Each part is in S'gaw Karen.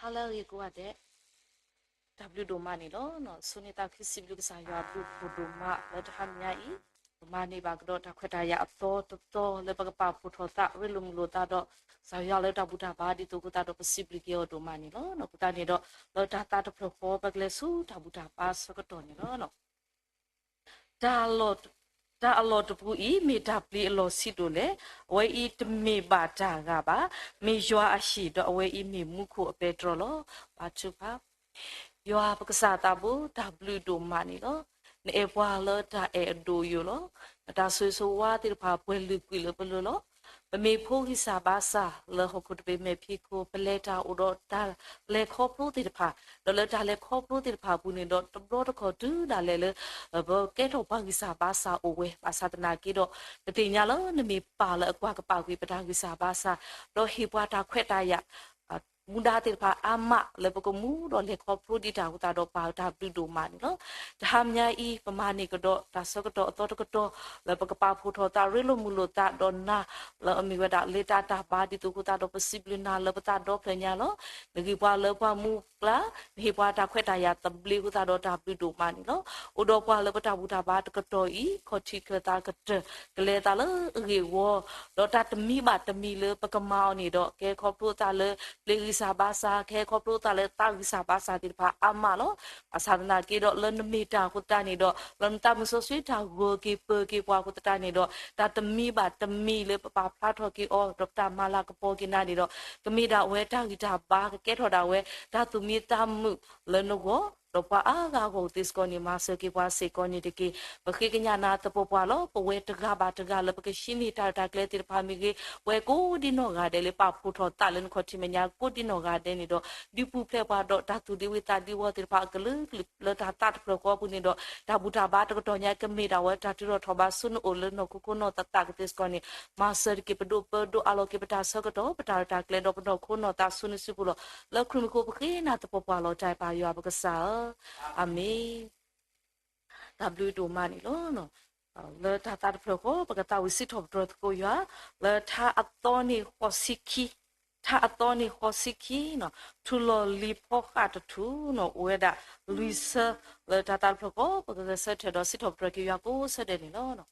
အါလၢအဂ့ၤကိးဂၤဒဲး, တၢ်ဘျုးဒိၣ်မးန့ၣ်လီၤ. ဆိၣ်ဂ့ၤသးခုစံးဘျုးကစၢ်ယွၤအဘျုးဒိၣ်ဒိၣ်မး လၢတဟါမညါအံၤ ပမၤန့ၢ်ဘၣ်ကဒီးတၢ်ခွဲးတၢ်ယာ်အသီတသီ လၢပကပာ်ဖှိၣ်ထီၣ်သး ရ့လိာ်မုာ်လိာ်သးဒီး ကစၢ်ယွၤလၢတၢ်ဘူၣ်တၢ်ဘါ ဒ်သိးအဃိသတးဒီး ပစံးဘျုးက့ၤအီၤဒိၣ်မးန့ၣ်လီၤ. အဃိသတးန့ၣ်ဒီး လၢတၢ်သးတဖျၢၣ်ဃီ ပကလဲၤဆူတၢ်ဘူၣ်တၢ်ဘါဆၢကတီၢ်န့ၣ်လီၤ. တၢ်အလီၢ်တပူၤအံၤ မ့ၢ်တၢ်ပျံၤအလီၢ်ဆံးဒိၣ်လဲၣ်. အဝဲအံၤတမ့ၢ်ဘၣ်တၢ်ဂၤဘၣ်. မ့ၢ်ယွၤအဟံၣ် ဒီးအဝဲအံၤမ့ၢ်မူခိၣ်အပဲတြီလီၤ. ပာ်ထုကဖၣ်. ယွၤပကစၢ်သးဘိ တၢ်ဘျုးဒိၣ်မးန့ၣ်လီၤ. နအဲၣ်ပှၤလၢတၢ်အဲၣ်အဒိၣ်အယိာ်လီၤ. နတၢ်ဆိၣ်ဂ့ၤဆိၣ်ဝါသ့ၣ်တဖၣ် ပှဲၤလုာ်ကွံာ်လၢပလိၤလီၤ. ပမ့ၢ်ဖိဂံၢ်စၢ်ဘါစၢ်လၢဟီၣ်ခိၣ်တဘ့ၣ်မဲာ်ဖံးခိၣ် ပလဲၤတၢ်အိၣ်ဒီးတၢ်လဲၤခီဖျိသ့ၣ်တဖၣ်, ဒီးလၢတၢ်လဲၤခီဖျိသ့ၣ်တဖၣ်အပူၤန့ၣ်ဒီး တဘျီတခီၣ်တုၤဒၣ်လဲာ်လၢ ပကဲထီၣ်ပှၤဂံၢ်စၢ်ဘါစၢ်အိၣ်ဝဲ, ဘၣ်ဆၣ်သနာ်က့ဒီး ပသ့ၣ်ညါလၢနမ့ၢ်ပၢ်လၢအကွၢ်ကပာ်ကွံာ်ပတၢ်ဂံၢ်စၢ်ဘါစၢ်, ဒီးဟ့ၣ်ပှၤတၢ်ခွဲးတၢ်ယာ် မူဒါသ့ၣ်တဖၣ်အါမး လၢပကမူဒီးလဲၤခီဖျိဒံးတၢ်အဃိသတးဒီး ပၢ်တၢ်ဘျုးဒိၣ်မးန့ၣ်လီၤ. တဟါမညါအံၤ ပမၤန့ၢ်ကဒီးတၢ်ဆၢကတီၢ်အသီတကတီၢ် လၢပကပာ်ဖှိၣ်ထီၣ်သး ရ့လိာ်မုာ်လိာ်သးဒီးနၤ လၢအမ့ၢ်ဝဲဒၣ်လၢတၢ်တၢ်ဘါ ဒ်သိးအဃိသတးဒီး ပစံးဘျုးနၤလၢပသးဒီဖျၢၣ်ညါလီၤ. နဂံၢ်ပှၤလၢပှၤမူကျါ, နဟ့ၣ်ပှၤတၢ်ခွဲးတၢ်ယာ်သဘျ့အဃိသတးဒီး တၢ်ဘျုးဒိၣ်မးန့ၣ်လီၤ. အိၣ်ဒီးပှၤလၢပတၢ်ဘူၣ်တၢ်ဘါတကတီၢ်အံၤ ခီၣ်ထံးချၢၣ်သးကတၢၢ် ကလဲၤသးလၢအဂ့ၢ်အဝီ ဒီးတၢ်တမံၤဘၣ်တမံၤလၢပကမၤအီၤန့ၣ်ဒီး ကဟဲခီဖျိသးလၢပျ့ၤဂံၢ်စၢ်ဘါစၢ်, ကဟဲခီဖျိသးလၢသးဂံၢ်စၢ်ဘါစၢ်သ့ၣ်တဖၣ်အါမးလီၤ. ဘၣ်ဆၣ်သနာ်က့ဒီး လၢနမ့ၢ်တၢ်အဃိသတးန့ၣ်ဒီး လၢနသးမုၢ်စီဆှံတၢ်ဂၢၢ်က့ၤပၢၤက့ၤပှၤအဃိသတးန့ၣ်ဒီး တၢ်တမံၤဘၣ်တမံၤလၢပပာ်ဖျါထီၣ်က့ၤအီၤ ဒီးပတၢ်မၤလၤကပီၤက့ၤနၤန့ၣ်ဒီး ကမ့ၢ်ဒၣ်ဝဲတၢ်ဂံၢ်တၢ်ဘါ ကကဲထီၣ်ဒၣ်ဝဲတၢ်သူၣ်မံသးမုာ်လၢနဂီၢ်, ဒီးပှၤအါဂၤအဂီၢ်သ့စ့ၢ်ကီးန့ၣ် မၤစၢၤက့ၤပှၤစ့ၢ်ကီးန့ၣ်တက့ၢ်. ပဃ့ကညးနၤသပှၢ်ပှၢ်လီၤ. ပဝဲတဂၤဘၣ်တဂၤလၢပကဟံးန့ၢ်တၢ်ရဲၣ်တၢ်ကျဲၤသ့ၣ်တဖၣ်မ့ၢ်ဂ့ၤ, ပဝဲကိးဒံနီၢ်ဂၤဒဲးလၢပာ်ဖှိၣ်ထီၣ်သးလၢနခီၣ်ထံးမဲာ်ညါ ကိးဒံနီၢ်ဂၤဒဲးန့ၣ်ဒီး ဒုးပူၤဖျဲးပှၤဒီးတၢ်သူၣ်ဒံဝံသးဒံဝီသ့ၣ်တဖၣ် အကလုာ်ကလုာ်လၢတၢ်သးတဖျၢၣ်ဃီအပူၤန့ၣ်ဒီး တၢ်ဘူၣ်တၢ်ဘါတကတီၢ်ညါ ကမ့ၢ်ဒၣ်ဝဲတၢ်ထုးထီၣ်ထီၣ်ဘးဆူနအိၣ်လၢနီၢ်ခိခိၣ်နီၢ်သးသးကသ့စ့ၢ်ကီးန့ၣ် မၤစၢၤတက့ၢ်. ပဒိးပၢဒိးအးလီၤက့ၤပတၢ်ဆၢကတီၢ် ပတၢ်ရဲၣ်တၢ်ကျဲၤဒီးပနီၢ်ခိနီၢ်သးဆူနစုပူၤလီၤ. လၢခရံာ်မံၤအဃိပဃ့နၤသပှၢ်ပှၢ်လီၤ. တၢ်အဲၣ်ပၢ်ယွၤပကစၢ်ဧၢ, အၤမ့ၣ်. တၢ်ဘျုးဒိၣ်မးန့ၣ်လီၤ. လၢတၢ်သးတဖျၢၣ်ဃီ ပကသးဝံၣ်စံးထီၣ်ပတြၢၤသကိးယွၤ လၢထါအသီန့ၣ်ဃိးဆံခံ, ထါအသီန့ၣ်ဃိးဆံခံ, ထူၣ်လီၤလံၤဖီဃာ်တထူၣ်န့ၣ် အိၣ်ဝဲဒၣ်လွံၢ်ဆၢ, လၢတၢ်သးတဖျၢၣ်ဃီ ပကဂဲၤဆၢထၢၣ်ဒီးစံးထီၣ်ပတြၢၤက့ၤယွၤကိးဆၢဒဲးန့ၣ်လီၤ.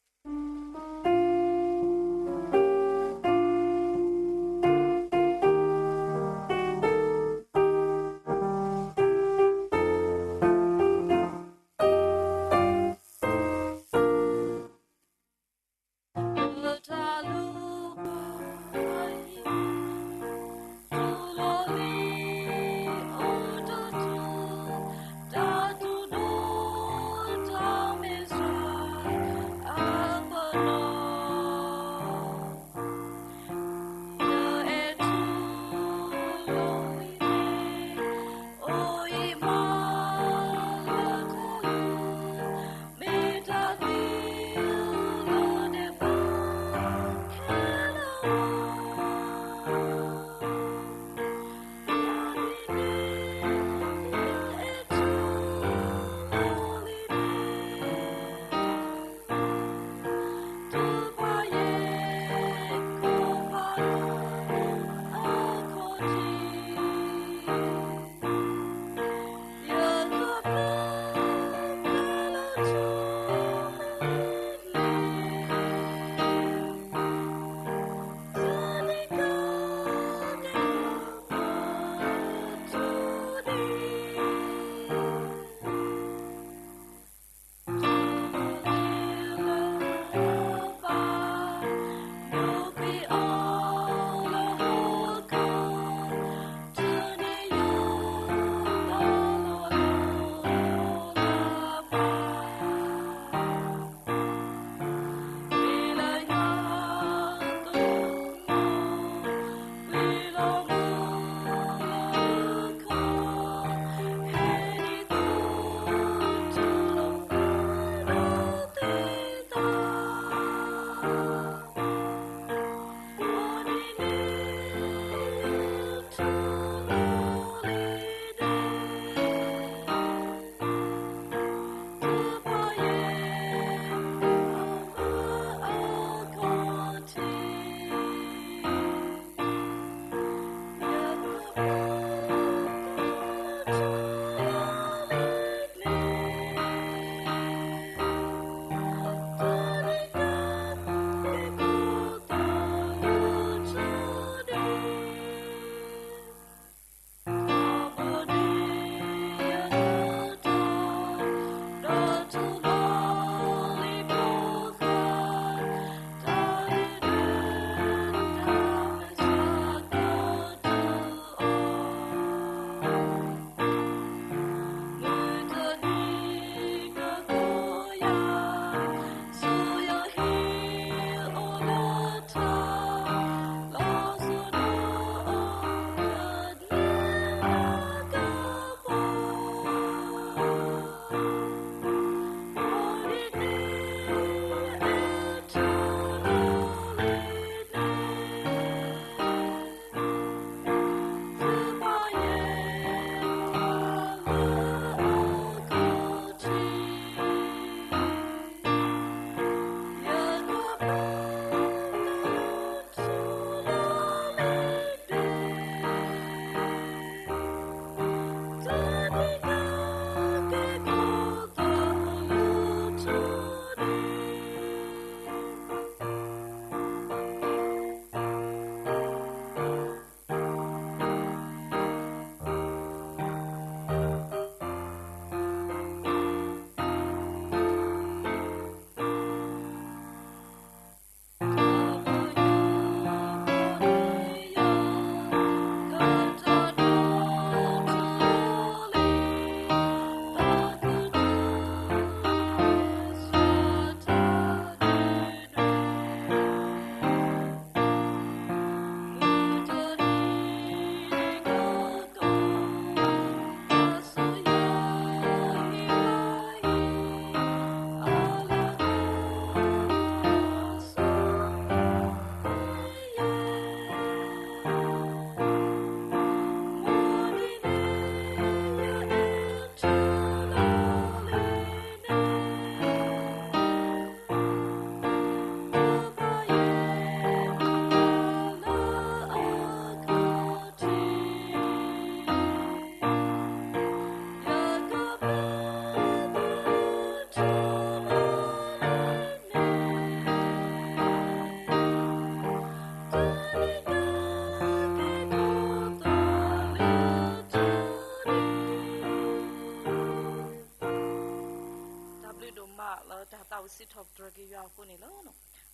စံးထီၣ်ပတြၢၤက့ၤယွၤအဃိန့ၣ်လီၤ.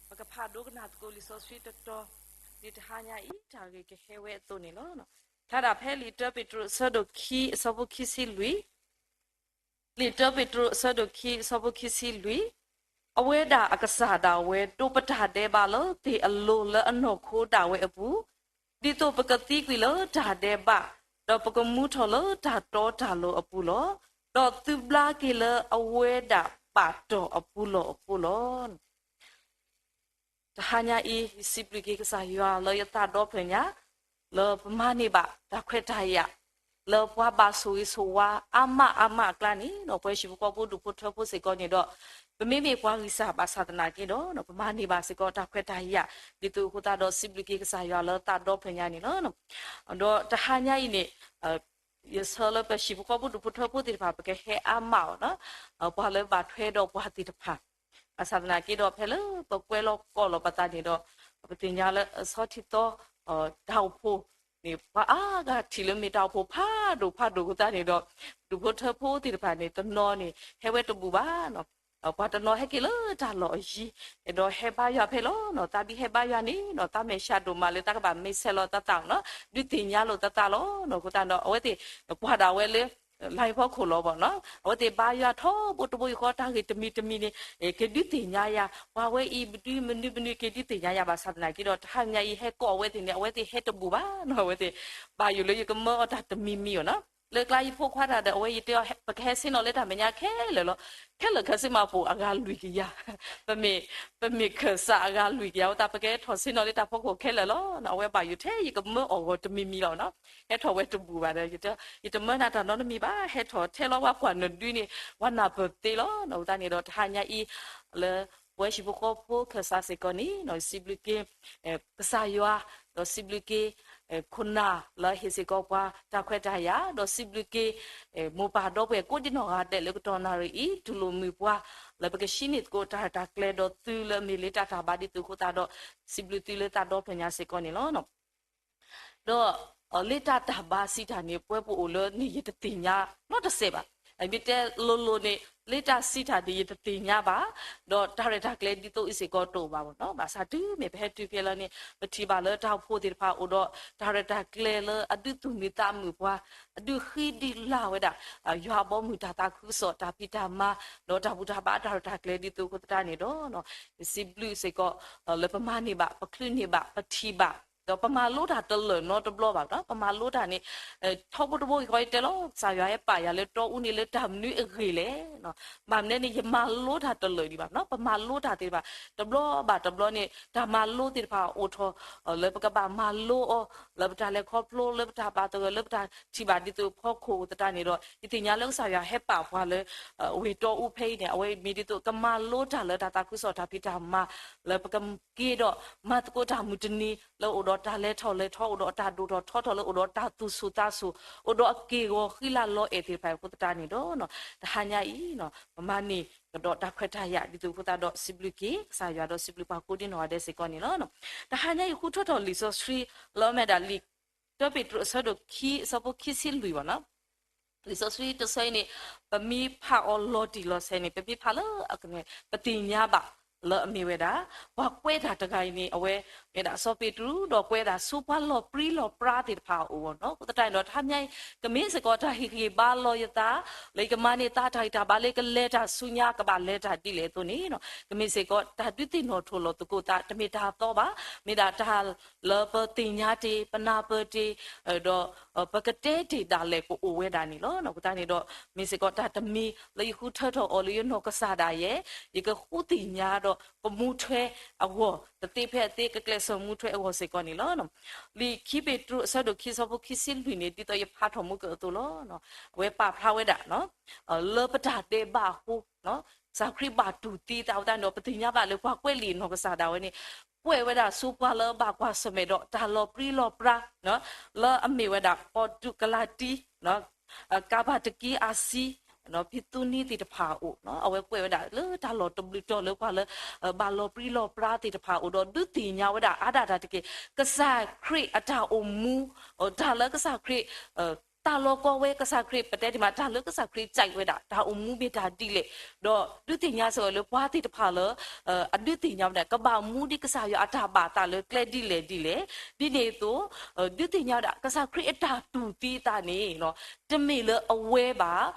ပကဖးဒိကနၣ်သကိးလံာ်စီဆှံတတီၤ ဒ်တဟါညါအံၤ တၢ်ဂ့ၢ်ကဟဲဝဲအသိးန့ၣ်လီၤ. ဖျါဒၣ်ဖဲလံာ်တၢပ့းတရူးအဆၢဒိၣ်ခံ အဆၢဖိခံဆံလွံၢ်, လံာ်တၢပ့းတရူးအဆၢဒိၣ်ခံ အဆၢဖိခံဆံလွံၢ်, အဝဲဒၣ်အကစၢ်ဒၣ်ဝဲ ဒိးပတၢ်ဒဲးဘးလၢသ့ၣ်အလိၤလၢအနီၢ်ခိဒၣ်ဝဲအပူၤ, ဒ်သိးပကသံကွံာ်လၢတၢ်ဒဲးဘး, ဒီးပကမူထီၣ်လၢတၢ်တီတၢ်လိၤအပူၤလီၤ. ဒီးသုဘျါက့ၤလၢအဝဲဒၣ်ဘၣ်တီၢ်အပူၤလီၢ်အဃိလီၤ. တဟါညါအံၤ ယစံးဘျုးက့ၤကစၢ်ယွၤလၢယသးဒီဖျၢၣ်ညါ, လၢပမၤန့ၢ်ဘၣ်တၢ်ခွဲးတၢ်ယာ်, လၢပှၤဘၣ်ဆိၣ်ဂ့ၤဆိၣ်ဝါအါမးအါမးအကျါန့ၣ်ဒီး ပဝဲဟံၣ်ဖိဃီဖိဒူၣ်ဖိထၢဖိစ့ၢ်ကီးန့ၣ်ဒီး ပမ့မ့ၢ်ပှၤဂံၢ်စၢ်ဘၣ်ဆၣ်သနာ်က့ဒီး ပမၤန့ၢ်ဘၣ်စ့ၢ်ကီးတၢ်ခွဲးတၢ်ယာ်, ဒ်သိးအဃိသတးဒီးစံးဘျုးက့ၤကစၢ်ယွၤလၢသးဒီဖျၢၣ်ညါန့ၣ်လီၤ. ဒီးတဟါညါအံၤန့ၣ် ယဆၢလၢပဟံၣ်ဖိဃီဖိဒူၣ်ဖိထၢဖိသ့ၣ်တဖၣ် ပကဟဲအါမးအီၤ, ပှၤလၢဘၣ်ထွဲဒီးပှၤသ့ၣ်တဖၣ်, ဘၣ်ဆၣ်သနာ်က့ဒီး ဖဲလၢပကွဲလီၤကိးလီၤပသးန့ၣ်ဒီး ပသ့ၣ်ညါလၢအဆီထံသီ တၢ်အိၣ်ဖှိၣ်န့ၣ် ပှၤအါဂၤထံၣ်လၢမ့ၢ်တၢ်အိၣ်ဖှိၣ်ဖးဒိၣ်ဖးဒိၣ်အဃိသတးန့ၣ်ဒီး ဒူၣ်ဖိထၢဖိသ့ၣ်တဖၣ်န့ၣ် တနီၤန့ၣ် ဟဲဝဲတဘူၣ်ဘၣ် ပှၤတနီၤဟဲက့ၤလၢတၢ်လီၢ်အယံၤ, ဒီးဟဲဘါယွၤဖဲလီၤ. သးဘံဟဲဘါယွၤန့ၣ်ဒီး သးမဲာ်ဆှးဒိၣ်မးလၢတၢ်ကဘၣ်မ့ၢ်ဆဲးလီၤသးသးနီၤ, ဒုးသ့ၣ်ညါလိာ်သးသးလီၤ. အဃိသတးဒီး အဝဲသ့ၣ်ကွၢ်ဒၣ်ဝဲလၢ လါဟ့ၣ်ဖီခိၣ်လီၤဘၣ်နီၤ, အဝဲသ့ၣ်ဘါယွၤထီဘိတဘိယူၢ်ဃီ တၢ်ဂ့ၢ်တမံၤတမံၤန့ၣ် ကဒုးသ့ၣ်ညါယၤ, ပှၤဝဲအံၤ မနုၤမနုၤမနုၤ ကဒုးသ့ၣ်ညါယၤဘၣ်ဆၣ်သနာ်က့ဒီး တဟါညါအံၤဟဲကိးအဝဲသ့ၣ်န့ၣ် အဝဲသ့ၣ်ဟဲတဘူၣ်ဘၣ်နီၤ, အဝဲသ့ၣ်ဘၣ်ယိၣ်လၢယကမၢအီၤတၢ်တမံၤမံၤအီၤနီၤ. လၢကျါယဖိခွါတၢ်ဒီး အဝဲယတဲအီၤ ပကဟဲဆ့ၣ်နီၤလၢတၢ်မဲာ်ညါခဲလၢာ်လီၤ. ခဲလၢာ်ခဲဆ့မးပအိၣ်အဂၤလွံၢ်ကယၤ, ပမ့ၢ်, ပမ့ၢ်ခၢၣ်စးအဂၤလွံၢ်ကယၤ အဝဲသးပကဟဲထီၣ်ဆ့ၣ်နီၤလၢတၢ်ဖီခိၣ်ခဲလၢာ်လီၤ. အဝဲဘၣ်ယိၣ်ထဲယကမၢအီၤဂီၤတမံၤမံၤလီၤနီၤ. ဟဲထီၣ်ဝဲတဘူၣ်ဘၣ်ဒီး ယတမၢနၤတၢ်နီတမံၤဘၣ်, ဟဲထီၣ်ထဲလီၤဝဲကွၢ်နဒုန့ၣ် ပှၤနၢ်ပၢၢ်သ့လီၤ. အဃိသတးန့ၣ်ဒီး တဟါညါအံၤ လၢပဝဲဟံၣ်ဖိဃီဖိခၢၣ်စးစ့ၢ်ကီးန့ၣ် စံးဘျုးက့ၤ ကစၢ်ယွၤ, ဒီးစံးဘျုးက့ၤ ခိၣ်နၢ်လၢဟ့ၣ်စ့ၢ်ကီးပှၤတၢ်ခွဲးတၢ်ယာ်, ဒီးစံးဘျုးက့ၤ မိၢ်ပၢ်ဒီပုၢ်ဝဲၢ်ကိးဒံနီၢ်ဂၤဒဲးလၢကတီၢ်နၣ်ရံၣ်အံၤ တူၢ်လိာ်မုာ်ပှၤ လၢပကဟံးန့ၢ်သကိးတၢ်ရဲၣ်တၢ်ကျဲၤဒီးသုလၢအမ့ၢ်လၢတၢ်တၢ်ဘါဒ်သိးအဃိသတးဒီး စံးဘျုးသုလၢသးဒီဖျၢၣ်ညါစ့ၢ်ကီးန့ၣ်လီၤ. ဒီး လၢတၢ်တၢ်ဘါစံးတၢ်န့ၣ် ပဝဲပအိၣ်လၢန့ၣ် ယတသ့ၣ်ညါနီတစဲးဘၣ်. မ့ၢ်တဲလိၤလိၤန့ၣ် လၢတၢ်စံးတၢ်န့ၣ် ယတသ့ၣ်ညါဘၣ်, ဒီးတၢ်ရဲၣ်တၢ်ကျဲၤဒ်သိးအံၤစ့ၢ်ကီးတအိၣ်ဘၣ်နီၤ. ဘၣ်ဆၣ်တုၤမ့ၢ်ပဟဲတုၤဖဲလၢန့ၣ် ပထံၣ်ဘၣ်လၢတၢ်အိၣ်ဖှိၣ်သ့ၣ်တဖၣ်အိၣ်ဒီး တၢ်ရဲၣ်တၢ်ကျဲၤလၢအဒုးသူၣ်မုာ်သးမုာ်ပှၤ, အဒုးဃံဒုးလၤဝဲဒၣ် ယွၤအဘီအမုၢ်တၢ်သးခုကစီၣ် တၢ်ဖံးတၢ်မၤ ဒီးတၢ်ဘူၣ်တၢ်ဘါတၢ်ရဲၣ်တၢ်ကျဲၤဒ်သိးအဃိသတးန့ၣ်ဒီး စံးဘျုးစ့ၢ်ကီး လၢပမၤန့ၢ်ဘၣ် ပချုးန့ၢ်ဘၣ် ပထံၣ်ဘၣ် ဒီးပမၤလိတၢ်တလၢာ်နီတဘျီဘၣ်နီၤ. ပမၤလိတၢ်န့ၣ် ထီဘိတဘိဂ့ၤဃီ ယတဲလီၤ ကစၢ်ယွၤဟဲပာ်ယၤလၢတီအူန့ၣ်လၢတၢ်မနုၤအဂ့ၢ်လဲၣ်. ဘၣ်မနုၤန့ၣ် ယမၤလိတၢ်တလၢာ်ဒံးဘၣ်နီၤ. ပမၤလိတၢ်သ့ၣ်တဖၣ် တဘျီဘၣ်တဘျီန့ၣ် တၢ်မၤလိသ့ၣ်တဖၣ်အိၣ်ထီၣ် လၢပကဘၣ်မၤလိအီၤ လၢပတၢ်လဲၤခီဖျိ လၢပတၢ်ဘၣ်သဂၢၢ် လၢပတၢ်ထံၣ်ဘၣ်ဒ်သိးအဖီခိၣ်အသတးန့ၣ်ဒီး ယသ့ၣ်ညါလၢကစၢ်ယွၤဟဲပာ်ပှၤလၢ ဝ့ၢ်တီအူဖဲအံၤန့ၣ် အဝဲမ့ၢ်ဒ်သိးကမၤလိတၢ်လၢတၢ်သးခုကစီၣ်တၢ်ဖံးတၢ်မၤ လၢပကက့ၤဒီးမၤသကိးတၢ်မုၢ်တနံၤ လၢအိၣ်ဒီးတၢ်လဲၤထီၣ်လဲၤထီ အိၣ်ဒီးတၢ်ဒိၣ်ထီၣ်ထီထီၣ် လၢအိၣ်ဒီးတၢ်သူၣ်ဆူၣ်သးဆူၣ် အိၣ်ဒီးအက့ၢ်အဂီၤဃံလၤလီၤအဲၣ်သ့ၣ်တဖၣ်အဃိသတးန့ၣ်ဒီး တဟါညါအံၤ ပမၤန့ၢ်ကဒီးတၢ်ခွဲးတၢ်ယာ် ဒ်သိးအဃိသတးဒီး စံးဘျုးက့ၤကစၢ်ယွၤဒီးစံးဘျုးပှၤကိးဒံနီၢ်ဂၤဒဲးစ့ၢ်ကီးန့ၣ်လီၤ. တဟါညါအံၤ ဃုထၢထီၣ်လံာ်စီဆှံ လၢအမ့ၢ်ဒၣ်လံာ်တၢပ့းတရူးအဆၢဒိၣ်ခံ အဆၢဖိခံဆံလွံၢ်ဘၣ်နီၤ. လံာ်စီဆှံတဆၢအံၤန့ၣ် ပမ့ၢ်ဖးအီၤလီၤတံၢ်လီၤဆဲးန့ၣ် ပမ့ၢ်ဖးလၢအကန့ၣ် ပသ့ၣ်ညါဘၣ်လၢအမ့ၢ်ဝဲဒၣ် ပှၤကွဲးတၢ်တဂၤအံၤန့ၣ် အဝဲမ့ၢ်ဒၣ်စီၤပ့းတရူး ဒီးကွဲးဒၣ်ဆူပှၤလီၤပြံလီၤပြါသ့ၣ်တဖၣ်အအိၣ်နီၤ. အဃိသတးန့ၣ်ဒီး တဟါညါအံၤ ကမ့ၢ်စ့ၢ်ကီးတၢ်ဟ့ၣ်ဂံၢ်ဘါလီၤယသး လၢယကမၤန့ၢ်သးတၢ်ဂံၢ်တၢ်ဘါလၢယကလဲၤတၢ်ဆူညါ ကဘၣ်လဲၤတၢ်ဒ်လဲၣ်အသိးန့ၣ် ကမ့ၢ်စ့ၢ်ကီးတၢ်ဒုးသ့ၣ်နီၣ်ထီၣ်လီၤသကိးသး တမ့ၢ်တၢ်သီဘၣ်, မ့ၢ်ဒၣ်တၢ်လၢပသ့ၣ်ညါတ့ၢ် ပနၢ်ပၢၢ်တ့ၢ် ဒီး ပကတဲတ့ၢ်ဒၣ်လဲာ်ကအိၣ်ဝဲဒၣ်န့ၣ်လီၤ. အဃိသတးန့ၣ်ဒီး မ့ၢ်စ့ၢ်ကီးတၢ်တမံၤလၢယဃုထၢထီၣ်အီၤလၢယနီၢ်ကစၢ်ဒၣ်ယဲ ယကဃုသ့ၣ်ညါဒီးကမူထွဲအဂီၢ် တသ့ဖဲအသ့ ကကျဲးစၢးမူထွဲအဂီၢ်စ့ၢ်ကီးန့ၣ်လီၤ. လံာ်ခံပ့းတရူးအဆၢဒိၣ်ခံ အဆၢဖိခံဆံလွံၢ်န့ၣ် ဒ်သိးယဖးထီၣ်မူကၢၢ်အသိးလီၤ. အဝဲပာ်ဖျါဝဲဒၣ် လၢပတၢ်ဒဲးဘးအဃိ ကစၢ်ခရံာ်ဘၣ်တူၢ်သံသးအဃိသတးန့ၣ်ဒီး ပသ့ၣ်ညါဘၣ်လၢပှၤကွဲးလံာ်နီၢ်ကစၢ်ဒၣ်ဝဲန့ၣ် ကွဲးဝဲဒၣ်ဆူပှၤလၢအဘၣ်ကွၢ်ဆၢၣ်မဲာ်ဒီးတၢ်လီၤပြံလီၤပြါ လၢအမ့ၢ်ဝဲဒၣ် ပီၣ်တူးကလၤတံ ကၤဘၣ်တကံအၤစံ ဖံသူနံသ့ၣ်တဖၣ်အအိၣ် အဝဲကွဲးဝဲဒၣ်လၢတၢ်လီၢ်တဘျုးတီၤလၢပှၤလၢ ဘၣ်လီၤပြံလီၤပြါသ့ၣ်တဖၣ်အအိၣ်ဒီး ဒုးသ့ၣ်ညါဝဲဒၣ်အါဒၣ်တၢ်တက့ၢ် ကစၢ်ခရံာ်အတၢ်အိၣ်မူ တၢ်လၢကစၢ်ခရံာ် တၢ်လီၤကီဝဲကစၢ်ခရံာ် ပတဲဒ်မး တၢ်လၢကစၢ်ခရံာ်စံးဝဲဒၣ် တၢ်အိၣ်မူမ့ၢ်တၢ်ဒ်လဲၣ်, ဒီးဒုးသ့ၣ်ညါစ့ၢ်ကီးလၢပှၤသ့ၣ်တဖၣ်လၢ အဒုးသ့ၣ်ညါဝဲဒၣ် ကဘၣ်မူဒ်ကစၢ်ယွၤအတၢ်ဘၣ်အသးလၢကျဲဒ်လဲၣ်ဒ်လဲၣ်, ဒ်န့ၣ်အသိး ဒုးသ့ၣ်ညါဝဲဒၣ် ကစၢ်ခရံာ်အတၢ်တူၢ်သံအသးန့ၣ် တမ့ၢ်လၢအဝဲဘၣ်,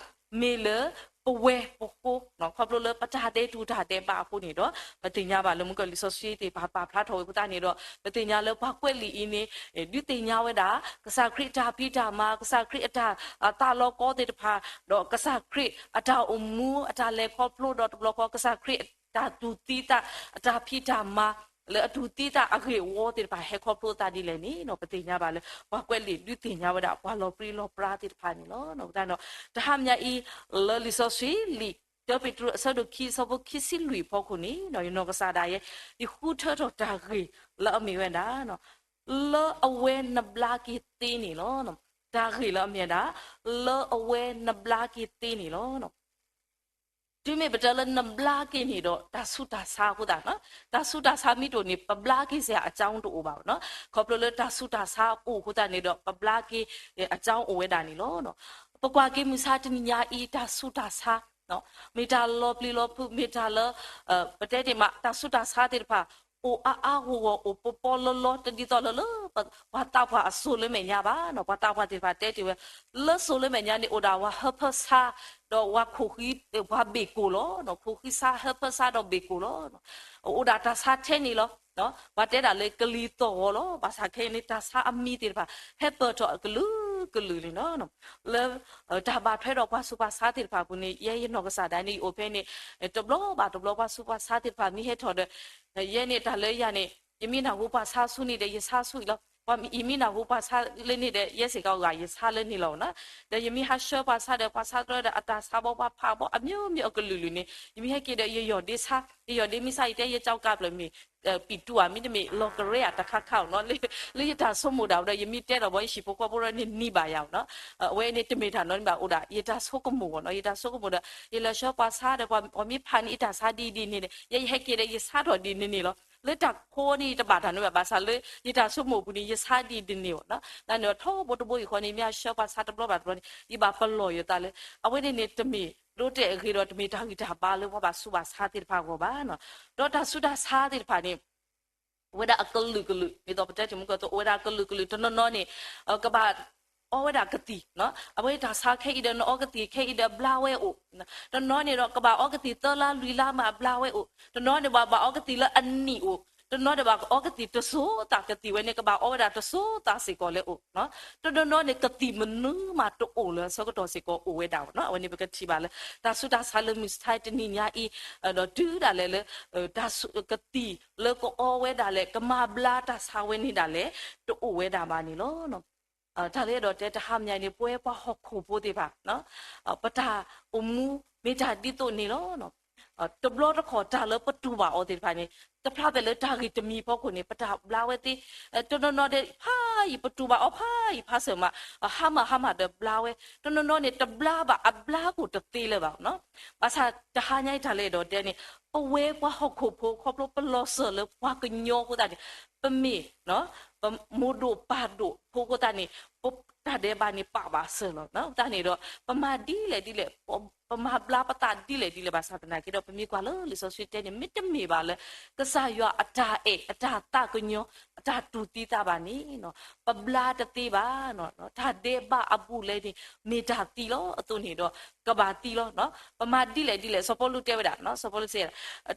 မ့ၢ်လၢပဝဲပဃိ, ခီဖျိလၢပတၢ်ဒဲးတူၢ်တၢ်ဒဲးဘးအဃိန့ၣ်ဒီး ပသ့ၣ်ညါဘၣ်လၢမုၢ်ကီၢ်လံာ်စီဆှံသ့ၣ်တဖၣ်ပာ်ဖျါထီၣ်ဝဲအဃိသတးန့ၣ်ဒီး ပသ့ၣ်ညါလၢပှၤကွဲးလံာ်အံၤန့ၣ် ဒုးသ့ၣ်ညါဝဲဒၣ် ကစၢ်ခရံာ်အတၢ်ဖံးတၢ်မၤ, ကစၢ်ခရံာ်အတၢ်သးလီၤကီသ့ၣ်တဖၣ်, ဒီးကစၢ်ခရံာ်အတၢ်အိၣ်မူ အတၢ်လဲၤခီဖျိ ဒီးတဘျီဃီ ကစၢ်ခရံာ်အတၢ်တူၢ်သံသး အတၢ်ဖံးတၢ်မၤ လၢအတူၢ်သံသးအဂ့ၢ်အဝီသ့ၣ်တဖၣ် ဟဲခီဖျိသးဒ်လဲၣ်န့ၣ် ပသ့ၣ်ညါဘၣ်လၢ ပှၤကွဲးလံာ်ဒုးသ့ၣ်ညါဝဲဒၣ် ပှၤလီၤပြံလီၤပြါသ့ၣ်တဖၣ်န့ၣ်လီၤ. တၢ်ဟါမၢ်အံၤ လၢလံာ်စီဆှံ လံာ် တၢပ့းတရူး အဆၢဒိၣ်ခံ အဆၢဖိခံဆံလွံၢ်အဖီခိၣ်န့ၣ် ယနီၢ်ကစၢ်ဒၣ်ယဲ ယဃုထၢထီၣ်တၢ်ဂ့ၢ်လၢအမ့ၢ်ဝဲဒၣ် လၢအဝဲနဘျါက့ၤသ့န့ၣ်လီၤ. တၢ်ဂ့ၢ်လၢအမ့ၢ်ဝဲဒၣ် လၢအဝဲနဘျါက့ၤသ့န့ၣ်လီၤ. တုၤမ့ၢ်ပတဲလၢနဘျါက့ၤန့ၣ်ဒီး တၢ်ဆူးတၢ်ဆါအဃိသတး, တၢ်ဆူးတၢ်ဆါမ့ၢ်တအိၣ်န့ၣ် ပဘျါက့ၤစ့ၢ်အကၠိတအိၣ်ဘၣ်နီၤ. ခီဖျိလၢတၢ်ဆူးတၢ်ဆါအိၣ်အဃိသတးန့ၣ်ဒီး ပဘျါက့ၤအကၠိအိၣ်ဝဲဒၣ်န့ၣ်လီၤ. ပကွၢ်က့ၤမုၢ်ဆါတနံၤညါအံၤ တၢ်ဆူးတၢ်ဆါ မ့ၢ်တၢ်လီၤပျံၤလီၤဖုး မ့ၢ်တၢ်လၢ ပတဲတ့ၢ်မး တၢ်ဆူးတၢ်ဆါသ့ၣ်တဖၣ် အိၣ်အါအါဂီၢ်ဂီၢ် အိၣ်ပီပီလီလီ တဒ်သိးလၢလၢ ပှၤသးပှၢ်အစိၤလၢမဲာ်ညါဘၣ်နီၤ. ပှၤသးပှၢ်သ့ၣ်တဖၣ်တဲတ့ၢ်ဝဲ လၢစိၤလၢမဲာ်ညါန့ၣ် အိၣ်ဒၣ်ပှၤဟၢဖၢဆါ ဒီးပှၤခိၣ်ဃံ ပှၤဘ့ၣ်ကိၣ်လီၤ. ခိၣ်ဃံဆါ ဟၢဖၢဆါဒီးဘ့ၣ်ကိၣ်လီၤ. အိၣ်ဒၣ်တၢ်ဆါထဲန့ၣ်လီၤ. ပှၤတဲဒၣ်လၢကလံၤသီၣ်ဂီၤလီၤ. ဘၣ်ဆၣ်ခဲအံၤန့ၣ် တၢ်ဆါအမံၤသ့ၣ်တဖၣ် ဟဲပၢၢ်ထီၣ်အကလုာ်ကလုာ်န့ၣ်လီၤ. လၢ တၢ်ဘၣ်ထွဲဒီးပှၤဆူးပှၤဆါသ့ၣ်တဖၣ်အပူၤန့ၣ် ယဲယနီၢ်ကစၢ်ဒၣ်န့ၣ် ယအိၣ်ဖဲန့ၣ် တဘျီဘၣ်တဘျီ ပှၤဆူးပှၤဆါသ့ၣ်တဖၣ်မ့ၢ်ဟဲထီၣ်ဒီး ယဲန့ၣ်တၢ်လၢယၤန့ၣ် ယမ့ၢ်နၢ်ဟူပှၤဆါဆူန့ၣ်ဒီး ယဆါဆူအံၤလီၤ. ယမ့ၢ်နၢ်ဟူပှၤဆါလၢန့ၣ်ဒီး ယဲစ့ၢ်ကီးဂၤ ယဆါလၢန့ၣ်လီၤနီၤ. ဒီးယမ့ၢ်ဟးဆှၢပှၤဆါဒီး ပှၤဆါတြီဒီး အတၢ်ဆါဘီပှၤဖးဘီအမျိုးမျိုးအကလုာ်ကလုာ်န့ၣ် ယမ့ၢ်ဟဲက့ၤဒီး ယယီၢ်ဒ့ဆါ ယယီၢ်ဒ့မ့ၢ်ဆါ ယတဲယကၠီကးဖျၢၣ်မ့ၢ် ပံၣ်တူၣ်ဧါ မ့တမ့ၢ် လီၤကရဲဧါ တခါခါဧိၤနီၤ. လၢယတၢ်ဆိကမိၣ်ဒၣ်ဝဲဒီး ယမ့ၢ်တဲဒီးဘီ ယဟံၣ်ဖိဃီဖိဒီးန့ၣ်နံၤဘၣ်ယၤဧိၤနီၤ. အဝဲန့ၣ်တမ့ၢ်တၢ်နီတမံၤဘၣ် အိၣ်ဒၣ် ယတၢ်ဆိကမိၣ်ဂီၢ်နီၤ. ယတၢ်ဆိကမိၣ်ဒီး ယလဲၤဆှၢပှၤဆါဒီး ပှၤမ့ၢ်ဖးန့ၢ်ယတၢ်ဆါဒ်အံၤဒ်န့ၣ်ဒီး ယဲယဟဲက့ၤဒီး ယဆါထီၣ်ဒ်န့ၣ်န့ၣ်လီၤ. လၢတၢ်ခိန့ၣ်တဘၣ်တၢ်နီတမံၤဘၣ် ဘၣ်ဆၣ်လၢယတၢ်ဆိကမိၣ်အပူၤန့ၣ် ယဆါဒ်အံၤဒ်န့ၣ်ဧိၤနီၤ. တၢ်န့ၣ်ထီဘိတဘိအံၤဃီန့ၣ် မ့ၢ်အဆှၢပှၤဆါတဘျီဘၣ်တဘျီန့ၣ် ယဘၣ်ပလီၢ်ယသးလၢ အဝဲန့ၣ်န့ၣ် တမ့ၢ်ဒိတဲာ်အဂ့ၤဒီး တမ့ၢ်တၢ်ဂံၢ်တၢ်ဘါလၢပှၤဘၣ်ဆူးဘၣ်ဆါသ့ၣ်တဖၣ်အဂီၢ်ဘၣ်နီၤ. ဒီးတၢ်ဆူးတၢ်ဆါသ့ၣ်တဖၣ်န့ၣ် အိၣ်ဝဲဒၣ်အကလုာ်ကလုာ် ဒ်သိးပတဲတ့ၢ်မုၢ်ကီၢ်သိ အိၣ်ဝဲဒၣ်အကလုာ်ကလုာ် တနီၤနီၤန့ၣ် ကဘၣ်အီဝဲဒၣ်ကသံၣ်နီၤ. အဝဲတၢ်ဆါခဲအံၤဒီး နအီကသံၣ်ခဲအံၤဒီးဘျါဝဲအိၣ်, တနီၤန့ၣ်ဒီး ကဘၣ်အီကသံၣ်သၢလါလွံၢ်လါမးဘျါဝဲအိၣ်, တနီၤန့ၣ်ဘၣ် ဘၣ်အီကသံၣ်လၢအနံၣ်အိၣ်, တနီၤန့ၣ်ဘၣ် ကအီကသံၣ်တစိၤသး ကသံၣ်ဝဲန့ၣ် ကဘၣ်အီဝဲဒၣ်တစိၤသးစ့ၢ်ကီးလၢအိၣ် တနီၤနီၤန့ၣ် ကသံၣ်မနုၤမးတအိၣ်လၢအဆၢကတီၢ်စ့ၢ်ကီးအိၣ်ဝဲဒၣ်နီၤ. အဝဲန့ၣ်ပကထံၣ်ဘၣ်လၢ တၢ်ဆူးတၢ်ဆါလၢမုၢ်ဆါတနံၤညါအံၤ ဒီးတုၤဒၣ်လဲာ်လၢ တၢ်ဆူး ကသံၣ်လၢကအီဝဲဒၣ်လဲာ် ကမၤဘျါတၢ်ဆါဝဲန့ၣ်ဒၣ်လဲာ် တအိၣ်ဝဲဒၣ်ဘၣ်န့ၣ်လီၤ. တၢ်လၢအဲၣ်ဒိးတဲတဟါမၢ်ညါန့ၣ် ပဝဲပှၤဟီၣ်ခိၣ်ဖိသ့ၣ်တဖၣ် ပတၢ်အိၣ်မူမ့ၢ်တၢ်ဒ်သိးန့ၣ်လီၤ. တဘျီတခီၣ်တၢ်လၢပတူၢ်ဘၣ်အီၤသ့ၣ်တဖၣ်န့ၣ် တဖျါဖဲလၢတၢ်ဂ့ၢ်တမံၤအဖီခိၣ်န့ၣ် ပတၢ်ဘျါဝဲသ့, တနီၤနီၤဒီး ဖးယံၤ ပတူၢ်ဘၣ်အီၤဖးယံၤဖးစၢၤမး ဟါမၢ်ဟါမၢ်ဒီးဘျါဝဲ, တနီၤနီၤန့ၣ် တဘျါဘၣ် အဘျါကိၣ်တသ့လၢၤဘၣ်နီၤ. ဘၣ်ဆၣ်တဟါညါအံၤတၢ်လၢအဲၣ်ဒိးတဲန့ၣ် ပဝဲပှၤဟီၣ်ခိၣ်ဖိ ခီဖျိပလီၤစၢၤလၢပှၤကညီအဃိသတးန့ၣ် ပမ့ၢ် ပမိၢ်ဒိၣ်ပၢ်ဒိၣ်ဖိအဃိသတးန့ၣ် ပတၢ်ဒဲးဘးန့ၣ်ပာ်ဘၣ်စၢၤလီၤ. အဃိသတးန့ၣ်ဒီး ပမၤဒ်လဲၣ်ဒ်လဲၣ် ပမၤဘျါပသးဒ်လဲၣ်ဒ်လဲၣ် ဘၣ်ဆၣ်သနာ်က့ဒီး ပမ့ၢ်ကွၢ်လၢလံာ်စီဆှံတဲန့ၣ် မ့တမ့ၢ်ဘၣ်လၢ ကစၢ်ယွၤအတၢ်အဲၣ် အတၢ်သးကညီၤ အတၢ်တူၢ်သံသးဘၣ်န့ၣ် ပဘျါတသ့ဘၣ်. တၢ်ဒဲးဘးအဘူးအလဲန့ၣ် မ့ၢ်တၢ်သံလီၤ. အသိးန့ၣ်ဒီး ကဘၣ်သံလီၤ. ပမၤဒ်လဲၣ်ဒ်လဲၣ် စီၤပီလူးတဲဝဲဒၣ် စီၤပီလူးစံးဝဲဒၣ်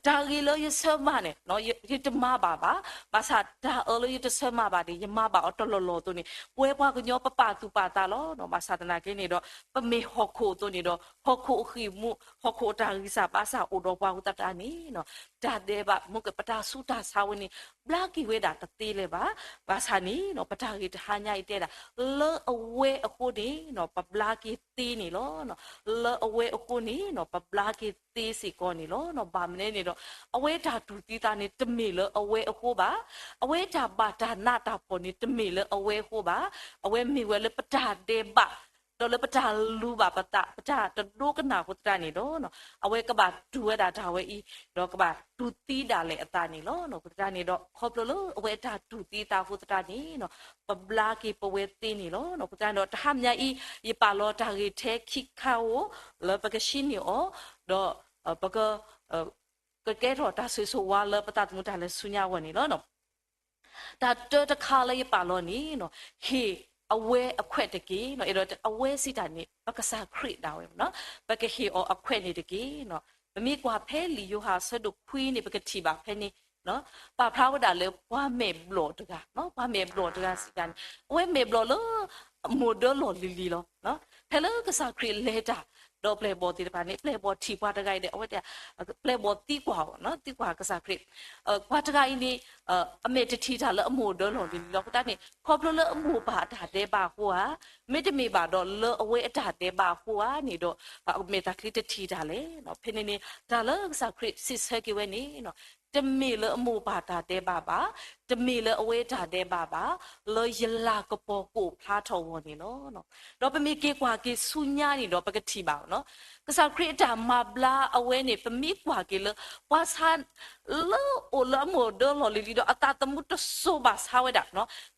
တၢ်ဂ့ၤလၢယဆၢမၤန့ၣ် ယတမၤဘၣ်ဘၣ်. ဘၣ်ဆၣ်တၢ်အၢလၢယတဆၢမၤဘၣ်န့ၣ် ယမၤဘၣ်အီၤတလီၢ်လီၢ်အသိးန့ၣ် ပဝဲပှၤကညီပပာ်သူၣ်ပာ်သးလီၤ. ဘၣ်ဆၣ်သနာ်က့န့ၣ်ဒီး ပမ့ၢ်ဟီၣ်ခိၣ်အသိးန့ၣ်ဒီး ဟီၣ်ခိၣ်အဃံၢ်မူ ဟီၣ်ခိၣ်အတၢ်ဂံၢ်စၢ်ဘါစၢ်အိၣ်ဒီးပှၤအဃိသတးန့ၣ် တၢ်ဒဲးဘး မ့ၢ်ကပတၢ်ဆူးတၢ်ဆါဝဲန့ၣ် ဘျါက့ၤဝဲဒၣ်တသ့လၢၤဘၣ်. ဘၣ်ဆၣ်န့ၣ် ပတၢ်ဂ့ၢ်တဟါညါအံၤတဲဒၣ် လၢအဝဲအဃိန့ၣ် ပဘျါက့ၤသ့န့ၣ်လီၤ. လၢအဝဲအဃိန့ၣ် ပဘျါက့ၤသ့စ့ၢ်ကီးန့ၣ်လီၤ. ဘၣ်မနုၤန့ၣ်ဒီး အဝဲတၢ်တူၢ်သံသးန့ၣ် တမ့ၢ်လၢအဝဲအဃိဘၣ်. အဝဲတၢ်ဘၣ်တၢ်နးတၢ်ဖှီၣ်န့ၣ် တမ့ၢ်လၢအဝဲအဃိဘၣ်. အဝဲမ့ၢ်ဝဲလၢပတၢ်ဒဲးဘး ဒီးလၢပတၢ်လူၤဘၣ်ပသး ပတၢ်တဒိကနၣ်အဃိသတးန့ၣ်ဒီး အဝဲကဘၣ်တူၢ်ဝဲဒၣ်တၢ်ဝဲအံၤ ဒီးကဘၣ်တူၢ်သံဒၣ်လဲာ်အသးန့ၣ်လီၤ. အဃိသတးန့ၣ်ဒီး ခီဖျိလၢအဝဲအတၢ်တူၢ်သံအသးအဃိသတးန့ၣ် ပဘျါက့ၤပဝဲသ့န့ၣ်လီၤ. အဃိသတးန့ၣ်ဒီး တဟါမညါအံၤ ယပာ်လီၤတၢ်ဂ့ၢ်ထဲခံခါဧိၤ လၢပကဟံးန့ၢ်အီၤ ဒီးပက ကကဲထီၣ်တၢ်ဆိၣ်ဂ့ၤဆိၣ်ဝါလၢပသးသမူတၢ်လဲၤဆူညါအဂီၢ်န့ၣ်လီၤ. တၢ်တၢတခါလၢယပာ်လီၤန့ၣ် ဟ့ၣ်အဝဲအခွဲးတက့ၢ်. အဲၣ်ဒိးအဝဲစံးတၢ်န့ၣ် ပကစၢ်ခရံာ်ဒၣ်ဝဲ ပကဟ့ၣ်အီၤအခွဲးန့ၣ်တက့ၢ်. ပမ့ၢ်ကွၢ်ဖဲလံာ်ယိၤဟၣ်အဆၢဒိၣ်ခွံန့ၣ် ပကထံၣ်ဘၣ်ဖဲန့ၣ် ပာ်ဖျါဝဲဒၣ်လၢပှၤမဲာ်ဘျီၣ်တဂၤ, ပှၤမဲာ်ဘျီၣ်တဂၤစံးတၢ်န့ၣ် အဝဲမဲာ်ဘျီၣ်လၢ အမိၢ်ဒၢလီၢ်လံၤလံၤလီၤ. ဖဲလၢကစၢ်ခရံာ်လဲၤတၢ် ဒီးပျဲၢ်ဘီၣ်သ့ၣ်တဖၣ်န့ၣ် ပျဲၢ်ဘီၣ်ထံၣ်ပှၤတဂၤအံၤဒီး အဝဲ ပျဲၢ်ဘီၣ်သံကွၢ်အီၤ, သံကွၢ်ကစၢ်ခရံာ်, ပှၤတဂၤအံၤန့ၣ် အမဲာ်တထံၣ်တၢ်လၢအမိၢ်ဒၢလီၢ်လံၤလံၤလီၤ. အဃိသတးန့ၣ် ခီဖျိလၢအမိၢ်ပၢ်အတၢ်ဒဲးဘးအဃိဧါ, မ့တမ့ၢ်ဘၣ်ဒီးလၢအဝဲအတၢ်ဒဲးဘးအဃိဧါန့ၣ်ဒီး အမဲာ်တၢ်ချံတထံၣ်တၢ်လဲၣ်. ဖဲန့ၣ်န့ၣ် တၢ်လၢကစၢ်ခရံာ်စံးဆၢက့ၤဝဲန့ၣ် တမ့ၢ်လၢအမိၢ်ပၢ်တၢ်ဒဲးဘးဘၣ်, တမ့ၢ်လၢအဝဲတၢ်ဒဲးဘးဘၣ်, လၢယလၤကပီၤကအိၣ်ဖျါထီၣ်အဂီၢ်န့ၣ်လီၤ. ဒီးပမ့ၢ်က့ၤကွၢ်က့ၤဆူညါန့ၣ်ဒီး ပကထံၣ်ဘၣ် ကစၢ်ခရံာ်အတၢ်မၤဘျါအဝဲန့ၣ် ပမ့ၢ်ကွၢ်က့ၤလၢ ပှၤဆါ လၢအိၣ်လၢအမိၢ်ဒၢလီၢ်လံၤလံၤဒီး အသးသမူတစိၤဘၣ်ဆါဝဲဒၣ်,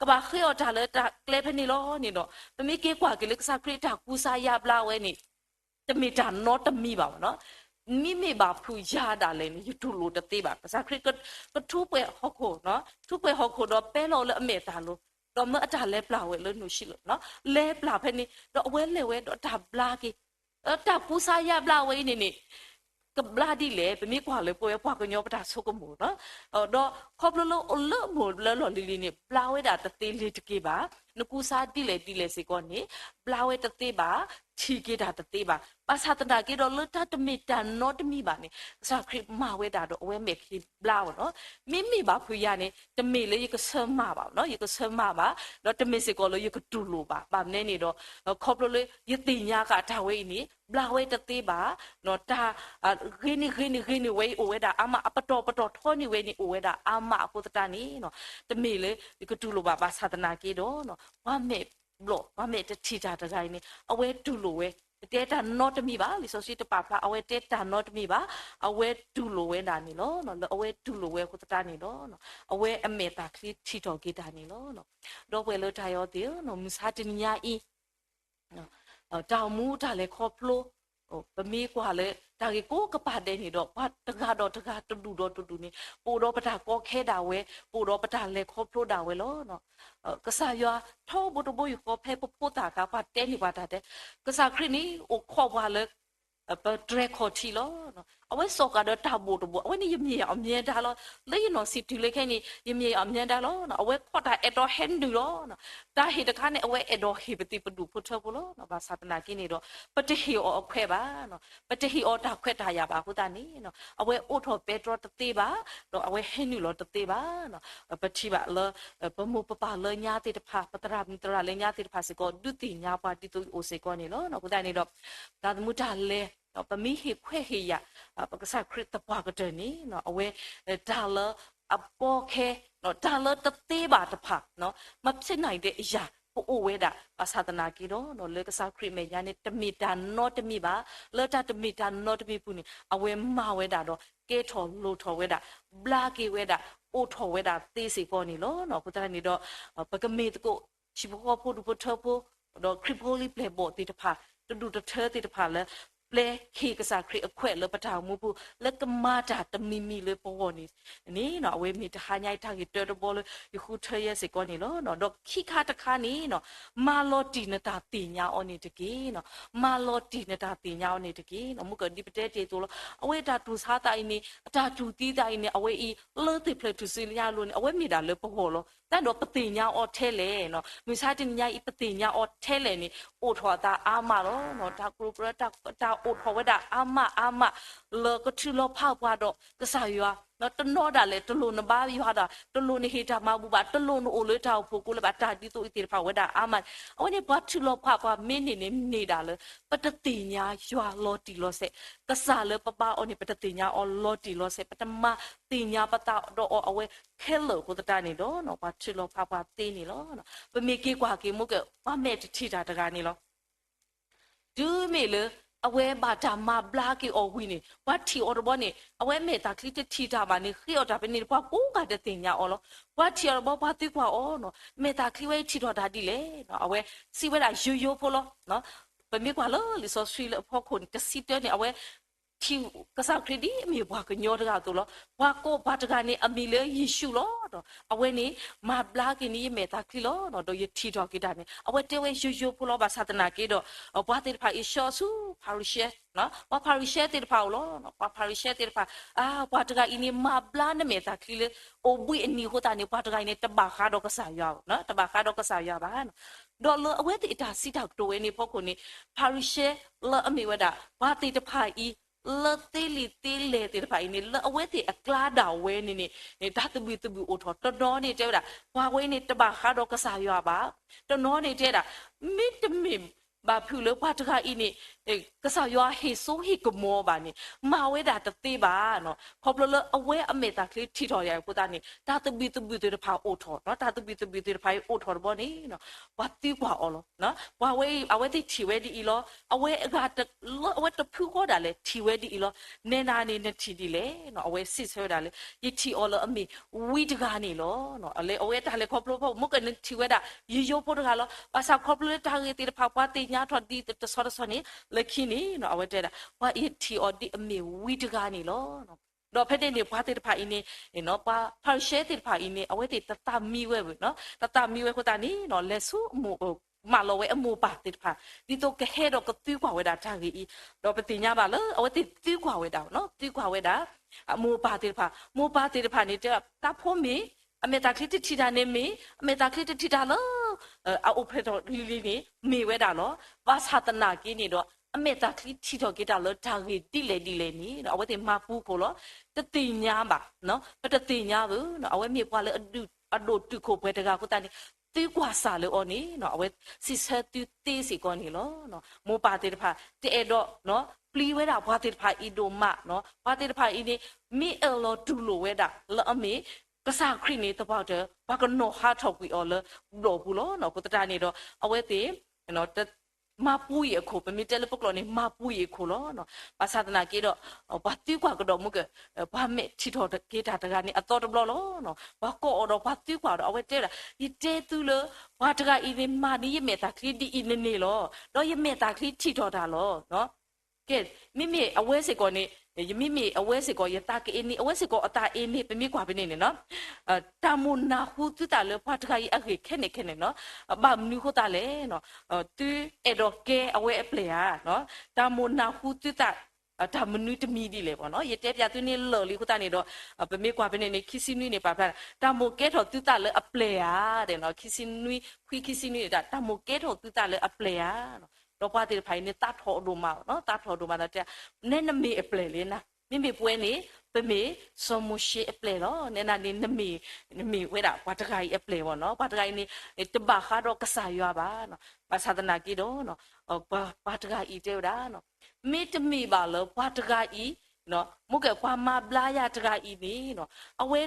ကဘၣ်ဃ့အီၣ်တၢ်လၢတၢ်ကျဲဖဲန့ၣ်လီၤန့ၣ်ဒီး ပမ့ၢ်က့ၤကွၢ်က့ၤလၢကစၢ်ခရံာ်အတၢ်ကူစါယါဘျါဝဲန့ၣ် တမ့ၢ်တၢ်နီတမံၤဘၣ်. မ့မ့ၢ်ဘၣ်ဖုးယၤဒၣ်လဲာ်န့ၣ် ယတူၢ်လိာ်တသ့ဘၣ်. ကစၢ်ခရံာ်ကထူးပှဲၤဟီၣ်ခိၣ်, ထူးပှဲၤဟီၣ်ခိၣ်ဒီးပဲလီၤလၢအမဲာ်တၢ်လိၤ, ဒီးမၢအတၢ်လဲၤပျၢ်ဝဲလၢနူၢ်ဆံလီၤ. လဲၤပျၢ်ဖဲန့ၣ် ဒီးအဝဲလဲၤဝဲဒီးတၢ်ဘျါက့ၤ တၢ်ကူစါယါဘျါဝဲအံၤန့ၣ်န့ၣ် ကဘျါဒ်လဲၣ်, ပမ့ၢ်ကွၢ်လၢပဝဲပှၤကညီပတၢ်ဆိကမိၣ်, ဒီးခီဖျိလၢအိၣ်လၢအမိၢ်လၢလီၢ်လံၤလံၤန့ၣ် ဘျါဝဲဒၣ်တသ့လၢၤတက့ၢ်ဘၣ်. နကူစါဒ်လဲၣ်ဒ်လဲၣ်စ့ၢ်ကီးန့ၣ် ဘျါဝဲတသ့ဘၣ်, ထံၣ်က့ၤတၢ်တသ့ဘၣ်. ဘၣ်ဆၣ်သနာ်က့ဒီး လၢတၢ်တမ့ၢ်တၢ်နီတမံၤဘၣ်န့ၣ် ကစၢ်ခရံာ်မၤဝဲဒၣ်ဒီးအဝဲမဲာ်ချံဘျါအီၤလီၤ. မ့မ့ၢ်ဘၣ်ဖုးယၤန့ၣ် တမ့ၢ်လၢယကဆၢမၤဘၣ်, ယကဆၢမၤဘၣ်, ဒီးတမ့ၢ်စ့ၢ်ကီးလၢယကတူၢ်လိာ်ဘၣ်. ဘၣ်မနုၤန့ၣ်ဒီး ခီဖျိလၢယသ့ၣ်ညါဃာ်တၢ်ဝဲအံၤန့ၣ် ဘျါဝဲတသ့ဘၣ်, တၢ် ဂ့ၤန့ၢ်ဂ့ၤန့ၢ်ဂ့ၤန့ၢ်ဝဲအံၤအိၣ်ဝဲဒၣ်အါမး, အပတီၢ်ပတီၢ်ထီန့ၢ်ဝဲန့ၣ်အိၣ်ဝဲဒၣ်အါမးအဃိသတးန့ၣ် တမ့ၢ်လၢယကတူၢ်လိာ်ဘၣ်. ဘၣ်ဆၣ်သနာ်က့ဒီး ပှၤမဲာ်ဘျီၣ် ပှၤမဲာ်တထံၣ်တၢ်တဂၤအံၤန့ၣ် အဝဲတူၢ်လိာ်ဝဲ, တတဲတၢ်နီတမံၤဘၣ်. လံာ်စီဆှံတပာ်ဖျါ အဝဲတဲတၢ်နီတမံၤဘၣ်, အဝဲတူၢ်လိာ်ဝဲဒၣ်န့ၣ်လီၤ. လၢအဝဲတူၢ်လိာ်ဝဲအဃိသတးန့ၣ်ဒီး အဝဲအမဲာ်တၢ်ချံထံၣ်ထီၣ်က့ၤတၢ်န့ၣ်လီၤ. ဒီပုၢ်ဝဲၢ်လၢတၢ်အဲၣ်အီၤသ့ၣ်ဧၢ, မုၢ်ဆါတနံၤညါအံၤ တၢ်အိၣ်မူတၢ်လဲၤခီဖျိ ပမ့ၢ်ကွၢ်လၢ တၢ်ဂ့ၢ်ကိးကပၤဒဲးန့ၣ်ဒီး ပှၤတဂၤဒီးတဂၤတဒူၣ်ဒီးတဒူၣ်န့ၣ် ပအိၣ်ဒီးပတၢ်ကီခဲဒၣ်ဝဲ, ပအိၣ်ဒီးပတၢ်လဲၤခီဖျိဒၣ်ဝဲလီၤ. ကစၢ်ယွၤထီဘိတဘိယူၢ်ဃီဖဲပဖိသၣ်အခါ ပှၤတဲန့ၢ်ပှၤတၢ်တဲ, ကစၢ်ခရံာ်န့ၣ် အိၣ်ခိးပှၤလၢ ပတြဲၤခီၣ်ထံးလီၤ. အဝဲစိာ်ဃာ်ဒီးတၢ်ဘိၣ်တဘိၣ်, အဝဲန့ၣ်ယမ့ၢ်အီၤအမြဲတမ်းလီၤ. လၢယနီၢ်ဆံးတုၤလၢခဲအံၤန့ၣ် ယမ့ၢ်အီၤအမြဲတမ်းလီၤ. အဝဲခိးတၢ်အဲၣ်ဒိးဟဲနုာ်လီၤ. တၢ်ဟ့ၣ်တခါန့ၣ် အဝဲအဲၣ်ဒိးဟ့ၣ်ပသံးပဒူၣ်ဖိထၢဖိလီၤ. ဘၣ်ဆၣ်သနာ်က့န့ၣ်ဒီး ပတဟ့ၣ်အီၤအခွဲးဘၣ်, ပတဟ့ၣ်အီၤတၢ်ခွဲးတၢ်ယာ်ဘၣ်အဃိသတးန့ၣ် အဝဲအိးထီၣ်ပဲတြီတသ့ဘၣ်, ဒီးအဝဲဟဲနုာ်လီၤတသ့ဘၣ်. ပထံၣ်ဘၣ်လၢ ပမိၢ်ပပၢ်လၢညါသ့ၣ်တဖၣ်, ပသရၣ်မုၣ်သရၣ်လၢညါသ့ၣ်တဖၣ်စ့ၢ်ကီး ဒုးသ့ၣ်ညါပှၤဒ်သိးအံၤအိၣ်စ့ၢ်ကီးန့ၣ်လီၤ. အဃိသတးန့ၣ်ဒီး ပသးသမူတၢ်လဲၤ ပမ့ၢ်ဟ့ၣ်ခွဲးဟ့ၣ်ယာ် ပကစၢ်ခရံာ်သပှၢ်ကတၢၢ်န့ၣ် အဝဲ တၢ်လၢအကီခဲ တၢ်လၢတသ့ဘၣ်တဖၣ် မဖြစ်နိုင်တဲ့အရာ ကအိၣ်ဝဲဒၣ် ဘၣ်ဆၣ်သနာ်က့ဒီး လၢကစၢ်ခရံာ်မဲာ်ညါန့ၣ် တမ့ၢ်တၢ်နီတမံၤဘၣ်. လၢတၢ်တမ့ၢ်တၢ်နီတမံၤပူၤန့ၣ် အဝဲမၤဝဲဒၣ်ဒီး ကဲထီၣ်လိၣ်ထီၣ်ဝဲဒၣ် ဘျါက့ၤဝဲဒၣ် အိးထီၣ်ဝဲဒၣ်သ့စ့ၢ်ကီးန့ၣ်လီၤ. အဃိသတးန့ၣ်ဒီး ပကမ့ၢ်သကိး ဟံၣ်ဖိဃီဖိဒူၣ်ဖိထၢဖိ ဒီးခရံာ်ဖိလံၤပျဲၢ်ဘီၣ်သ့ၣ်တဖၣ် တဒူၣ်တထၢသ့ၣ်တဖၣ်လၢ ပျဲဟ့ၣ်ကစၢ်ခရံာ်အခွဲးလၢပတၢ်အိၣ်မူပူၤ လၢကမၤတၢ်တမံၤမံၤလၢပဂီၢ်န့ၣ် န့ၣ် အဝဲမ့ၢ်တဟါညါအံၤ တၢ်ဂ့ၢ်တၢတဘီလၢ ယဃုထၢယဲစ့ၢ်ကီးန့ၣ်လီၤ. ဒီးခံခါတခါန့ၣ် မၤလီၤတံၢ်နတၢ်သ့ၣ်ညါအီၤန့ၣ်တက့ၢ်. မၤလီၤတံၢ်နတၢ်သ့ၣ်ညါအီၤန့ၣ်တက့ၢ်. မုၢ်ကဒ်ပတဲတ့ၢ်အသိးလီၤ. အဝဲအတၢ်တူၢ်ဆါသးအံၤန့ၣ် အတၢ်တူၢ်သံသးအံၤန့ၣ် အဝဲအံၤ လၢသ့ၣ်ဖျၢၣ်ထူၣ်စုညါအလိၤန့ၣ် အဝဲမ့ၢ်ဒၣ်လၢပဂီၢ်လီၤ. တၢ်ဒီးပသ့ၣ်ညါအီၤထဲလဲၣ်, မုၢ်ဆါတနံၤညါအံၤ ပသ့ၣ်ညါအီၤထဲလဲၣ်န့ၣ် အိၣ်ထီၣ်အသးအါမးလီၤ. တၢ်ကျိးကြၢး တၢ်အိၣ်ထီၣ်ဝဲဒၣ်အါမးအါမး လၢကထုးလီၤဖးပှၤဒီးကစၢ်ယွၤ တနီၤဒၣ်လဲာ် တလိၣ်နဘါယွၤဒၣ်, တလိၣ်နဟ့ၣ်တၢ်မၤဘူၣ်ဘၣ်, တလိၣ်နအိၣ်လၢတၢ်အိၣ်ဖှိၣ်ကိးလၢၤဘၣ်, တၢ်ဒ်သိးအံၤသ့ၣ်တဖၣ်ဝဲဒၣ်အါမးန့ၣ် အဝဲန့ၣ်ပှၤထုးလီၤဖးပှၤမ့ၢ်န့ၢ်န့ၣ် မ့ၢ်ဒၣ်လၢ ပတသ့ၣ်ညါယွၤလီၤတံၢ်လီၤဆဲး, ကစၢ်လၢပဘါအီၤန့ၣ် ပတသ့ၣ်ညါအီၤလီၤတံၢ်လီၤဆဲး, ပတမၤသ့ၣ်ညါပသးဒီးအီၤအဝဲခဲလၢာ်အဃိသတးန့ၣ်ဒီး ပှၤထုးလီၤဖးပှၤသ့န့ၣ်လီၤ. ပမ့ၢ်က့ၤကွၢ်က့ၤမုၢ်က ပှၤမဲာ်တထံၣ်တၢ်တဂၤန့ၣ်လီၤ. တုၤမ့ၢ်လၢ အဝဲဘၣ်တၢ်မၤဘျါက့ၤအီၤဝံၤန့ၣ် ပှၤထံၣ်အီၤတဘျီန့ၣ် အဝဲမဲာ်သၣ်ချံတထံၣ်တၢ်ဘၣ်န့ၣ် ဃ့အီၣ်တၢ်ဖဲန့ၣ် ပှၤကိးဂၤဒဲးသ့ၣ်ညါအီၤလီၤ. ပှၤထံၣ်အီၤတဘျီ ပှၤသံကွၢ်အီၤနီၤ မဲာ်သၣ်ချံဝဲအံၤထံၣ်ထီၣ်တၢ်ဒ်လဲၣ်နီၤ အဝဲစံးဝဲဒၣ်ယိယိဖိလီၤ. ပမ့ၢ်ကွၢ်လၢလံာ်စီဆှံလၢအဖီခိၣ်န့ၣ် တဆံတၢန့ၣ် အဝဲ ထံၣ်ကစၢ်ခရံာ်ဒ်အမ့ၢ်ပှၤကညီတဂၤအသိးလီၤ. ပှၤကိးပှၤတဂၤန့ၣ် အမံၤလၢယ့ၣ်ၡူးလီၤ. အဝဲန့ၣ် မၤဘျါက့ၤန့ၢ်ယမဲာ်သၣ်ချံလီၤ. ဒီးယထံၣ်ထီၣ်က့ၤတၢ်န့ၣ် အဝဲတဲဝဲယိယိဖိလီၤ. ဘၣ်ဆၣ်သနာ်က့ဒီး ပှၤသ့ၣ်တဖၣ်အံၤဆှၢဆူဖၤရံၤၡဲ ပှၤဖၤရံၤၡဲသ့ၣ်တဖၣ်အအိၣ်လီၤ. ပှၤဖၤရံၤၡဲသ့ၣ်တဖၣ် အါ ပှၤတဂၤအံၤန့ၣ် မၤဘျါနမဲာ်သၣ်ချံလၢ အိၣ်ဘှံးအနံၤအဃိသတးန့ၣ် ပှၤတဂၤအံၤန့ၣ်တဘၣ်ဃးဒီးကစၢ်ယွၤ, တဘၣ်ဃးဒီးကစၢ်ယွၤဘၣ်. ဒီးလၢအဝဲသ့ၣ်အတၢ်စံးတၢ်ကတိၤဝဲန့ၣ်အဖီခိၣ်န့ၣ် ဖၤရံၤၡဲလၢအမ့ၢ်ဝဲဒၣ် ပှၤသ့ၣ်တဖၣ်အံၤ လၢသ့လံာ်သ့လဲၢ်သ့ၣ်တဖၣ်အံၤန့ၣ် လၢအဝဲသ့ၣ်အကျါဒၣ်ဝဲန့ၣ်န့ၣ် တၢ်သဘံၣ်သဘုၣ်အိၣ်ထီၣ်, တနီၤန့ၣ်တဲဝဲဒၣ် ပှၤဝဲအံၤန့ၣ်တဘၣ်ဃးဒီးကစၢ်ယွၤဘၣ်, တနီၤန့ၣ်တဲဒၣ် မ့တမ့ၢ်ဘၣ်ဖုးလၢပှၤတဂၤအံၤန့ၣ် ကစၢ်ယွၤဟ့ၣ်စိဟ့ၣ်ကမီၤဘၣ်န့ၣ် မၤဝဲဒၣ်တသ့ဘၣ်နီၤ. ခီဖျိလၢအဝဲအမဲာ်သၣ်ချံထံၣ်ထီၣ်ယၤအဃိသတးန့ၣ် တၢ်သဘံၣ်သဘုၣ်သ့ၣ်တဖၣ်အိၣ်ထီၣ်, တၢ်သဘံၣ်သဘုၣ်သ့ၣ်တဖၣ်အံၤအိၣ်ထီၣ်တဘျီန့ၣ် ပှၤသံကွၢ်အီၤလီၤ. ပှၤဝဲအံၤ အဝဲသ့ၣ်ထံၣ်ဝဲဒ်အံၤလီၤ. အဝဲအဂၤလၢအဝဲတဖုဃီဒၣ်လဲာ် ထံၣ်ဝဲဒ်အံၤလီၤ. နဲနၤန့ၣ် နထံၣ်ဒ်လဲၣ်. အဝဲစံးဆၢဝဲဒၣ်လၢ ယထံၣ်အီၤလၢအမ့ၢ်ဝံတဂၤန့ၣ်လီၤ. အဝဲတၢ်လဲၤခီဖျိဖီ မ့ၢ်ကနထံၣ်ဝဲဒၣ် ယိယိဖိတဂၤလီၤ. ဘၣ်ဆၣ်ခီဖျိလၢတၢ်ဂ့ၢ်သ့ၣ်တဖၣ် ပှၤသ့ၣ်ညါထီၣ်ဒ်တဆီတဆီန့ၣ် လၢခံန့ၣ် အဝဲတဲဒၣ် ပှၤယထံၣ်အီၤဒ်အမ့ၢ်ဝံတဂၤန့ၣ်လီၤ. ဒီးဖဲန့ၣ်န့ၣ် ပှၤသ့ၣ်တဖၣ်အံၤန့ၣ် ပှၤဖၤရံၤၡဲသ့ၣ်တဖၣ်အံၤန့ၣ် အဝဲသ့ၣ်တသးမံဝဲဘၣ်, တသးမံဝဲအဃိသတးန့ၣ် လဲၤဆူ မၢလီၤဝဲအမိၢ်ပၢ်သ့ၣ်တဖၣ် ဒ်သိးကဟဲဒီးကသံကွၢ်ဝဲဒၣ်တၢ်ဂ့ၢ်အံၤ, ဒီးပသ့ၣ်ညါဘၣ်လၢ အဝဲသ့ၣ်သံကွၢ်ဝဲဒၣ်, သံကွၢ်ဝဲဒၣ် အမိၢ်ပၢ်သ့ၣ်တဖၣ်, မိၢ်ပၢ်သ့ၣ်တဖၣ်န့ၣ်တဲ သးဖိမ့ၢ် အမဲာ်သၣ်ချံတထံၣ်တၢ်န့ၣ်မ့ၢ် အမဲာ်သၣ်ချံတထံၣ်တၢ်လၢ အအိၣ်ဖျဲၣ်ထီၣ်လံၤလံၤန့ၣ် မ့ၢ်ဝဲဒၣ်လီၤ. ဘၣ်ဆၣ်သနာ်က့န့ၣ်ဒီး အမဲာ်သၣ်ချံထံၣ်ထီၣ်က့ၤတၢ်လၢတၢ်ဂ့ၢ်ဒ်လဲၣ်ဒ်လဲၣ်န့ၣ် အဝဲသ့ၣ်မၤပူၤခိၣ်လီၤ. တသ့ၣ်ညါဘၣ်, ပတသ့ၣ်ညါဘၣ်, အဝဲမ့ၢ်ပှၤလၢ အဒိၣ်တုာ်ခိၣ်ပှဲၤတဂၤအဃိသတးန့ၣ် သံကွၢ်စၢ်လၢအီၤန့ၣ် အဝဲစံးဆၢသုသ့စ့ၢ်ကီးန့ၣ်လီၤ. မိၢ်ပၢ်သ့ၣ်တဖၣ် တအဲၣ်ဒိး ပျံၤဝဲဒၣ်ပှၤသ့ၣ်တဖၣ်အံၤဒိၣ်မး, ပှၤသ့ၣ်တဖၣ်အံၤန့ၣ် မ့ၢ်အၢၣ်လီၤတူၢ်လိာ်ဝဲဒၣ်လၢအမ့ၢ် ကစၢ်ခရံာ်န့ၣ် သပှၢ်တၢၢ် ပှၤကနီၤဟးထီၣ်ကွံာ်အီၤလၢဘျီၣ်ပူၤလီၤ. အဃိသတးန့ၣ်ဒီး အဝဲသ့ၣ် မၤပူၤအံၤအခိၣ်, ပမ့ၢ်တဲလၢပကျိာ်န့ၣ် မၤပူၤအံၤအခိၣ်လီၤ. ဘၣ်ဆၣ်သနာ်က့ဒီး ပှၤသံကွၢ်ကဒီးမ့ၢ်က ပှၤမဲာ်ထံၣ်ထီၣ်က့ၤတၢ်တဂၤန့ၣ် အသီတဘျီလီၤ. ပှၤကိးအီၤဒီးပှၤသံကွၢ်ဒီး အဝဲတဲဝဲဒၣ် ယတဲသုလၢ ပှၤတဂၤအံၤန့ၣ် မၤန့ၢ်ယမဲာ်သၣ်ချံဒ်အံၤန့ၣ်န့ၣ်လီၤ. ဒီးယမဲာ်သၣ်ချံထံၣ်ထီၣ်တၢ်လီၤ. ကဲ, မ့မ့ၢ်အဝဲစ့ၢ်ကီးန့ၣ်, ယမ့မ့ၢ်အဝဲစ့ၢ်ကီး ယသးကအ့န့ၢ်, အဝဲစ့ၢ်ကီးအသးအ့န့ၢ်, ပမ့ၢ်ကွၢ်ဖဲန့ၣ်န့ၣ်နီၤ, တၢ်မိၣ်နၢ်ဟူသုသးလၢပှၤတဂၤအံၤအဂ့ၢ်ခဲန့ၣ်ခဲန့ၣ်နီၤ, ဘၣ်မနုၤအဃိသတးလဲၣ်, သုအဲၣ်ဒိးကဲအဝဲအပျဲၢ်ဧါ, တၢ်မိၣ်နၢ်ဟူသုသး တၢ်မနုၤတမံၤဒ်လဲၣ်ဘၣ်နီၤ, ယတဲပျးသုန့ၣ်လၢာ်လံအဃိသတးန့ၣ်ဒီး, ပမ့ၢ်ကွၢ်ဖဲန့ၣ်န့ၣ် ခံဆံနွံန့ၣ် ပာ်ဖျါ တၢ်မိၣ်ကဲထီၣ်သုသးလၢအပျဲၢ်ဧါ, ခံဆံနွံ, ခွံခံဆံနွံန့ၣ် တၢ်မိၣ်ကဲထီၣ်သုသးလၢအပျဲၢ်ဧါ, ဒီးပှၤသ့ၣ်တဖၣ်အံၤန့ၣ် သးထီၣ်အဒိၣ်မးနီၤ, သးထီၣ်အဒိၣ်မးဒီးတဲ, နဲနမ့ၢ်အပျဲၢ်လဲၣ်နၤ, မ့မ့ၢ်ပဝဲန့ၣ် ပမ့ၢ်စီၤမိၤၡ့အပျဲၢ်လီၤ, နဲနၤန့ၣ် နမ့ၢ်ဝဲဒၣ်ပှၤတဂၤအံၤအပျဲၢ်ဘၣ်နီၤ, ပှၤတဂၤအံၤန့ၣ် တဘၣ်ဃးဒီးကစၢ်ယွၤဘၣ်, ဘၣ်ဆၣ်သနာ်က့ဒီး ပှၤတဂၤအံၤတဲဝဲဒၣ်, မ့တမ့ၢ်ဘၣ်လၢပှၤတဂၤအံၤ, မ့ၢ်ကဲပှၤမၤဘျါယၤတဂၤအံၤန့ၣ်, အဝဲ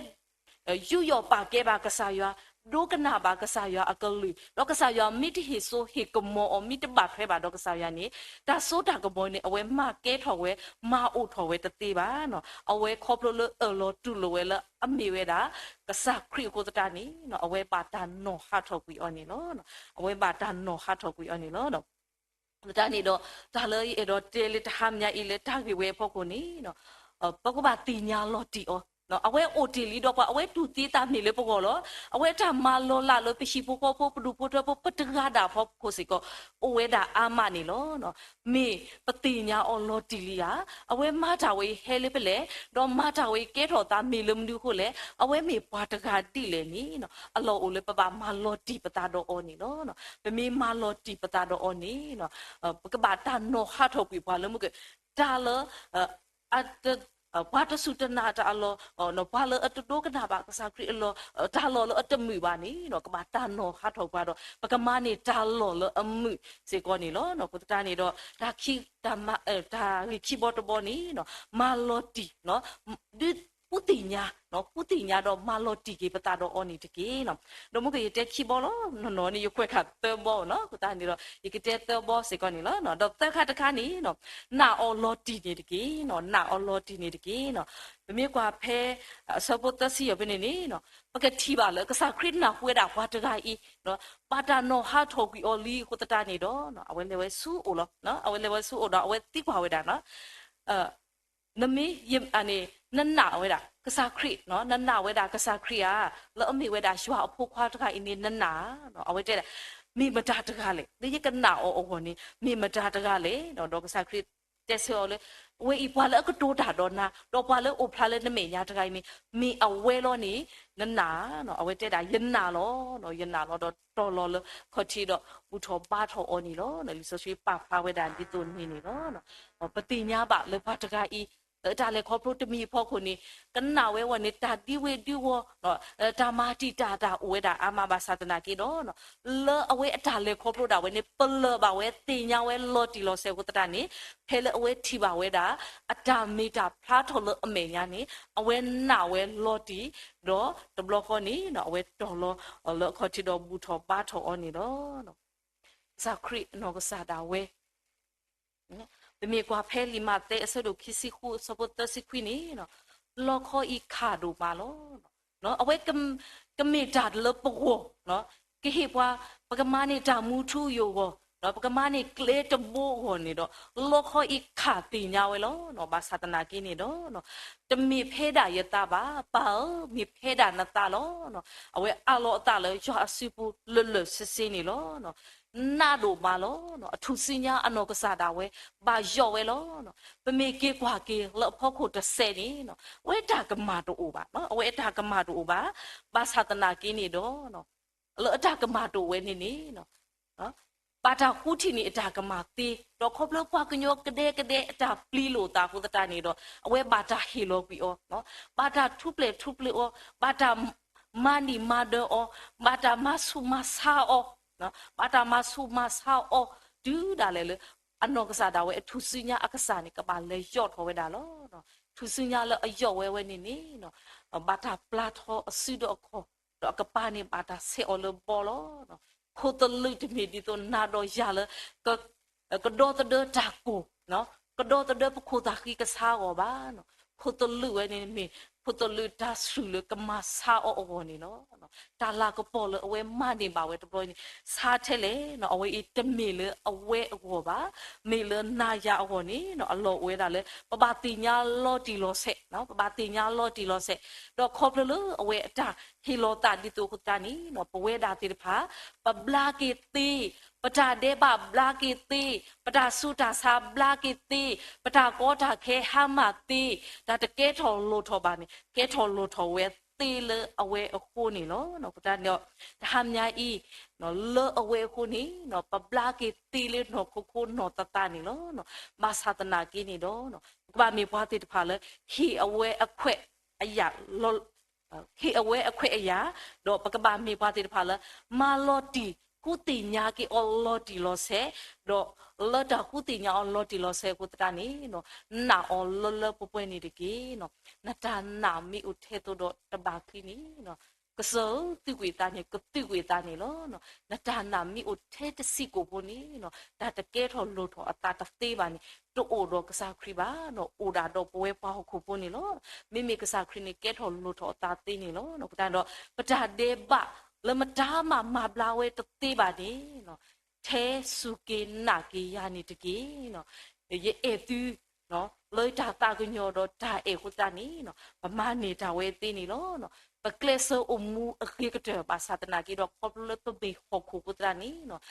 ယူးယီၣ်ပာ်ကဲဘၣ်ကစၢ်ယွၤ, ဒိကနၣ်ဘၣ်ကစၢ်ယွၤအကလုၢ်, ဒီးကစၢ်ယွၤမ့ၢ်တဟ့ၣ်စိဟ့ၣ်ကမီၤအီၤ, မ့ၢ်တဘၣ်ထွဲဘၣ်ဒီးကစၢ်ယွၤန့ၣ်, တၢ်စိတၢ်ကမီၤန့ၣ် အဝဲမၤကဲထီၣ်ဝဲ, မၤအိၣ်ထီၣ်ဝဲတသ့ဘၣ်နီၤ, အဝဲခီဖျိလၢအၢၣ်လီၤတူၢ်လိာ်ဝဲလၢအမ့ၢ်ဝဲဒၣ် ကစၢ်ခရံာ်အဃိသတးန့ၣ်, အဝဲဘၣ်တၢ်နီၤဟးထီၣ်ကွံာ်အီၤန့ၣ်လီၤ, အဝဲဘၣ်တၢ်နီၤဟးထီၣ်ကွံာ်အီၤန့ၣ်လီၤ. သတးန့ၣ်ဒီး တၢ်လၢယအဲၣ်ဒိးတဲလၢတဟါမညါအံၤလၢတၢ်ဂ့ၢ်ဝဲအဖီခိၣ်န့ၣ်, ပကဘၣ်သ့ၣ်ညါလီၤတံၢ်အီၤ, အဝဲအိၣ်တ့ၢ်လံဒီးပှၤ အဝဲတူၢ်သံအသးမ့ၢ်လၢပဂီၢ်လီၤ, အဝဲတၢ်မၤလီၤလးလၢပဟံၣ်ဖိဃီဖိ ပဒူၣ်ဖိထၢဖိ ပတဂၤဒၣ်ဖီခိၣ်စ့ၢ်ကီး အိၣ်ဝဲဒၣ်အါမးန့ၣ်လီၤ. မ့ၢ်ပသ့ၣ်ညါအီၤလီၤတံၢ်လံဧါ, အဝဲမၤတၢ်ဝဲအံၤဟဲလၢပလဲၣ်, ဒီးမၤတၢ်ဝဲအံၤကဲထီၣ်သးမ့ၢ်လၢမနုၤအဃိလဲၣ်, အဝဲမ့ၢ်ပှၤတဂၤဒ်လဲၣ်န့ၣ်, အလီၢ်အိၣ်လၢပဘၣ်မၤလီၤတံၢ်ပသးဒီးအီၤန့ၣ်လီၤ. ပမ့ၢ်မၤလီၤတံၢ်ပသးဒီးအီၤန့ၣ်, ပကဘၣ်တၢ်နီၤဟးထီၣ်ကွံာ်ပှၤလၢမ့ၢ်ကဲ တၢ်လၢ ပှၤတစူၢ်တနာ်တၢ်အလီၢ်, ပှၤလၢအတဒိကနၣ်ဘၣ်ကစၢ်ခရံာ်အလီၢ်, တၢ်လီၢ်လၢအတမုာ်ဘၣ်န့ၣ်, ကဘၣ်တၢ်နီၤဟးထီၣ်ပှၤဒီး ပကမၤန့ၢ်တၢ်လီၢ်လၢအမုာ်စ့ၢ်ကီးန့ၣ်လီၤ. အဃိသတးန့ၣ်ဒီး တၢ်ခံ, တၢ်ဂ့ၢ်ခံဘီတဘီန့ၣ်, မၤလီၤတံၢ်, ဒုး ဃုသ့ၣ်ညါ, ဃုသ့ၣ်ညါဒီးမၤလီၤတံၢ်က့ၤပသးဒီးအီၤန့ၣ်တက့ၢ်. ဒီးမ့ၢ်ကယတဲခံဘီလီၤ, နီၢ်နီၢ်န့ၣ် ယခွဲးဃာ်သၢဘီနီၤ, အဃိသတးန့ၣ်ဒီး ယကတဲသၢဘီစ့ၢ်ကီးန့ၣ်လီၤ. ဒီးသၢခါတခါန့ၣ်, နာ်အီၤလီၤတံၢ်န့ၣ်တက့ၢ်, နာ်အီၤလီၤတံၢ်န့ၣ်တက့ၢ်. ပမ့ၢ်ကွၢ်ဖဲ အဆၢဖိသၢဆံယဲၢ်ဖဲန့ၣ်န့ၣ်, ပကထံၣ်ဘၣ်လၢ ကစၢ်ခရံာ်နၢ်ဟူဝဲဒၣ်ပှၤတဂၤအံၤ ဘၣ်တၢ်နီၣ်ဟးထီၣ်ကွံာ်အီၤလံအဃိသတးန့ၣ်ဒီး အဝဲလဲၤဝဲဆူအအိၣ်လီၤ. အဝဲလဲၤဝဲဆူအအိၣ်ဒီး အဝဲသံကွၢ်ဝဲဒၣ်, နမ့ၢ်, နနာ်ဝဲဒၣ်ကစၢ်ခရံာ်, နနာ်ဝဲဒၣ်ကစၢ်ခရံာ်ဧါ, လၢအမ့ၢ်ဝဲဒၣ်ယွၤအဖိခွါတဂၤအံၤန့ၣ် နနာ်ဧါ. အဝဲတဲဒၣ်, မ့ၢ်မတၤတဂၤလဲၣ်, လၢယကနာ်အီၤအဂီၢ်န့ၣ် မ့ၢ်မတၤတဂၤလဲၣ်. ဒီးကစၢ်ခရံာ်တဲဆၢအီၤလၢ အဝဲအံၤပှၤလၢအကတိၤတၢ်ဒီးနၤ, ဒီးပှၤလၢအိၣ်ဖျါလၢနမဲာ်ညါတဂၤအံၤန့ၣ် မ့ၢ်အဝဲလီၤန့ၣ် နနာ်ဧါ. အဝဲတဲဒၣ် ယနာ်လီၤ, ယနာ်လီၤ. ဒီးတီၤလီၤလၢခီၣ်ထံးဒီးဘူၣ်ထီၣ်ဘါထီၣ်အီၤန့ၣ်လီၤ. လံာ်စီဆှံပာ်ဖျါဝဲဒၣ်ဒ်သိးန့ၣ်န့ၣ်လီၤ. ပသ့ၣ်ညါဘၣ်လၢပှၤတဂၤအံၤ လၢအတၢ်လဲၤခီဖျိတမံၤအဖီခိၣ်န့ၣ် ကနာ်ဝဲအဂီၢ်န့ၣ် တၢ်ဒံဝ့ၤဒံဝီၤ, တၢ်မၤတံာ်တာ်တၢ်အိၣ်ဝဲဒၣ်အါမးဘၣ်ဆၣ်သနာ်က့ဒီး လၢအဝဲအတၢ်လဲၤခီဖျိဒၣ်ဝဲန့ၣ် ပလၢၢ်ဘၣ်ဝဲသ့ၣ်ညါဝဲလီၤတံၢ်လီၤဆဲးအဃိသတးန့ၣ် ဖဲလၢအဝဲထံၣ်ဘၣ်ဝဲဒၣ် အတၢ်မ့ၢ်တၢ်ဖျါထီၣ်လၢအမဲာ်ညါန့ၣ် အဝဲနာ်ဝဲလီၤတံၢ်, ဒီးတဘျီဃီန့ၣ် အဝဲတီၤလီၤလၢအခီၣ်ထံးဒီးဘူၣ်ထီၣ်ဘါထီၣ်အီၤန့ၣ်လီၤ. ကစၢ်ခရံာ်အနီၢ်ကစၢ်ဒၣ်ဝဲ ပမ့ၢ်ကွၢ်ဖဲလံာ်မးသဲအဆၢဒိၣ်ခံဆံဃုအဆၢဖိသၢဆံခွံန့ၣ်, လီခီအံၤခးဒိၣ်မးလီၤ. အဝဲကမ့ၢ်တၢ်လၢပဂီၢ်, ကဟ့ၣ်ပှၤ, ပကမၤန့ၢ်တၢ်မူထူယိာ်အဂီၢ်, ပကမၤန့ၢ်ကျဲတဘိအဂီၢ်န့ၣ်ဒီး လီခီအံၤခးသ့ၣ်ညါဝဲလီၤ. ဘၣ်ဆၣ်သနာ်က့န့ၣ်ဒီး တမ့ၢ်ဖဲဒၣ်ယသးဘၣ်, ပၢ်ဧၢ, မ့ၢ်ဖဲဒၣ်နသးလီၤ. အဝဲအးလီၤအသးလၢယွၤအစုပူၤလၢာ်လၢာ်ဆ့ဆ့န့ၣ်လီၤ. နာ်ဒိၣ်မးလီၤ. အထူၣ်စုညါအနီၢ်ကစၢ်ဒၣ်ဝဲ ဘၣ်ယိးဝဲလီၤ. ပမ့ၢ်က့ၤကွၢ်က့ၤလၢအဖီခိၣ်တစဲးန့ၣ်, အဝဲတၢ်ကမၣ်တအိၣ်ဘၣ်, အဝဲအတၢ်ကမၣ်တအိၣ်ဘၣ်. ဘၣ်ဆၣ်သနာ်က့န့ၣ်ဒီး လၢအတၢ်ကမၣ်တအိၣ်ဝဲန့ၣ်န့ၣ် ဘၣ်တၢ်ဃုထံၣ်န့ၢ်အတၢ်ကမၣ်သ့, ဒီးခီဖျိပှၤကညီကဒဲကဒဲအတၢ်ပျံၤလိာ်သးအဃိသတးန့ၣ်ဒီး အဝဲဘၣ်တၢ်ဟ့ၣ်လီၤကွံာ်အီၤ, ဘၣ်တၢ်ထူၣ်ဖျဲးထူၣ်ပျဲးအီၤ, ဘၣ်တၢ်မၤနံၣ်မၤဒၢအီၤ, ဘၣ်တၢ်မၤဆူးမၤဆါအီၤ, ဘၣ်တၢ်မၤဆူးမၤဆါအီၤ တုၤဒၣ်လဲာ်လၢ အနီၢ်ကစၢ်ဒၣ်ဝဲအထူၣ်စုညါအကစၢ်န့ၣ် ကဘၣ်လဲၤယိးထီၣ်ဝဲဒၣ်လီၤ. ထူၣ်စုညါလၢအယိးဝဲဝဲန့ၣ်န့ၣ် ဘၣ်တၢ်ပျၢ်ထီအစုဒီးအခီၣ်, ဒီးအကပၤန့ၣ်ဘၣ်တၢ်ဆဲးအီၤလၢဘီလီၤ. ခိၣ်သလုးတမ့ၢ်ဒ်သိးနၤဒီးယၤလၢ ကဒီသဒၢတၢ်ကိၢ်, ကဒီသဒၢပခိၣ်သၣ်ဃံကဆါအဂီၢ်ဘၣ်. ခိၣ်သလုးဝဲန့ၣ်မ့ၢ် ခိၣ်သလုးတၢ်ဆှုၣ်လၢကမၤဆါအီၤအဂီၢ်န့ၣ်လီၤ. တၢ်လၤကပီၤလၢအဝဲမၤန့ၢ်ဘၣ်ဝဲတဘျီန့ၣ် ဆါထဲလဲၣ်, အဝဲအံၤတမ့ၢ်လၢအဝဲအဂီၢ်ဘၣ်, မ့ၢ်လၢနၤယၤအဂီၢ်န့ၣ် အလီၢ်အိၣ်ဝဲဒၣ်လၢ ပဘၣ်သ့ၣ်ညါလီၤတံၢ်လီၤဆဲး, ပဘၣ်သ့ၣ်ညါလီၤတံၢ်လီၤဆဲး, ဒီးခီဖျိလၢအဝဲအတၢ်ဟ့ၣ်လီၤသးဒ်သိးအဃိသတးန့ၣ် ပဝဲဒၣ်သ့ၣ်တဖၣ် ပဘျါက့ၤသ့, ပတၢ်ဒဲးဘးဘျါက့ၤသ့, ပတၢ်ဆူးတၢ်ဆါဘျါက့ၤသ့, ပတၢ်ကီတၢ်ခဲဟါမၢ်သ့, တၢ်တကဲထီၣ်လိၣ်ထီၣ်ဘၣ်န့ၣ် ကဲထီၣ်လိၣ်ထီၣ်ဝဲသ့လၢအဝဲအဃိန့ၣ်လီၤ. အဃိသတးန့ၣ်ဒီး တဟါမၢ်အံၤ လၢအဝဲအဃိန့ၣ် ပဘျါက့ၤသ့လၢနီၢ်ခိခိနီၢ်သးသးန့ၣ်လီၤ. ဘၣ်ဆၣ်သနာ်က့န့ၣ်ဒီး ပကဘၣ်မ့ၢ်ပှၤသ့ၣ်တဖၣ်လၢ ဟ့ၣ်အဝဲအခွဲးအယာ် ဟ့ၣ်အဝဲအခွဲးအယာ်, ဒီးပကဘၣ်မ့ၢ်ပှၤသ့ၣ်တဖၣ်လၢ မၤလီၤတံၢ် ဃုသ့ၣ်ညါက့ၤအီၤလီၤတံၢ်လီၤဆဲး, ဒီးလၢတၢ်ဃုသ့ၣ်ညါအီၤလီၤတံၢ်လီၤဆဲးအဃိသတးန့ၣ် နာ်အီၤလၢလၢပှဲၤပှဲၤန့ၣ်တက့ၢ်. နတၢ်နာ်မ့ၢ်အိၣ်ထဲသိးဒီးတဘၣ်ချံန့ၣ် ကစၢၢ်သုးကွံာ်သးန့ၣ် ကသုးကွံာ်သးန့ၣ်လီၤ. နတၢ်နာ်မ့ၢ်အိၣ်ထဲတစံးကိာ်ဖိန့ၣ် တၢ်တကဲထီၣ်လိၣ်ထီၣ်အသးတသ့ဘၣ်န့ၣ် တအိၣ်ဒီးကစၢ်ခရံာ်ဘၣ်, အိၣ်ဒၣ်ဒီးပဝဲပှၤဟီၣ်ခိၣ်ဖိန့ၣ်လီၤ. မ့မ့ၢ်ကစၢ်ခရံာ်န့ၣ် ကဲထီၣ်လိၣ်ထီၣ်အသးသ့န့ၣ်လီၤ. အဃိသတးဒီး ပတၢ်ဒဲးဘးလၢမတၤမးမၤဘျါဝဲတသ့ဘၣ်န့ၣ် ထဲစူၢ်က့ၤနာ်က့ၤယၤန့ၣ်တက့ၢ်. ယအဲၣ်သု လၢတၢ်သးကညီၤဒီးတၢ်အဲၣ်အဃိသတးန့ၣ် ပမၤန့ၢ်တၢ်ဝဲသ့န့ၣ်လီၤ. ပကျဲးစၢးအိၣ်မူအဂ့ၤကတၢၢ်ဘၣ်ဆၣ်သနာ်က့ဒီး ခီဖျိလၢပမ့ၢ်ဟီၣ်ခိၣ်အဃိသတးန့ၣ်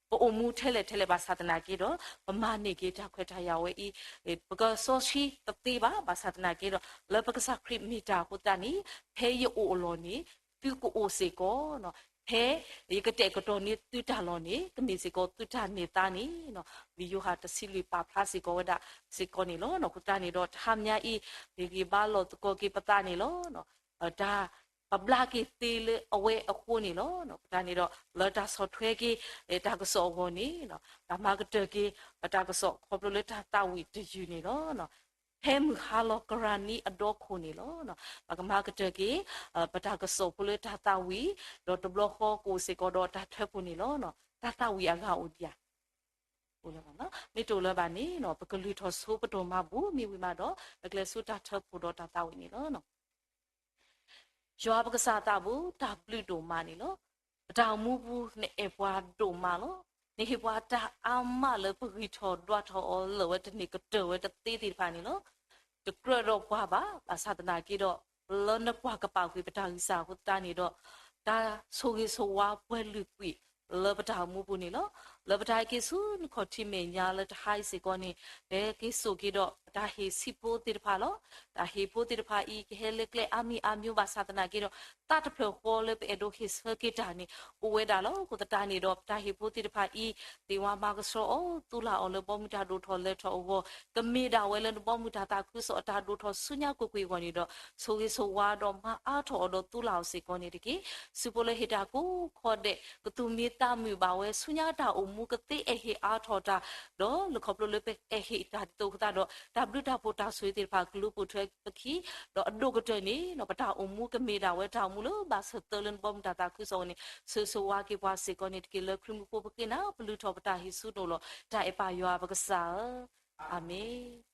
ပအိၣ်မူထဲလဲၣ်ထဲလဲၣ်ဘၣ်ဆၣ်သနာ်က့ဒီး ပမၤန့ၢ်က့ၤတၢ်ခွဲးတၢ်ယာ်ဝဲအံၤ ပကစီဆှံတသ့ဘၣ်. ဘၣ်ဆၣ်သနာ်က့ဒီး လၢပကစၢ်ခရံာ်မ့ၢ်တၢ်အဃိသတးန့ၣ် ဖဲယအိၣ်အလီၢ်န့ၣ် သုကအိၣ်စ့ၢ်ကီး, ဖဲယကတဲာ်ကတီၤန့ၢ်သုတၢ်လီၢ်န့ၣ် ကမ့ၢ်စ့ၢ်ကီးသုတၢ်န့ၢ်သါန့ၣ် လံာ်ယိၤဟၣ်တဆံလွံၢ်ပာ်ဖျါစ့ၢ်ကီးဝဲဒၣ်စ့ၢ်ကီးန့ၣ်လီၤ. အဃိသတးန့ၣ်ဒီး တဟါမၢ်အံၤ ပဂံၢ်ဘါလိာ်သကိးက့ၤပသးန့ၣ်လီၤ. တၢ်ပဘျါက့ၤသ့လၢအဝဲအဃိန့ၣ်လီၤ. အဃိသတးန့ၣ်ဒီး လၢတၢ်ဆီၣ်ထွဲက့ၤ တၢ်ကစီၣ်အဂီၢ်န့ၣ် တၢ်မၤကတၢၢ်က့ၤ တၢ်ကစီၣ်ခီဖျိလၢတၢ်သးဝံၣ်တယုၢ်န့ၣ်လီၤ. ဖဲမုၢ်ဟါလီၤကရၢ်နံၤအဒီခိၣ်န့ၣ်လီၤ. ပကမၤကတၢၢ်က့ၤ ပတၢ်ကစီၣ်ဖိလၢတၢ်သးဝံၣ်, ဒီးတဘျီဃီကအိၣ်စ့ၢ်ကီးဒီးတၢ်ထၢဖှိၣ်န့ၣ်လီၤ. တၢ်သးဝံၣ်အဂၤအိၣ်ဒံးဧါ. မ့ၢ်တအိၣ်လၢၤဘၣ်န့ၣ် ပကလုၢ်ထီၣ်ဆိပဒိၣ်မးပူၤ မ့ၢ်ဝံၤမးဒီး ပကလဲၤဆူတၢ်ထၢဖှိၣ်ဒီးတၢ်သးဝံၣ်န့ၣ်လီၤ. ယွၤပကစၢ်သးဘိ တၢ်ဘျုးဒိၣ်မးန့ၣ်လီၤ. ပတၢ်အိၣ်မူပူၤ နအဲၣ်ပှၤဒိၣ်မးလီၤ. နဟ့ၣ်ပှၤတၢ်အါမးလၢပဂံၢ်ထီၣ်ဒွးထီၣ်အီၤ လၢာ်ဝဲတန့ၢ်ကတၢၢ်ဝဲတသ့သ့ၣ်တဖၣ်န့ၣ်လီၤ. တကြၢးဒီးပှၤဘၣ်, ဘၣ်ဆၣ်သနာ်က့ဒီး လၢနကွၢ်ကပာ်ကွံာ်ပတၢ်ဂံၢ်စၢ်အဃိသတးန့ၣ်ဒီး တၢ်ဆိၣ်ဂ့ၤဆိၣ်ဝါပှဲၤလုာ်ကွံာ်လၢပတၢ်အိၣ်မူပူၤန့ၣ်လီၤ. လၢပတၢ်ဟဲက့ၤဆူနခီၣ်ထံးမဲာ်ညါလၢတဟါအံၤစ့ၢ်ကီးန့ၣ် ပဟဲက့ၤစိာ်က့ၤဒီးပတၢ်ဟ့ၣ်ဆံးဖိသ့ၣ်တဖၣ်လီၤ. တၢ်ဟ့ၣ်ဖိသ့ၣ်တဖၣ်အံၤ ကဟဲလၢကျဲအါမံၤအါမံၤဘၣ်ဆၣ်သနာ်က့ဒီး သးတဖျၢၣ်ဃီလၢပအဲၣ်ဒိးဟ့ၣ်ဆၢက့ၤတၢ်န့ၣ် အိၣ်ဝဲဒၣ်လီၤ. အဃိသတးန့ၣ်ဒီး ပတၢ်ဟ့ၣ်ဖိသ့ၣ်တဖၣ်အံၤ သ့ၣ်ဝါမၤကဆှီအီၤ သူလၢ်အီၤလၢဘီမုၢ်တၢ်ဒိၣ်ထီၣ်လဲၤထီၣ်အဂီၢ် ကမ့ၢ်ဒၣ်ဝဲလၢနဘီမုၢ်တၢ်သးခုကစီၣ်အတၢ်ဒိၣ်ထီၣ်ဆူညါကွ့ၢ်ကွ့ၢ်အဂီၢ်န့ၣ်ဒီး ဆိၣ်ဂ့ၤဆိၣ်ဝါဒီးမၤအါထီၣ်အီၤဒီးသူလၢ်အီၤစ့ၢ်ကီးန့ၣ်တက့ၢ်. စုဖိလၢဟ့ၣ်တၢ်ကိးခီဒဲး ကသူၣ်မံသးမုာ်ဘၣ်ဝဲဆူညါတၢ်အိၣ်မူကသ့အဲၣ်ဟ့ၣ်အါထီၣ်တၢ် ဒီးလၢခီဖျိလၢပအဲၣ်ဟ့ၣ်တၢ်ဒ်သိးအဃိသတးဒီး တၢ်ဘျုးတၢ်ဖှိၣ်တၢ်ဆိၣ်ဂ့ၤသ့ၣ်တဖၣ်ကလူၤပိာ်ထွဲပခံ ဒီးအဒိၣ်ကတၢၢ်န့ၣ် ပတၢ်အိၣ်မူကမ့ၢ်ဒၣ်ဝဲတၢ်အိၣ်မူလၢဘၣ်ဆၢသၢလၢနဘီမုၢ်တၢ်သးခုကစီၣ်အဂီၢ်န့ၣ် ဆိၣ်ဂ့ၤဆိၣ်ဝါက့ၤပှၤစ့ၢ်ကီးန့ၣ်တက့ၢ်. လၢခရံာ်မူဖိပဃ့နၤ ပလုၢ်ထီၣ်ပတၢ်ဟံးစုန့ၣ်လီၤ. တၢ်အဲၣ်ပၢ်ယွၤပကစၢ်ဧၢ, အၤမ့ၣ်.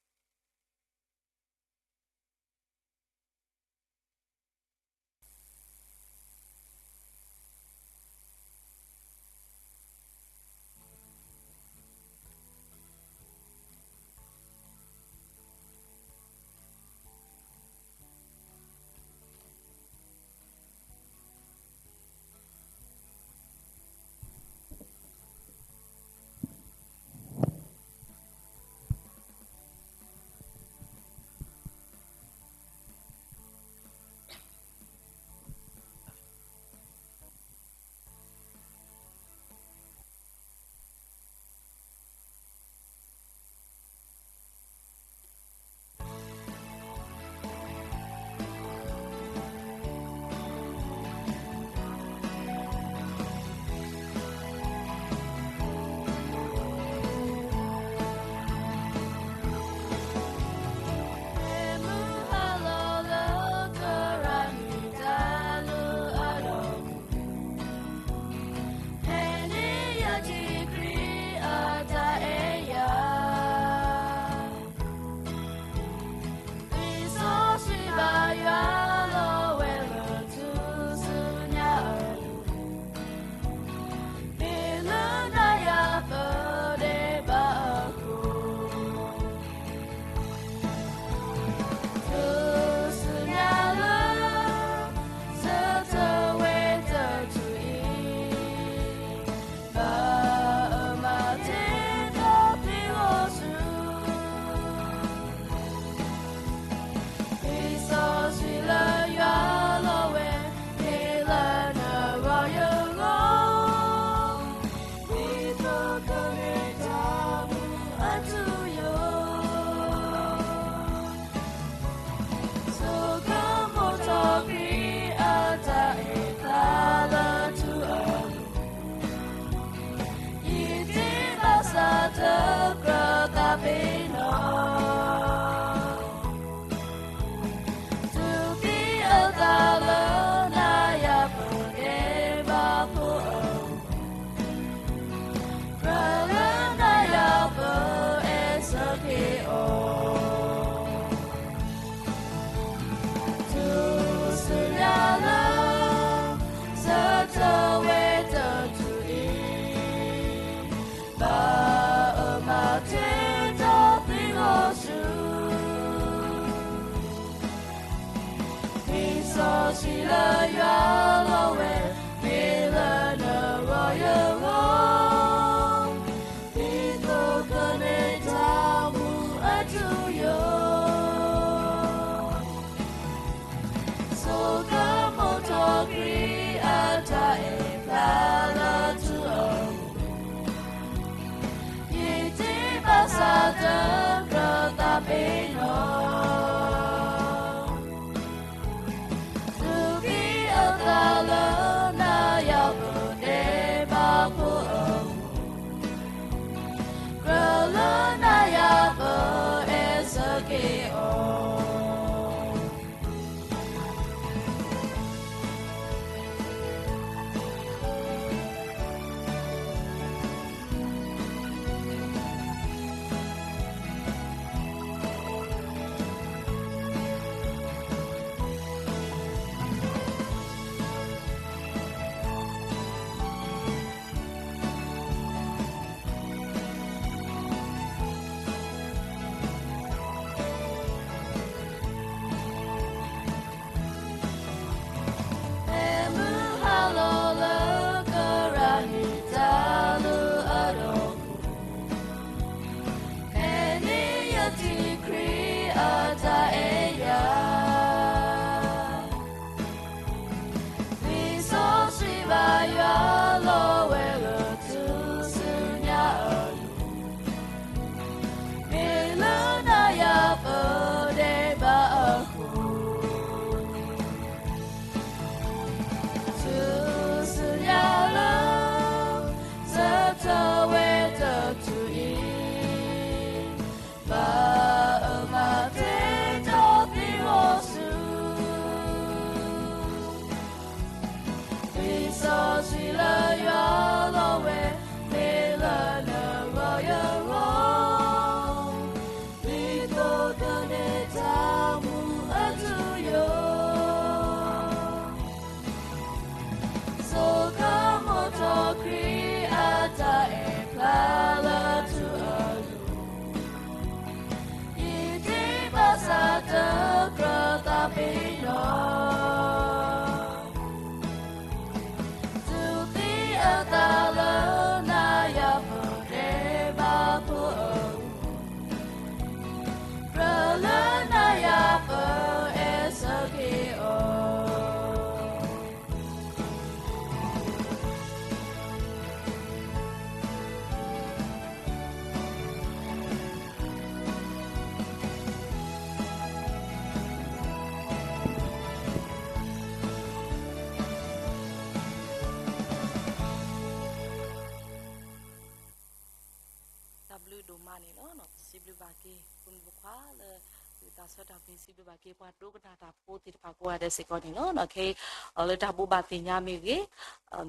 န့ၣ်လီၤ. စံးဘျုးဘၣ်က့ၤ ဖိမုၣ်ဖိခွါလၢ သးဆၢတၢ်ဖဲ စံးဘျုးဘၣ်က့ၤပှၤဒိကနၣ်တၢ်ဖိသ့ၣ်တဖၣ်ကိးဂၤဒဲးစ့ၢ်ကီးန့ၣ်လီၤ. ခဲအံၤ လၢတၢ်ဘိးဘၣ်သ့ၣ်ညါမ့ၢ်ဂ့ၤ,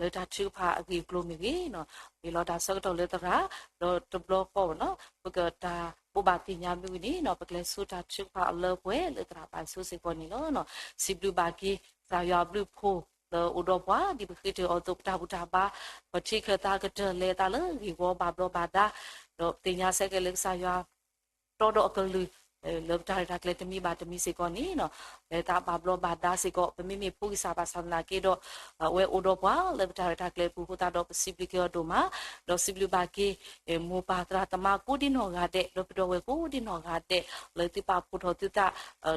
လၢတၢ်ထုကဖၣ်အဂ့ၢ်အကျိၤမ့ၢ်ဂ့ၤ, မ့ၢ်လီၤတၢ်ဆၢကတီၢ်လၢသရၣ်, ဒီးတဘျီဃီနီၤ ပကတၢ်ဘိးဘၣ်သ့ၣ်ညါမ့ၢ်ဂ့ၤန့ၣ်နီၤ ပကလဲၤဆူတၢ်ထုကဖၣ်အလၢပှဲၤလၢသရၣ်ဘၣ်ဆိစ့ၢ်ကီးန့ၣ်လီၤ. စံးဘျုးဘၣ်က့ၤ ကစၢ်ယွၤအဘျုးအဖှိၣ်လၢအိၣ်ဒီးပှၤ ဒ်ပဃ့တၢၢ်အီၤအသိး ပတၢ်ဘူၣ်တၢ်ဘါ ပထံၣ်ခဲသးကတၢၢ်လဲၤသးလၢဂ့ၢ်ဝီဘၣ်ဘျီးဘၣ်ဒါ, ဒီးပသ့ၣ်ညါဆၢက့ၤလၢကစၢ်ယွၤ တီဒီးအကလုၢ် လၢပတၢ်ရဲၣ်တၢ်ကျဲၤတမံၤဘၣ်တမံၤစ့ၢ်ကီးန့ၣ် လဲၤသးဘၣ်ဘျီးဘၣ်ဒါစ့ၢ်ကီး ပမ့မ့ၢ်ဖိဂံၢ်စၢ်ဘၣ်ဆၣ်သနာ်က့ဒီး အဝဲအိၣ်ဒီးပှၤလၢပတၢ်ရဲၣ်တၢ်ကျဲၤအပူၤအဃိသတးဒီး ပစံးဘျုးက့ၤအီၤဒိၣ်မး, ဒီးစံးဘျုးဘၣ်က့ၤ မိၢ်ပၢ်သရၣ်သမါကိးဒံနီၢ်ဂၤဒဲး ဒီးပဒီပုၢ်ဝဲၢ်ကိးဒံနီၢ်ဂၤဒဲး လၢသုပာ်ဖှိၣ်ထီၣ်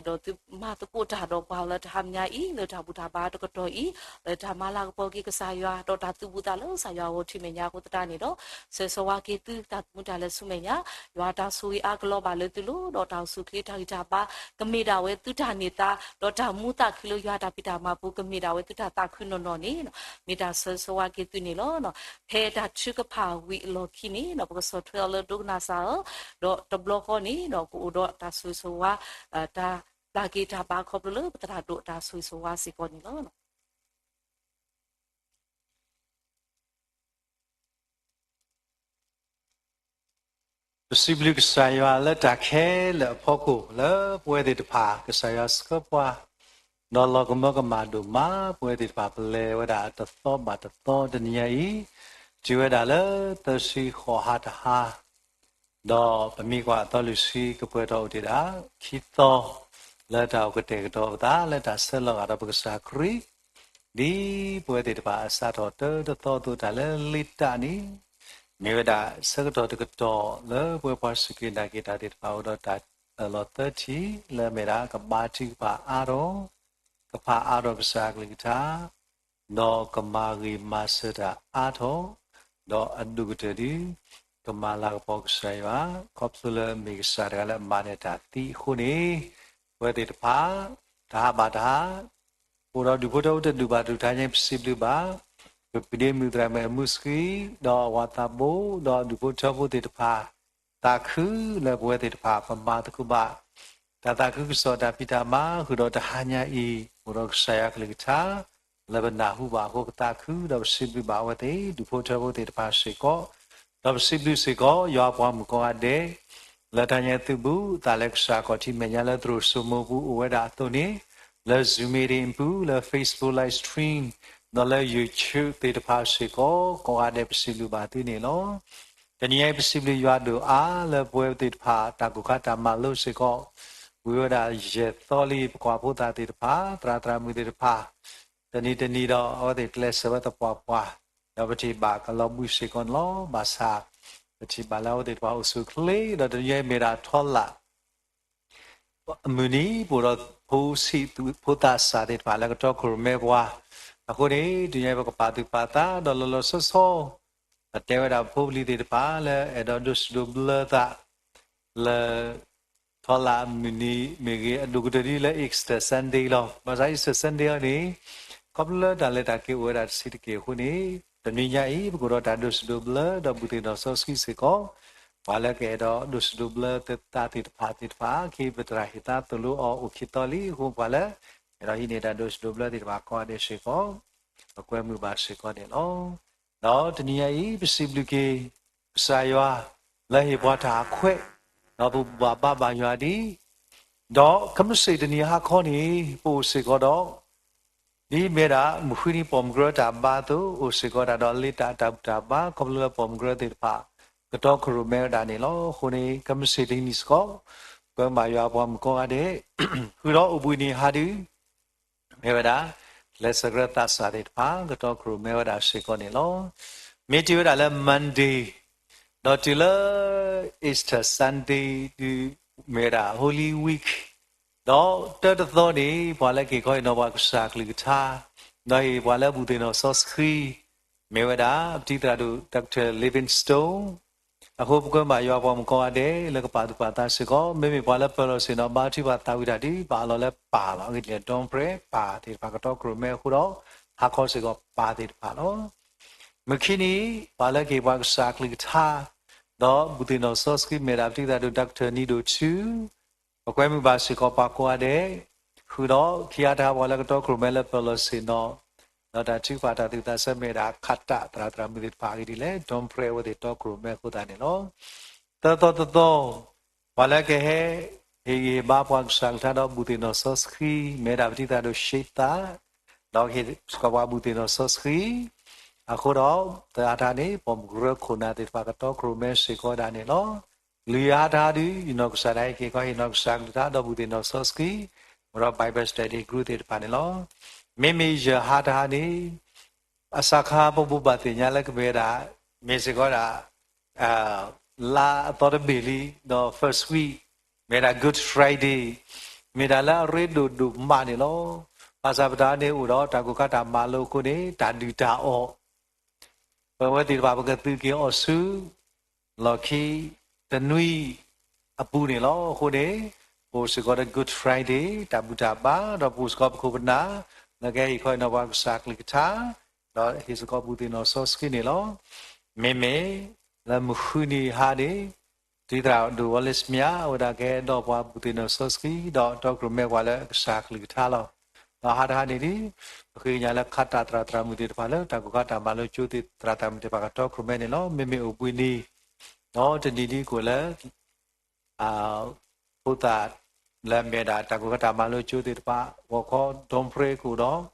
သုသး ဒီးသုမၤသကိးတၢ်ဒီးပှၤလၢတဟါမညါအံၤ လၢတၢ်ဘူၣ်တၢ်ဘါတကတီၢ်အံၤ လၢတၢ်မၤလၤကပီၤက့ၤကစၢ်ယွၤ ဒီးတၢ်သူၣ်ဘူၣ်သးလၢကစၢ်ယွၤအဂီၢ်ထံၣ်မဲာ်ညါအဃိသတးန့ၣ်ဒီး ဆၢဂ့ၤဆၢဝါက့ၤသုသးသမူတၢ်လဲၤဆူမဲာ်ညါ, ယွၤတၢ်ဆိၣ်ဂ့ၤအါကလီၤဘၣ်လၢသုလိၤ ဒီးတၢ်အိၣ်ဆူၣ်အိၣ်ချ့တၢ်ဂံၢ်တၢ်ဘါ ကမ့ၢ်ဒၣ်ဝဲသုတၢ်န့ၢ်သါ ဒီးတၢ်မူသးခုလၢယွၤတၢ်ဖံးတၢ်မၤပူၤ ကမ့ၢ်ဒၣ်ဝဲသုတၢ်သးခုနီၢ်နီၢ်န့ၣ် မ့ၢ်တၢ်ဆၢဂ့ၤဆၢဝါက့ၤသုန့ၣ်လီၤ. ဖဲတၢ်ထုကဖၣ်ဝံၤအလီၢ်ခံန့ၣ် ပကဆီၣ်ထွဲအီၤလၢဒိကနၣ်စၢ်ဧၢ, ဒီးတဘျီဃီန့ၣ် ကအိၣ်ဒီးတၢ်ဆိၣ်ဂ့ၤဆိၣ်ဝါ တၢ်ပျၢ်က့ၤတၢ်ဘါခီဖျိလၢပသရၣ်ဒိၣ်အတၢ်ဆိၣ်ဂ့ၤဆိၣ်ဝါစ့ၢ်ကီးန့ၣ်လီၤ. ပစံးဘျုးကစၢ်ယွၤလၢတၢ်ခဲလၢာ်အဖီခိၣ် လၢပဝဲသ့ၣ်တဖၣ် ကစၢ်ယွၤဆှၢပှၤ ဒီးလီၤကမၢကမၣ်ဒိၣ်မး ပဝဲသ့ၣ်တဖၣ်ပလဲၤဝဲဒၣ်တသီဘၣ်တသီ တနံၤညါအံၤ တုၤဝဲဒၣ်လၢသၢဆံဃိးဟါတဟါ ဒီးပမ့ၢ်ကွၢ်အသီလွံၢ်ဆံ ကပှဲၤထီၣ်အိၣ်တ့ၢ်ဒၣ် ခံသီ လၢတၢ်အိၣ်ကတဲာ်ကတီၤပသး လၢတၢ်ဆၢလီၤဂာ်ဒီးပကစၢ်ခရံာ် ဒ်ပဝဲသ့ၣ်တဖၣ်အစးထီၣ်တၢတသီအသိး တၢ်လၢလ့တၢ်န့ၣ် မ့ၢ်ဝဲဒၣ်ဆၢကတီၢ်တကတီၢ်လၢပဝဲပှၤစူၢ်က့ၤနာ်က့ၤတၢ်သ့ၣ်တဖၣ်အိၣ်ဒီးတၢ်အၢၣ်လီၤသၢထံၣ် လၢအမ့ၢ်ဒၣ် ကဘါထုကဖၣ်အါထီၣ်, ကဖးအါထီၣ်ကစၢ်အကလုၢ်ကထါ ဒီးကမၤဂ့ၤမၤစၢၤတၢ်အါထီၣ်, ဒီးအဒိၣ်ကတၢၢ်ဒုး ကမၤလၤကပီၤကစၢ်ယွၤ ခီဖျိလၢအမ့ၢ်ကစၢ်တဂၤလၢအမၤနၢၤတၢ်သံအဃိန့ၣ်, ပဝဲသ့ၣ်တဖၣ် တဟါဘၣ်တဟါ အိၣ်ဒီးဒူၣ်ဖိထၢဖိတဒူၣ်ဘၣ်တဒူၣ် တဟါညါပစံးဘျုးဘၣ် ပပဒ့မုၣ်သရၣ်မုၣ်အမုၢ်ဆှံ ဒီးအဝၤသးဘိ ဒီးဒူၣ်ဖိထၢဖိသ့ၣ်တဖၣ် သးခုလၢပဝဲသ့ၣ်တဖၣ် ပမၤသကိးဘၣ် တၢ်သးခုကစီၣ်တၢ်ဖံးတၢ်မၤ ဃုာ်ဒီးတဟါညါအံၤ အိၣ်ဒီးကစၢ်ယွၤအကလုၢ်ကထါ လၢပနၢ်ဟူဘၣ်အဃိ ကသးခု ဒီးပစံးဘျုးဘၣ်အဝဲသ့ၣ် ဒူၣ်ဖိထၢဖိသ့ၣ်တဖၣ်စ့ၢ်ကီး, ဒီးပစံးဘျုးစ့ၢ်ကီး ယွၤအပှၤမုၣ်ကိးဂၤဒဲး လၢတၢ်ညါသုးဘူး သးလၢကစၢ်ခီၣ်ထံးမဲာ်ညါလၢသရိာ်စိမိပူၤအိၣ်ဝဲဒၣ်အသိးန့ၣ်, လၢ Zoom meeting ပူၤ လၢ Facebook live stream ဒီးလၢ YouTube သ့ၣ်တဖၣ်စ့ၢ်ကီး ကိးဂၤဒဲးပစံးဘျုးဘၣ်သုန့ၣ်လီၤ. တနံၤညါအံၤပစံးဘျုးယွၤဒိၣ်အါလၢပဝဲသ့ၣ်တဖၣ် တၢ်ကူၣ်ခါတၢ်မၤလိစ့ၢ်ကီး ဝံၤဝဲဒၣ်ယဲၢ်သီလံ ပကွၢ်ဖိသၣ်သ့ၣ်တဖၣ် သရၣ်သရၣ်မုၣ်သ့ၣ်တဖၣ် တနံၤတနံၤဒီး အဝဲသ့ၣ်ကျဲးစၢးဝဲသပှၢ်ပှၢ်, ဒီးပထံၣ်ဘၣ်ကလီၤဘှံးစ့ၢ်ကီးန့ၣ်လီၤ. ဘၣ်ဆၣ် ပထံၣ်ဘၣ်လၢအဝဲသ့ၣ်တဖၣ်အိၣ်ဆူၣ်အိၣ်ချ့ ဒီးတနံၤညါအံၤမ့ၢ်ဒၣ်ထီလၣ် မုၢ်နံၤ ပအိၣ်ဒီးဖိဆံးဖိသးစၢ်သ့ၣ်တဖၣ်လၢကတီခိၣ်ရိၣ်မဲပှၤ, အဃိန့ၣ် တနံၤညါအံၤပကပာ်သူၣ်ပာ်သး ဒီးလီၤလီၤဆီဆီ ပတဲဝဲဒၣ်ပဖိပလံၤသ့ၣ်တဖၣ်လၢအဲၣ်ဒိးဒိၣ်စိဒိၣ်ဘျၢသး လၢ ထီလၣ်မုၢ်နံၤမ့ၢ်ဂ့ၤ အဒိၣ်ကတၢၢ်ဒ်လၢ Easter Sunday လီၤ. ဘၣ်ဆၣ် Easter Sunday အံၤန့ၣ် ခီဖျိလၢတၢ်လဲၤတၢ်က့ၤအိၣ်ဝဲဒၣ်တဆံးတက့ၢ်အဃိန့ၣ် တနံၤညါအံၤ ပကအိၣ်ဒီးတၢ်ဒိၣ်စိဒိၣ်ဘျၢ ဒီးဘူးသ့ၣ်နီၣ်စီဆှံစ့ၢ်ကီး ပှၤလၢကအဲၣ်ဒိးဒိၣ်စိဒိၣ်ဘျၢသးသ့ၣ်တဖၣ်သ့ၣ်တဖၣ် ခ့ပသရၣ်ဟ့ၣ်သါသိၣ်လိအီၤအိၣ်ခံသီလံအဃိ ပှၤလၢ အဲၣ်ဒိးဟံးန့ၢ်တၢ်ဒိၣ်စိဒိၣ်ဘျၢသ့ၣ်တဖၣ်ကိးဂၤဒဲးစ့ၢ်ကီး ပကွဲမုာ်ဘၣ်စ့ၢ်ကီးန့ၣ်လီၤ. ဒီးတနံၤညါအံၤ ပစံးဘျုးက့ၤ ကစၢ်ယွၤ လၢဟ့ၣ်ပှၤတၢ်ခွဲး ဒီးပဘၣ်ဘါဘၣ်ယွၤဒ် ဒီးခဲမုၢ်ဆ့ၣ်တနံၤဟါခီန့ၣ် ပအိၣ်စ့ၢ်ကီးဒီး ဒ်မ့ၢ်ဒၣ်မုၢ်ဃုနံၤပိာ်မုၣ်ကရၢတၢ်ဘါအသိး အိၣ်စ့ၢ်ကီးတၢ်ဒီးလ့တၢ်တၢ်ဘူၣ်တၢ်ဘါ ခီဖျိလၢပိာ်မုၣ်ကရၢသ့ၣ်တဖၣ် ကတီခိၣ်ရိၣ်မဲဝဲဒၣ်န့ၣ်လီၤ. အဃိန့ၣ် ခဲမုၢ်ဆ့ၣ်တနံၤစ့ၢ်ကီး ပဘါယွၤအပှၤမုၣ်ကိးဂၤဒဲး ဃုာ်ဒီးအိၣ်ဘှံးနံၤဟါဒုး မ့ၢ်ဝဲဒၣ် ကျဲးစၢးကရၢသးစၢ်သ့ၣ်တဖၣ် ကတီခိၣ်ရိၣ်မဲဝဲဒၣ်စ့ၢ်ကီးန့ၣ်လီၤ. မ့ၢ်တုၤဝဲဒၣ်လၢ Monday ဒီးတုၤလၢ Easter Sunday ဒုး မ့ၢ်ဝဲဒၣ် Holy Week ဒီးတၢတသီန့ၣ် ပှၤလၢက့ၤခီဟ့ၣ်နီၤပှၤကစၢ်ကလုၢ်ကထါ ဒီးဟ့ၣ်ပှၤလၢဘူးသ့ၣ်နီၣ်စီဆှံ မ့ၢ်ဝဲဒၣ် ပတံၤသရၣ်ဒိၣ် Doctor Livingstone အဃိပကွဲမုာ်ဘၣ်ယွၤပှၤမုၣ်ကိးဂၤဒဲး လၢကပာ်သူၣ်ပာ်သးစ့ၢ်ကီး မ့မ့ၢ်ပှၤလၢပၢၤလီၢ်ဆ့ၣ်နီၤ ဘါထုကဖၣ်သးဝံၣ်တၢ်ဒုး ပာ်အလီၢ်လၢပၢ်လီၤ. အဂ့ၢ်ဒ်လဲၣ် ဒီမဖရဲ ပၢ်သ့ၣ်တဖၣ် ကတီခိၣ်ရိၣ်မဲအဃိဒီး ဟါခီစ့ၢ်ကီးပၢ်သ့ၣ်တဖၣ်လီၤ. မုၢ်ခံနံၤ ပှၤလၢကဟ့ၣ်ပှၤကစၢ်ကလုၢ်ကထါ ဒီးဘူၣ်သ့ၣ်နီၣ်စီဆှံ မ့ၢ်ဝဲဒၣ်ပတံၤသးဒိၣ် Doctor နံၤဒိၣ်ထူ, ပကွဲမုာ်ဘၣ်စ့ၢ်ကီးပှၤကိးဂၤဒဲး, ဃုာ်ဒီးခံခါတဟါ ပှၤလၢကတီခိၣ်ရိၣ်မဲလၢပၢၤလီၢ်ဆ့ၣ်နီၤ, ဒီးတၢ်ထုကဖၣ်တၢ်သူၣ်ဝံၣ်သးဆၢ မ့ၢ်ဝဲဒၣ်ခးတၢ်သရၣ်သရၣ်မုၣ်သ့ၣ်တဖၣ်အဂ့ၢ်ဒ်လဲၣ်, ဒီပြဲအဝဲသ့ၣ်တီခိၣ်ရိၣ်မဲအဃိသတးန့ၣ်လီၤ. သၢသီတသီ, ပှၤလၢကဟဲ ဟ့ၣ်ဂံၢ်ဟ့ၣ်ဘါပှၤကစၢ်ကလုၢ်ကထါ ဒီးဘူၣ်သ့ၣ်နီၣ်စီဆှံ မ့ၢ်ဝဲဒၣ်ပတံၤသးဒိၣ် ရှ့သး, ဒီးဟ့ၣ်စ့ၢ်ကီးပှၤဘူၣ်သ့ၣ်နီၣ်စီဆှံ, အဃိဒီး သၢခါတဟါန့ၣ် ပိာ်မုၣ်ကရၢခိၣ်နၢ်သ့ၣ်တဖၣ် ကတီခိၣ်ရိၣ်မဲစ့ၢ်ကီးဝဲဒၣ်န့ၣ်လီၤ. လွံၢ်ခါတဟါဒီး ယနီၢ်ကစၢ်ဒၣ်ဟဲက့ၤခီ ဟ့ၣ်နီၢ်ကစၢ်ကလုၢ်ကထါ ဒီးဘူၣ်သ့ၣ်နီၣ်စီဆှံ, ဒီး Bible Study Group သ့ၣ်တဖၣ်န့ၣ်လီၤ. မ့မ့ၢ်ယဲၢ်ခါတဟါန့ၣ် အစးခါ ပဘိးဘၣ်သ့ၣ်ညါလၢကမ့ၢ်ဝဲဒၣ် မ့ၢ်စ့ၢ်ကီးဝဲဒၣ် လါအသီတဘ့ၣ်လံ, ဒီး first week မ့ၢ်ဝဲဒၣ် Good Friday, မ့ၢ်တၢ်လၢအရ့ဒိၣ်ဒိၣ်မးန့ၣ်လီၤ. ဘၣ်ဆၣ်ပတၢ်န့ၣ်အိၣ်ဒီးတၢ်ကိၢ်ခါတၢ်မၤလိအဃိန့ၣ် တၢ်ဒုၣ်တၢ်အီၣ် ပဝဲသ့ၣ်တဖၣ် ပကသုးက့ၤအီၣ်ဆူ လီၢ်ခံတနွံအပူၤန့ၣ်လီၤ. အဃိန့ၣ် ပအိၣ်စ့ၢ်ကီးဒီး Good Friday တၢ်ဘူၣ်တၢ်ဘါ, ဒီးပအိၣ်စ့ၢ်ကီးပခိၣ်ပနၢ် လၢကဟဲဟ့ၣ်ခီဟ့ၣ်နီၤပှၤကစၢ်ကလုၢ်ကထါ, ဒီးဟ့ၣ်စ့ၢ်ကီးဘူၣ်သ့ၣ်နီၣ်စီဆှံန့ၣ်လီၤ. မ့မ့ၢ်လၢမုၢ်ဃုနံၤဟါန့ၣ် တံၤသရၣ်ဒိၣ် Wallace Mya အဝဲဒၣ်ကဟဲဒီးပှၤဘူၣ်သ့ၣ်နီၣ်စီဆှံ ဒီးတီခိၣ်ရိၣ်မဲပှၤလၢကစၢ်ကလုၢ်ကထါလီၤ. ဒီးဟါတဟါန့ၣ်ဒီး ပဃ့ကညးလၢခးတၢ်သရၣ်သရၣ်မုၣ်သ့ၣ်တဖၣ်လၢ တၢ်ကိၢ်ခါတၢ်မၤလိကၠိသ့ၣ် သရၣ်သရၣ်မုၣ်သ့ၣ်တဖၣ်ကတီခိၣ်ရိၣ်မဲန့ၣ်လီၤ. မ့မ့ၢ်အိၣ်ဘှံးနံၤ ဒီးတနံၤဒ်ကအိၣ်လၢ ဖိသၣ်လၢအမ့ၢ်ဝဲဒၣ်တၢ်ကိၢ်ခါတၢ်မၤလိကၠိသ့ၣ်တဖၣ် ဂီၤခီ ဒီပြ့ကအိၣ်ဒီး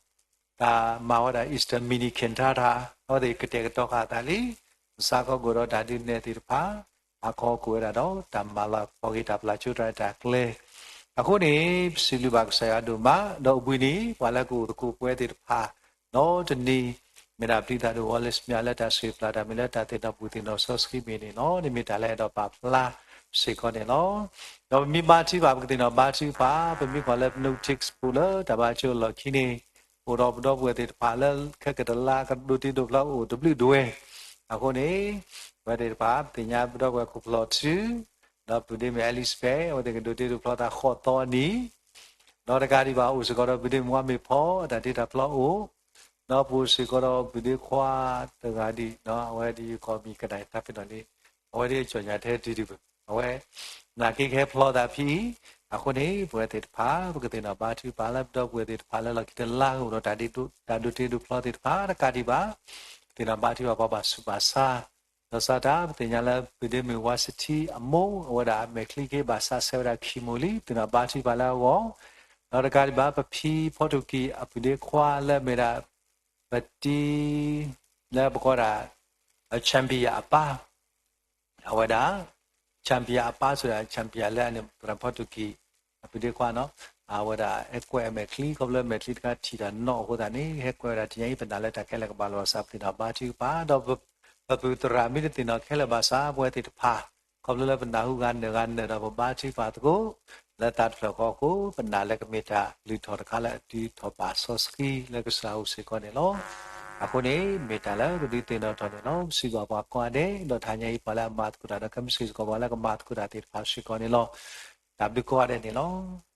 တၢ်မၤဝဲဒၣ် Easter mini cantata အဝဲသ့ၣ်ကတဲာ်ကတီၤဃာ်အသးလံ. မုၢ်ဆါခီကအိၣ်ဒီးတၢ်ဒုးနဲၣ်သ့ၣ်တဖၣ်, ဟါခီကအိၣ်ဝဲဒၣ်ဒီး တၢ်မၤလၤကပီၤက့ၤတၢ်ပျၢ်ကၠိတၢ်ရဲၣ်တၢ်ကျဲၤ. အဃိန့ၣ် ပစံးဘျုးဘၣ်ကစၢ်ယွၤဒိၣ်မး, ဒီးအိၣ်ဘှံးနံၤ ပှၤလၢကအိၣ်သကိးပဝဲသ့ၣ်တဖၣ် ဒီးတနံၤ မ့ၢ်ဒၣ်ပတံၤသရၣ်ဒိၣ် Wallace Mya လၢတၢ်ဆိၣ်ဂ့ၤပျၢ်တၢ်မ့ၢ်လၢတၢ်သ့ၣ်နီၣ်ဘူၣ်သ့ၣ်နီၣ်စီဆှံမ့ၢ်န့ၣ်လီၤ. န့ၣ်မ့ၢ်တၢ်လၢအဲၣ်ဒိးပာ်ဖျါစ့ၢ်ကီးန့ၣ်လီၤ. ဒီးပမ့ၢ်ဘါထုကဖၣ် ပကသ့ၣ်နီၣ်ဘါထုကဖၣ် ပမ့ၢ်ကွၢ်လၢပ notice ပူၤလၢတၢ်ဘါကၠိလီၢ်ခံန့ၣ် အိၣ်ဒီးပဒီပုၢ်ဝဲၢ်သ့ၣ်တဖၣ်လၢခဲကတလါကဒိးတ့ဒိးဖျီအိၣ်တဘျုးဒွဲၣ်. အဃိန့ၣ် ပဝဲသ့ၣ်တဖၣ် ပသ့ၣ်ညါပဒီပုၢ်ဝဲၢ်ခိၣ်ဖျီၣ်ထူ ဒီးပုၢ်ဒ့မုၣ် Elizabeth အဝဲသ့ၣ်ကဒိးတ့ဒိးဖျီသးဃိးသီအနံၤ ဒီးတကးဒံးဘၣ် အိၣ်စ့ၢ်ကီးဒီးပုၢ်ဒ့မုၣ်ဝါမ့ၢ်ဖီ အတၢ်တ့တၢ်ဖျီအိၣ်, ဒီးပအိၣ်စ့ၢ်ကီးဒီးပုၢ်ဒ့ခွါတဂၤဒံး အဝဲဒ်ယကိးမံၤကနၣ်တၢ်ဖဲနီၣ်လံ, အဝဲဒ်အစီၤညါထဲဒုးဒုးဘၣ် အဝဲ နာ်က့ကဟဲဖျီသးဖဲအံၤ, အဃိန့ၣ် ပဝဲသ့ၣ်တဖၣ် ပကသ့ၣ်နီၣ်ဘါထုကဖၣ်လၢပဒီပုၢ်ဝဲၢ်သ့ၣ်တဖၣ်လၢလီၢ်ခံတလါကအိၣ်ဒီး တၢ်ဒိးတ့ဒိးဖျီသ့ၣ်တဖၣ် တကးဒံးဘၣ် ပသ့ၣ်နီၣ်ဘါထုကဖၣ်ပှၤဘၣ်ဆူးဘၣ်ဆါ ဒီးစးထီၣ် ပသ့ၣ်ညါလၢပုၢ်ဒ့မုၣ်ဝါစထံအမိၢ် အဝဲဒၣ်အမဲာ်ချံက့ဘၣ်ဆးဆဲးဝဲဒၣ်ခံမိၢ်လံ, ပသ့ၣ်နီၣ်ဘါထုကဖၣ်လၢအဂီၢ်, ဒီးတကးဒံးဘၣ် ပဖံဖီထိၣ်ကံၣ်အပုၢ်ဒ့ခွါလၢအမ့ၢ်ဒၣ် ပတံၤ လၢပကိးဒၣ် champion အပၢ် အဝဲဒၣ် champion အပၢ်ဆိဒၣ် champion လၢအန့ၣ် သရၣ်ဖီထိၣ်ကံၣ် အပုၢ်ဒ့ခွါနီၤ, အဝဲဒၣ်ဟဲကွဲးအမဲာ်ချံ ခီဖျိမဲာ်ချံတခါထံၣ်တၢ်နီၢ်အဃိသတးန့ၣ် ဟဲကွဲးဝဲဒၣ်တနံၤအံၤ ပနာ်လၢတၢ်ခဲလၢာ်ကဘၣ်လီၤဘၣ်စး ပသ့ၣ်နီၣ်ဘါထုကဖၣ် ဒီးပပုၢ်သရၣ်မ့ၢ်တသ့ၣ်နီၣ်ခဲလၢာ်ဘၣ်စး ပဝဲသ့ၣ်တဖၣ် ခီဖျိလၢပနၢ်ဟူဂၤနၢၤဂၤနၢၤဒီးပဘါထုကဖၣ်သကိး လၢသးတဖျၢၣ်ဃီအဃိ ပနာ်လၢကမ့ၢ်တၢ်လုၢ်ထီၣ်တခါလၢအတုၤထီၣ်ဘၣ်စီဆှံလၢကစၢ်အအိၣ်စ့ၢ်ကီးန့ၣ်လီၤ. အဃိန့ၣ် မ့ၢ်တၢ်လၢပဒုးသ့ၣ်နီၣ်ထီၣ်န့ၣ်လီၤ. ပစံးဘၣ်ပှၤကိးဂၤဒဲး ဒီးတဟါညါအံၤပှၤလၢအမၤသကိးတၢ်ဒီး ကမ့ၢ်စ့ၢ်ကီးပှၤလၢကမၤသကိးတၢ်သ့ၣ်တဖၣ်စ့ၢ်ကီးန့ၣ်လီၤ. တၢ်ဘျုးကိးဂၤဒဲးန့ၣ်လီၤ.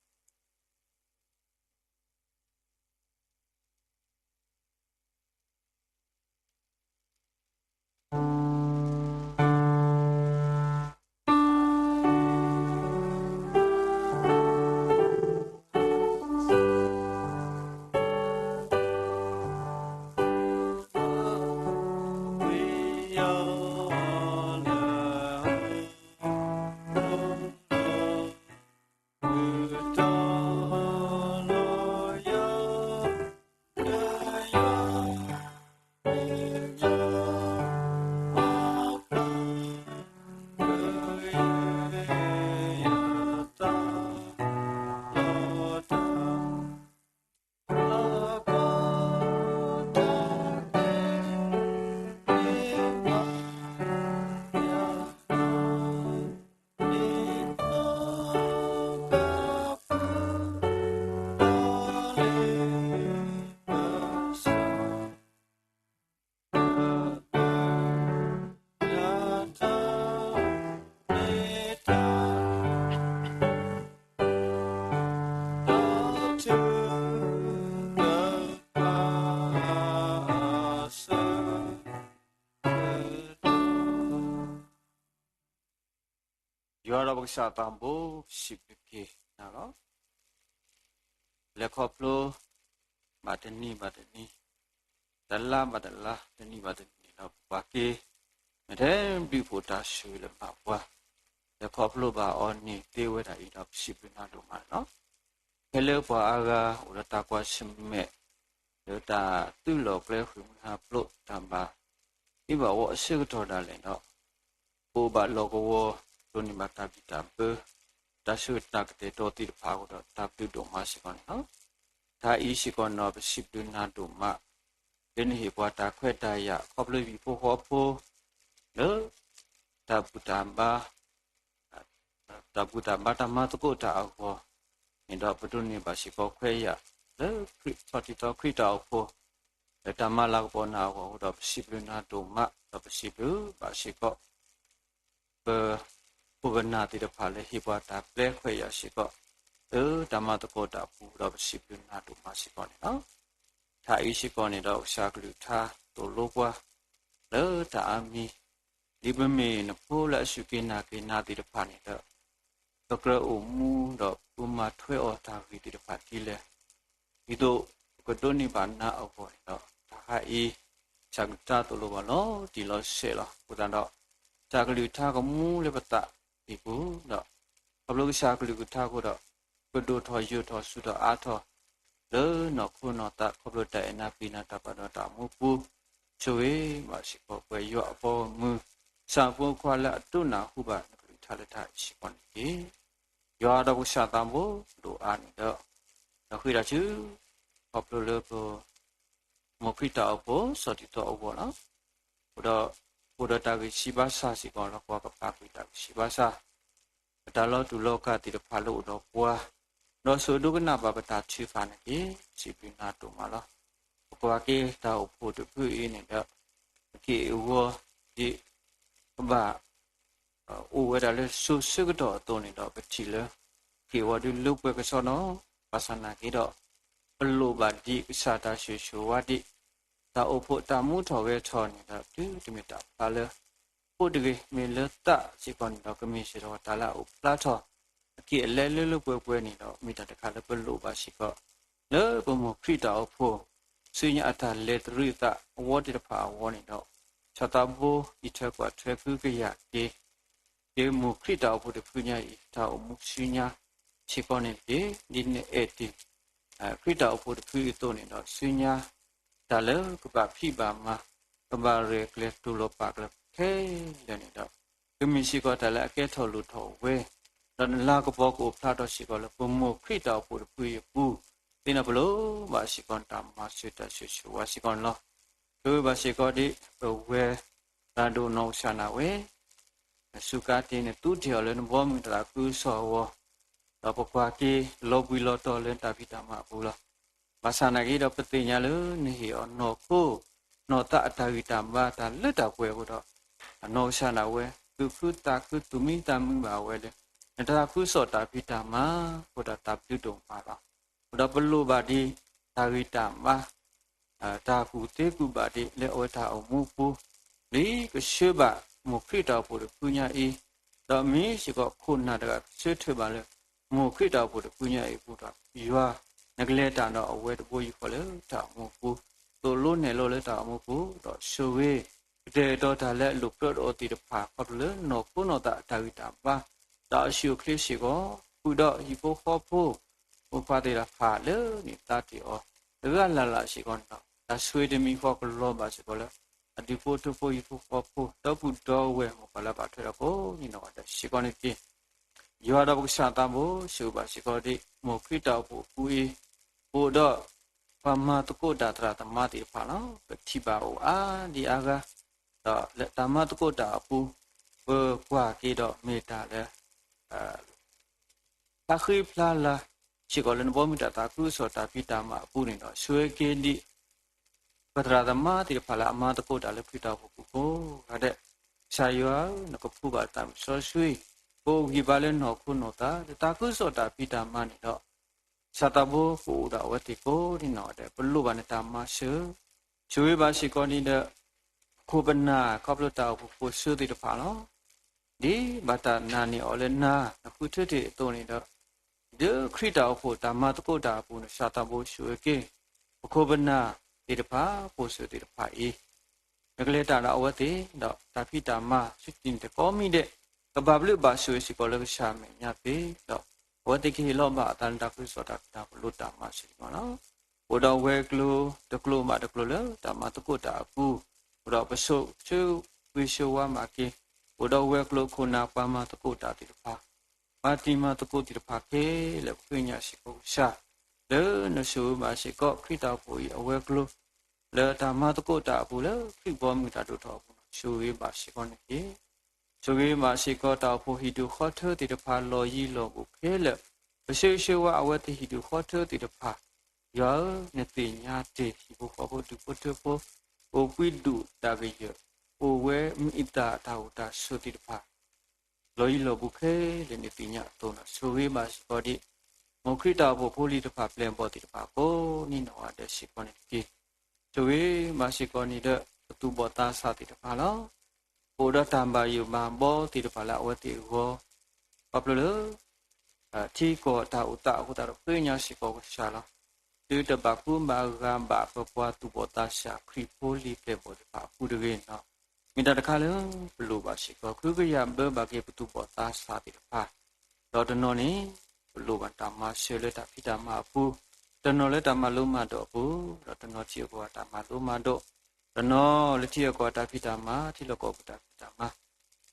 ဒီးပကစၢ်သးဘိ ပစံးဘျုးက့ၤနၤလီၤ. လဲၤခီဖျိ ဘၣ်တနံၤဘၣ်တနံၤ, တလါဘၣ်တလါ, တနံၣ်ဘၣ်တနံၣ်န့ၣ်ဒီး ပပှၤက့ၤ နထဲဘျုးဖှိၣ်တၢ်ဆိၣ်ဂ့ၤလၢဘၣ်ပှၤ လဲၤခီဖျိဘၣ်အီၤန့ၣ်သ့ဝဲဒၣ်အံၤဒီး ပစံးဘျုးနၤဒိၣ်မးန့ၣ်လီၤ. ဖဲလၢပှၤအါဂၤအိၣ်ဒီးတၢ်ကွၢ်ဆၢၣ်မဲာ် လၢတၢ်သုးလီၢ်ကျဲဃ့ၢ်မှံဟးဖျိး တၢ်ဘၣ်ဟံးဘၣ်ဝီအဆၢကတီၢ်ဒၣ်လဲာ်ဒီး ပအိၣ်ဘၣ်လီၢ်ကဝီၤ ဒိးန့ၢ်ဘၣ်တၢ်ဘံၣ်တၢ်ဘၢ တၢ်ဆၢကတီၢ်ကတဲာ်ကတီၤသ့ၣ်တဖၣ်အဃိဒီး တၢ်ဘျုးဒိၣ်မးစ့ၢ်ကီးန့ၣ်လီၤ. တၢ်အံၤစ့ၢ်ကီးန့ၣ်ဒီး ပစံးဘျုးနၤဒိၣ်မး လၢနဟ့ၣ်ပှၤတၢ်ခွဲးတၢ်ယာ် ခီဖျိဟံၣ်ဖိဃီဖိ လၢ တၢ်ဘူၣ်တၢ်ဘါ တၢ်ဘူၣ်တၢ်ဘါတၢ်မၤသကိးတၢ်အဂီၢ်န့ၣ်ဒီး ပဒိးန့ၢ်ဘၣ်စ့ၢ်ကီးခွဲးယာ် လၢခရံာ်ထီၣ်တံၢ်သီခရံာ်တၢ်အိၣ်ဖှိၣ် လၢတၢ်မၤလၤကပီၤနၤအဂီၢ်အဃိဒီး ပစံးဘျုးနၤဒိၣ်မး ဒီးပစံးဘျုးဘၣ်စ့ၢ်ကီး ပခိၣ်ပနၢ်သ့ၣ်တဖၣ်လၢဟ့ၣ်ပှၤတၢ်ပျဲခွဲးယာ်စ့ၢ်ကီး လၢတၢ်မၤသကိးတၢ်အပူၤဒီး ပစံးဘျုးနၤဒိၣ်မးစ့ၢ်ကီးန့ၣ်လီၤ. တၢ်အံၤစ့ၢ်ကီးန့ၣ်ဒီးကစၢ်ကလုၢ်ကထါသိၣ်လိပှၤ လၢတၢ်အါမံၤ ဒ်ပမ့ၢ်နဖိလၢအစူၢ်က့ၤနာ်က့ၤနၤသ့ၣ်တဖၣ်န့ၣ်ဒီး ပကြၢးအိၣ်မူဒီးပမၤထွဲအီၤတၢ်ဂ့ၢ်သ့ၣ်တဖၣ်ဒ်လဲၣ် ဒ်သိးပကဒိးန့ၢ်ဘၣ်နၤအဂီၢ်န့ၣ်ဒီး တၢ်ဟးအံၤ ကစၢ်ကလုၢ်ကထါသိၣ်လိပှၤလီၤတံၢ်လီၤဆဲးလီၤ. အဃိသတးဒီး ကစၢ်ကလုၢ်ကထါကမူလၢပသးအံၤပူၤဒီး ခီဖျိကစၢ်ကလုၢ်ကထါအဃိဒီး ပဒိၣ်ထီၣ်ယိာ်ထီၣ်စူၤထီၣ်အါထီၣ် လၢနီၢ်ခိနီၢ်သး ခီဖျိတၢ်အဲၣ်နၤပျံၤနၤတၢ်ပာ်ဒီးတၢ်အိၣ်မူပူၤ ဆိၣ်ဂ့ၤဘၣ်စ့ၢ်ကီးပဝဲယွၤအဘီအမုၢ် ဆၣ်ဖိခွါလၢအဒိကနၣ်ဟူဘၣ်နကလုၢ်ကထါလၢတၢ်အံၤစ့ၢ်ကီးန့ၣ်တက့ၢ်. ယွၤဒီးပကစၢ်သးဘိဒိၣ်အါန့ၣ်ဒီး ဒီးဃ့တၢ်ဆူ ခီဖျိလၢပ မိၢ်ခရံာ်တၢ်အိၣ်ဖှိၣ် စီၤတံၤသီအဂီၢ်လီၤ. အိၣ်ဒီး အိၣ်ဒီးတၢ်ဂံၢ်စၢ်ဘါစၢ်စ့ၢ်ကီးလီၤ. ပှၤကပာ်ကွံာ်တၢ်ဂံၢ်စၢ်ဘါစၢ် ပတၢ်လီၤတူာ်လီၤကာ်သ့ၣ်တဖၣ်လၢအိၣ်ဒီးပှၤ ဒီးစိာ်ဒိကနၣ်ဘၣ်ပတၢ်ထုကဖၣ်န့ၣ်တက့ၢ်. စံးဘျုးနၤဒိၣ်မးလီၤ. ပကွၢ်က့ၤတၢ်အိၣ်ဖှိၣ်တဖုအံၤန့ၣ်ဒီး ပက့ၢ်အဂီၤ ဒ် ကဘၣ် အိၣ်ဝဲဒၣ်လၢစိၤဆၢကတီၢ်အသိးန့ၣ်ဒီး ပထံၣ်လၢ က့ၢ်ဝီဒုးလိာ်ကွဲကစီဒီ ဘၣ်ဆၣ်နာ်က့ဒီး ပလိၣ်ဘၣ်ဒံးကစၢ်တၢ်ဆိၣ်ဂ့ၤဆိၣ်ဝါဒံး တၢ်အိၣ်ဖှိၣ်တၢ်မူထီၣ်ဝဲထီၣ်န့ၣ်ဒီး တုၤတမ့ၢ်တၢ်ဖျါလၢ အိၣ်တဂ့ၤ မ့ၢ်လၢသးစ့ၢ်ကီးန့ၣ်ဒီး ကမ့ၢ်စ့ၢ်ကီးတၢ်လၢအအိၣ်ဖျါထီၣ် အက့ၢ်အလဲလၢလၢပှဲၤပှဲၤန့ၣ်ဒီး မ့ၢ်တၢ်တခါလၢပလိၣ်ဘၣ်စ့ၢ်ကီး လၢပမိၢ်ခရံာ်တၢ်အိၣ်ဖှိၣ် ဆူညါအတၢ်လဲၤတရံးအသးအဝီသ့ၣ်တဖၣ်အဝီန့ၣ်ဒီး ဆၣ်သးဘိအံးထွဲကွၢ်ထွဲကဟုကယာ်က့ၤ က့ၤမိၢ်ခရံာ်တၢ်အိၣ်ဖှိၣ်တဖုညါအံၤ တၢ်အိၣ်မူဆူညါ စ့ၢ်ကီးန့ၣ်တက့ၢ်. ဒ်နအဲၣ်တ့ၢ် ခရံာ်တၢ်အိၣ်ဖှိၣ်တဖုအသိးန့ၣ်ဒီး ဆူညါ တၢ်လၢကဘၣ်ဖံးဘၣ်မၤ ကဘၣ်ရဲၣ်ကျဲၤတူၢ်လိာ်ပာ်ကျဲၤခဲလၢာ်န့ၣ်ဒီး ကမ့ၢ်စ့ၢ်ကီးတၢ်လၢအကဲထီၣ်လိၣ်ထီၣ်ဝဲ ဒီးနလၤကပီၤကအိၣ်ဖျါထီၣ်စ့ၢ်ကီးလၢပမိၢ်ခရံာ်တၢ်အိၣ်ဖှိၣ်တဖုအံၤအပူၤ သ့ၣ်န့ၣ်ပလိၣ်ဘၣ်စ့ၢ်ကီးနတၢ်မၤစၢၤတၢ်ဆိၣ်ဂ့ၤဆိၣ်ဝါစ့ၢ်ကီးန့ၣ်လီၤ. ပဝဲဘၣ်စ့ၢ်ကီးဒ်ပဝဲ သရၣ်ဒိၣ်နီၢ်ကစၢ်ဒၣ်ဝဲ နစူးကါတ့ၢ်နသူတ့ၢ်အီၤလၢနဘီမုၢ်တၢ်သးခုကစီၣ်အဂီၢ် ဒီးပကွၢ်က့ၤလီၤဘှံးလီၤတီၤလၢနတၢ်ဖံးတၢ်မၤအပူၤလီၤ. ဘၣ်ဆၣ်နာ်က့ဒီးပသ့ၣ်ညါလၢနဟ့ၣ်အီၤနီၢ်ခိ နီၢ်သးအတၢ်ဂံၢ်တၢ်ဘါတၢ်လၢတၢ်ပှဲၤအဃိဒီး အနီၢ်ကစၢ်ဒၣ်ဝဲ သူၣ်ခုသးခုသူၣ်မံသးမုာ်ဘၣ်ဝဲလၢ နတၢ်သးခုကစီၣ်တၢ်ဖံးတၢ်မၤအဃိဒီးတၢ်ဘျုးဒိၣ်မးလီၤ. အဃိဒီးပလိၣ်ဘၣ်ဒံး တၢ်ဂံၢ်တၢ်ဘါ တၢ်ကူၣ်သ့ကူၣ်ဘၣ်ဒံးလၢအဝဲတၢ်အိၣ်မူအပူၤ လၢကဆှၢဘၣ်မိၢ်ခရံာ်တၢ်အိၣ်ဖှိၣ်တဖုညါအံၤ, ဒီးမ့ၢ်စ့ၢ်ကီးခိၣ်နၢ်တဂၤကဆၢထၢၣ်ဘၣ်လၢ မိၢ်ခရံာ်တၢ်အိၣ်ဖှိၣ်တဖုညါအံၤအပူၤဒီး ယွၤနကလဲၤတၢ်ဒီးအဝဲတဘိယူၢ်ဃီလၢတၢ်အိၣ်မူအပူၤ, သိၣ်လိနဲၣ်လိလၢတၢ်အိၣ်မူအပူၤ, ဒီးဆိၣ်ဂ့ၤ ကတဲာ်ကတီၤတၢ်လၢအလိၣ်ကြၢးဒီးအီၤသ့ၣ်တဖၣ် ခီဖျိလၢနီၢ်ခိနီၢ်သးအတၢ်ဂံၢ်တၢ်ဘါ ဒီးအဆူၣ်အချ့စ့ၢ်ကီး, ဃုာ်ဒီးဟံၣ်ဖိဃီဖိ ဖိခွါသ့ၣ်တဖၣ်လၢန့ၢ်သါတ့ၢ်အီၤ တဂၤလၢ်လၢ်စ့ၢ်ကီးန့ၣ်ဒီး တၢ်ဆိၣ်ဂ့ၤတမံၤဃီကလီၤဘၣ်စ့ၢ်ကီးလၢ အဒူၣ်ဖိထၢဖိဟံၣ်ဖိဃီဖိ ဒီပုၢ်ဒီဝဲၢ်မိၢ်ပၢ်လၢအဘၣ်ထွဲဒီးကိးနီၢ်ဂၤဒဲးစ့ၢ်ကီးန့ၣ်တက့ၢ်. ယွၤဒီးပကစၢ်သးဘိ ဆိၣ်ဂ့ၤဘၣ်စ့ၢ်ကီးဒ် မိၢ်ခရံာ်တၢ်အိၣ်ဖှိၣ်အပူၤအံၤ ပအိၣ်ဒီး ပှၤမၤသကိးတၢ်သရၣ်သမါသ့ၣ်တဖၣ်လီၤ. ပထံၣ်ဘၣ်အိၣ်အါဒံအါဂၤ ဒီးလၢတၢ်မၤသကိးတၢ်အပူၤ ပကွၢ်က့ၤဒီးမ့ၢ်တၢ်လၢ ဖျါဃံဖျါလၤ စ့ၢ်ကီးလၢနဘီမုၢ်တၢ်သးခုကစီၣ်တၢ်ဖံးတၢ်မၤအပူၤန့ၣ်ဒီး ဆိၣ်ဂ့ၤက့ၤဒံး ပသရၣ်သမါသ့ၣ်တဖၣ်လၢအမၤသကိးတၢ်လၢခရံာ်တၢ်အိၣ်ဖှိၣ်ပူၤကိးဂၤဒဲး, ကစၢ်ယွၤဧၢ, နကဖှူဘၣ်သးစီဆှံ, ပအိၣ်ဂံၢ်ဘါလၢနီၢ်ခိနီၢ်သး လၢတၢ်သးခုကစီၣ်တၢ်ဖံးတၢ်မၤန့ၣ်ဒီး ကစၢ်သးဘိကအိၣ်ဒီးအဝဲသ့ၣ်ကိးနီၢ်ဂၤဒဲး, ပလိၣ်ဘၣ်နတၢ်မၤစၢၤ, ဆိၣ်ဂ့ၤဘၣ်စ့ၢ်ကီးန့ၣ်ဒီး ပခိၣ်ပနၢ်ခီဖျိတၢ်အိၣ်ဖှိၣ်ဖိဆၢသ့ၣ်တဖၣ်လီၤ. ဒ်ဘၣ်တၢ်နာ်န့ၢ်အီၤလၢနၤ နဃုထၢတ့ၢ်အသိးန့ၣ်ဒီး, ဒ်ခရံာ်တၢ်အိၣ်ဖှိၣ်တၢ်မၤသကိးတၢ်အပူၤ နကစၢ်သးဘိဆိၣ်ဂ့ၤက့ၤ ပခိၣ်ပနၢ်သ့ၣ်တဖၣ် ပိာ်စၢၤသ့ၣ်တဖၣ်အံၤ နကလဲၤတၢ်ဒီးအဝဲသ့ၣ် ဒီးတၢ်ဖံးတၢ်မၤ ဆူတံၢ်န့ၣ်တကိးမံၤဒဲး ကဘၣ်ဘျုးဘၣ်ဆိၣ်ဂ့ၤစ့ၢ်ကီးလၢကစၢ်အမဲာ်ညါသ့, ဒီးအဝဲသ့ၣ်ကဟ့ၣ်လီၤဘၣ်အသးလၢတၢ်ကစီၣ်တၢ် တၢ်ပလိၣ်တၢ်မၤစ့ၢ်ကီးလီၤ. အိၣ်ဒီးဝဲၤကျိၤတကျိၤဘၣ်တကျိၤလၢတၢ်မၤသကိးတၢ်အပူၤ, အိၣ်ဒီးပစိာ်ဆၢဂ့ၤဆၢဝါမၤက့ၤ, အိၣ်ဒီးဝဲၤကျိၤခိၣ်နၢ်ပှၤမၤသကိးတၢ်သ့ၣ်တဖၣ်, ပှၤတံၤမၤသကိးသ့ၣ်တဖၣ်ခဲလၢာ် ပဃ့ကညးစ့ၢ်ကီးကစၢ် လၢနဆိၣ်ဂ့ၤဘၣ်စ့ၢ်ကီး ခရံာ်တၢ်အိၣ်ဖှိၣ်အံၤအဝဲၤကျိၤ လၢတၢ်မၤသကိးတၢ်အပူၤလၢခရံာ်ဘီမုၢ်တၢ်ဒိၣ်ထီၣ်အပူၤန့ၣ် ဆိၣ်ဂ့ၤဘၣ်စ့ၢ်ကီးန့ၣ်တက့ၢ်. ဆိၣ်ဂ့ၤဘၣ်စ့ၢ်ကီးတၢ်အိၣ်ဖှိၣ်ဟံၣ်ဒူၣ်ဃီထၢသ့ၣ်တဖၣ် လီၢ်ယံၤလီၢ်ဘူးခဲလၢာ်, ပဆၢဂ့ၤဆၢဝါအဝဲသ့ၣ်ဟံၣ်ဒူၣ်ဃီထၢသ့ၣ်တဖၣ်, ယွၤဧၢ, နသ့ၣ်ညါတ့ၢ် ဟံၣ်ဖိဃီဖိဒူၣ်ဖိထၢဖိ အိၣ်ဘှံးဒူၣ်တၢ်ကယၢၢ်, အိၣ်ဝဲမ့ၢ်အတၢ်အိၣ်တၢ်ဆိးသ့ၣ်တဖၣ် လီၢ်ယံၤလီၢ်ဘူးခဲလၢာ်န့ၣ်သ့ၣ်ညါအသိးန့ၣ် ဆိၣ်ဂ့ၤဘၣ်စ့ၢ်ကီးဒ် မ်ခရံာ်တၢ်အိၣ်ဖှိၣ်ဖိလံၤတဖၣ် ပျဲၢ်ဘီၣ်သ့ၣ်တဖၣ်ကိးနံၤနီၢ်ဂၤဒဲးစ့ၢ်ကီးန့ၣ်တက့ၢ်. ဆိၣ်ဂ့ၤဘၣ်စ့ၢ်ကီးန့ၣ်ဒီး ပသူၣ်ဘီၣ်သးစၢ်သ့ၣ်တဖၣ်လီၤ. ပအိၣ်ဒီးတၢ်ဘၣ်ယိၣ်ဘၣ်ဘီသ့ၣ်တဖၣ်လၢအဝဲသ့ၣ်အဂီၢ်, ခီဖျိလၢ ထံကီၢ်တၢ်အိၣ်သးအဃိသတးဒီး ပဃ့ကညးစ့ၢ်ကီးကစၢ်လီၤ. သုတဘၣ်ကူဘၣ်ဂာ်ဘၣ်ပပှၤသူၣ်ဘီၣ်သးစၢ်ခရံာ်ဖိလံၤပျဲၢ်ဘီၣ်သ့ၣ်တဖၣ်အပူၤတဂ့ၤန့ၣ်လီၤ. မ့ၢ်တၢ်တခါလၢပလိၣ်ဘၣ်စ့ၢ်ကီး ကဟုကယာ်ဘၢဘၣ်က့ၤပသူၣ်ဘီၣ်သးစၢ်သ့ၣ်တဖၣ်, ဒီးတနီၤန့ၣ် ပလိၣ်ဘၣ်တၢ်မၤစၢၤလၢတၢ်ဖံးတၢ်မၤအပူၤ, တနီၤလၢတၢ်မၤလိမၤဒိးအပူၤ, ဒီးတနီၤထံအကီၢ်တၢ်မၤလိမၤဒိး, တနီၤလၢထံအကီၢ်တၢ်ဖံးတၢ်မၤ ထံလီၢ်ကီၢ်ပူၤတၢ်ဖံးတၢ်မၤ,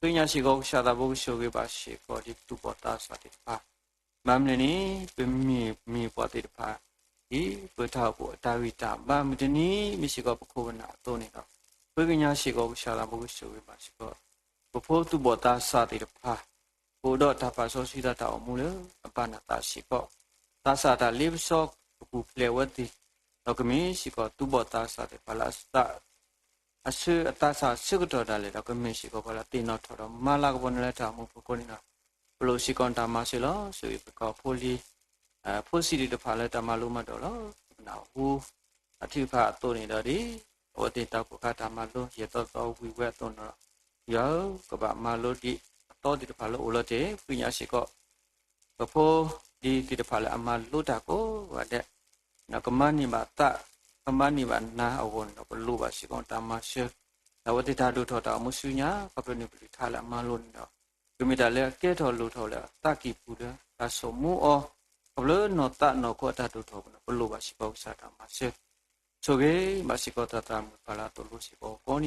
ဃ့ကညးစ့ၢ်ကီးကစၢ်သးဘိကဆိၣ်ဂ့ၤဘၣ်စ့ၢ်ကီးဒ်ပသူၣ်ဘီၣ်သးစၢ်သ့ၣ်တဖၣ် ဘၣ်မနုၤလဲၣ်န့ၣ် ပမ့ၢ်မ့ၢ်ပှၤသ့ၣ်တဖၣ် ဒ်ပတၢ်အိၣ်ဖှိၣ်အတၢ်ဂံၢ်တၢ်ဘါမုၢ်တနံၤ မ့ၢ်စ့ၢ်ကီးပခိၣ်ပနၢ်အသိးန့ၣ်ဒီး, ဃ့ကညးစ့ၢ်ကီးကစၢ်သးဘိကဆိၣ်ဂ့ၤဘၣ်စ့ၢ်ကီး ပဖိသူၣ်ဘီၣ်သးစၢ်သ့ၣ်တဖၣ် အိၣ်ဒီးတၢ်ပာ်စီဆှံတၢ်အိၣ်မူလၢအဘၣ်နသးစ့ၢ်ကီး, သးစၢ်တၢ်လ့ပစီကပူၤဖျဲးအဝဲသ့ၣ်, ဒီးကမ့ၢ်စ့ၢ်ကီးသူၣ်ဘီၣ်သးစၢ်သ့ၣ်တဖၣ်လၢအသး အဆၢအသးစၢ်ဆၢကတီၢ်ဒၣ်လဲာ်ဒီး ကမ့ၢ်စ့ၢ်ကီးပှၤလၢသ့ၣ်နီၣ်ထီၣ်ဒီးမၤလၤကပီၤနုာ်လၢတၢ်အိၣ်မူအပူၤအဃိန့ၣ်ဒီး, ပလိၣ်စ့ၢ်ကီးနတၢ်မၤစၢၤလီၤ. ဆိၣ်ဂ့ၤပကီၢ်ဖိလံၤ ဖိဆံးသ့ၣ်တဖၣ်လၢတၢ်မၤလိမၤဒိးလီၤ. ပနၢ်ဟူ အထုကဖၣ်အသိးန့ၣ်ဒီးဒ် အဝဲသ့ၣ်တၢ်ကိၢ်ခါတၢ်မၤလိ ယဲၢ်သီသီဝံၤဝဲအသိးန့ၣ်ဒီး, ယွၤဧၢ, ကဘၣ်မၤလိဒ်အသီသ့ၣ်တဖၣ်လၢအိၣ်လီၤတ့ၢ်, ဃ့ကညးစ့ၢ်ကီး ပဖိလံၤသ့ၣ်တဖၣ်လၢအမၤလိတၢ်ကိးဂၤဒဲး, ကမၤန့ၢ်ဘၣ်သး ကမၤန့ၢ်ဘၣ်နၤအဂီၢ်န့ၣ်ဒီး ပလိၣ်ဘၣ်စ့ၢ်ကီးတၢ်မၤစၢၤ, ဒီးအဝဲသ့ၣ်တၢ်ဒိၣ်ထီၣ်တၢ်အိၣ်မူဆူညါ ခီဖျိန့ၣ်ပလုၢ်ထါလၢအမၤလိန့ၣ်ဒီး, ကမ့ၢ်တၢ်လၢအကဲထီၣ်လိၣ်ထီၣ်လၢအသးကံၢ်ပူၤလၢတၢ်ဆိၣ်မူအီၤ, ခီဖျိနီၢ်သးနီၢ်ခိအတၢ်ဒိၣ်ထီၣ်အပူၤန့ၣ် ပလိၣ်ဘၣ်စ့ၢ်ကီးကစၢ်တၢ်မၤစၢၤ, ဆိၣ်ဂ့ၤဘၣ်စ့ၢ်ကီးသရၣ်သရၣ်မုၣ်ပှၤလၢအသိၣ်လိစ့ၢ်ကီးကိးနံၤ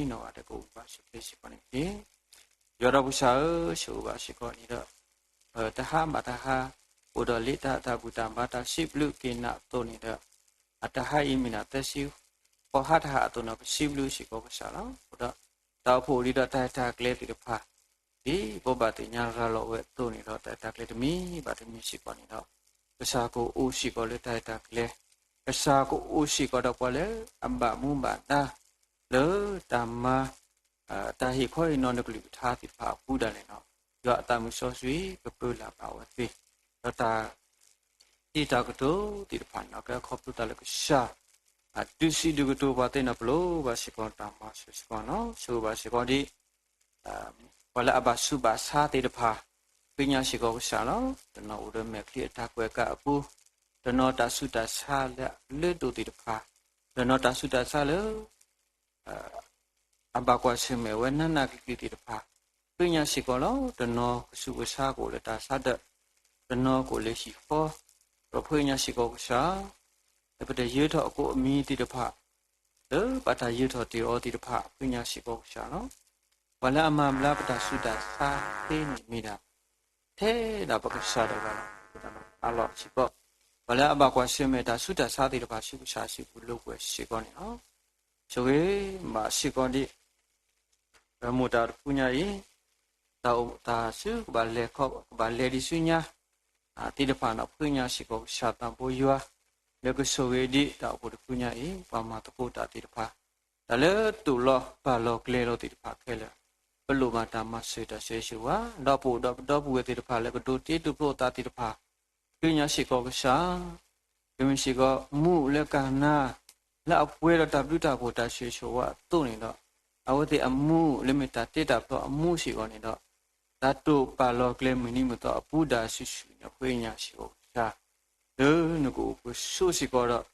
နီၢ်ဂၤဒဲး ကအိၣ်ဘၣ်ဆိးက့ၤစ့ၢ်ကီးန့ၣ်တက့ၢ်. ယွၤဒီးပကစၢ်ဧၢ, ဆိၣ်ဂ့ၤဘၣ်စ့ၢ်ကီးန့ၣ်ဒီး တဟါဘၣ်တဟါ အိၣ်ဒီးလံာ်တၢ် တၢ်ဘူၣ်တၢ်ဘါ တၢ်စံးဘျုးက့ၤနၤအသိးန့ၣ်ဒီး, အတဟါအံၤမ့ၢ်ဒၣ်သၢဆံဃိးဟါတဟါအသိးန့ၣ်ဒီး ပစံးဘျုးစ့ၢ်ကီးကစၢ်လီၤ. အဃိဒီး တၢ်အိၣ်ဖှိၣ်ဒ်ဒီးတၢ်ဟ့ၣ်တၢ်ကျဲသ့ၣ်တဖၣ် ဒ်ပဘၣ်သ့ၣ်ညါရၤလီၤဝဲအသိးန့ၣ်ဒီး တၢ်ဟ့ၣ်တၢ်ကျဲတမံၤဘၣ်တမံၤစ့ၢ်ကီးန့ၣ်ဒီး ကစၢ်ကအိၣ်စ့ၢ်ကီးလၢတၢ်ဟ့ၣ်တၢ်ကျဲ, ကစၢ်ကအိၣ်စ့ၢ်ကီးဒီးပှၤလၢအဘၣ်မူဘၣ်ဒါ လၢတၢ်မၤ တၢ်ဟ့ၣ်ခီဟ့ၣ်နီၤနကလုၢ်ကထါသ့ၣ်တဖၣ်အပူၤဒၣ်လဲာ်န့ၣ်, ယွၤအသးမုၢ်စီဆှံကပၢလၢ်ဘၣ်အဝဲသ့ၣ်, ဒီးတၢ် တံၤတၢ်ကတိၤသ့ၣ်တဖၣ်န့ၣ် ကဲခီဖျိသးလၢကစၢ် ဒုးဆံးဒုးကတိၤပှၤသ့ၣ်န့ၣ် ပလိၣ်ဘၣ်စ့ၢ်ကီးတၢ်မၤစၢၤစ့ၢ်ကီးန့ၣ်လီၤ. ဆိၣ်ဂ့ၤဘၣ်စ့ၢ်ကီးဒ် ပှၤလၢအဘၣ်ဆူးဘၣ်ဆါသ့ၣ်တဖၣ် ဃ့ကညးစ့ၢ်ကီးကစၢ်လီၤ. တနီၤအိၣ်ဒီးမဲာ်ချံအတၢ်ကွဲးကါအပူၤ, တနီၤတၢ်ဆူးတၢ်ဆါလၢအလၢဒိၣ်သ့ၣ်တဖၣ်, တနီၤတၢ်ဆူးတၢ်ဆါလၢ အဘၣ်ကွၢ်ဆၢၣ်မဲာ်ဝဲနးနးကံၤကံၤသ့ၣ်တဖၣ်, ဃ့ကညးစ့ၢ်ကီးလီၤ. တနီၤကဆူးကဆါကအိၣ်လၢတၢ်ဆါဒီး, တနီၤကအိၣ်လၢဟံၣ်ဃီ, ဒီးဃ့ကညးစ့ၢ်ကီးကစၢ် လၢပတယၢထီၣ်အကိးအမံၤသ့ၣ်တဖၣ်, လၢဘၣ်တၢ်ယၢထီၣ်တ့ၢ်အီၤသ့ၣ်တဖၣ် ဃ့ကညးစ့ၢ်ကီးကစၢ်လီၤ. ပှၤလၢအမၤဘျါပတၢ်ဆူးတၢ်ဆါသ့န့ၣ်မ့ၢ်ဒၣ် ထဲဒၣ်ပကစၢ်တဂၤလီၤ. အဃိသတးဒီး အလီၢ်စ့ၢ်ကီး ပှၤလၢအဘၣ်ကွၢ်ဆၢၣ်မဲာ်တၢ်ဆူးတၢ်ဆါသ့ၣ်တဖၣ် ဆူကစၢ်စုပူၤလိာ်ကွဲစ့ၢ်ကီးန့ၣ်လီၤ. ဆိၣ်ဂ့ၤဘၣ်စ့ၢ်ကီးဒ် ပမိၢ်တၢ်တဖုညါအံၤ, တၢ်အိၣ်တၢ်ဆူးကဘၣ်လဲၤခီ ကဘၣ်လဲၤဒံးဆူညါ သ့ၣ်တဖၣ်န့ၣ် ဃ့ကညးစ့ၢ်ကီးကစၢ်သးဘိယွၤ လၢကဆိၣ်ဂ့ၤဒ်တၢ်အိၣ်ဖှိၣ်တဖုညါအံၤ ပှၤမၤသကိးတၢ်သ့ၣ်တဖၣ် တၢ်လၢတိာ်လီၤပာ်လီၤကျဲၤလီၤသ့ၣ်တဖၣ်ခဲလၢာ် ပလိၣ်ဘၣ်တၢ်မၤစၢၤတၢ်ဆၢဂ့ၤဆၢဝါ ဒီးပအိၣ်ဒီးပဒီပုၢ်ဝဲၢ်သ့ၣ်တဖၣ်လၢကဒိးတ့ဒိးဖျိအသးသ့ၣ်တဖၣ် ဃ့ကညးစ့ၢ်ကီးကစၢ် ကမ့ၢ်စ့ၢ်ကီးမူးလၢကၤနါ လၢအပှဲၤဒီးတၢ်ဘျုးတၢ်ဖှိၣ်တၢ်ဆၢဂ့ၤဆၢဝါအသိးန့ၣ်ဒီး အဝဲသ့ၣ်အမူးလၢမ့ၢ်တၢ်တ့တၢ်ဖျီအမူးစ့ၢ်ကီးန့ၣ်ဒီး တၢ်တိာ်ပာ်လီၤကျဲမုၢ်နံၤမုၢ်သီအပူၤဒၣ်စုာ်စုာ်န့ၣ် ဃ့ညါစ့ၢ်ကီးကစၢ် လၢနကအိၣ်ကဆိးစ့ၢ်ကီး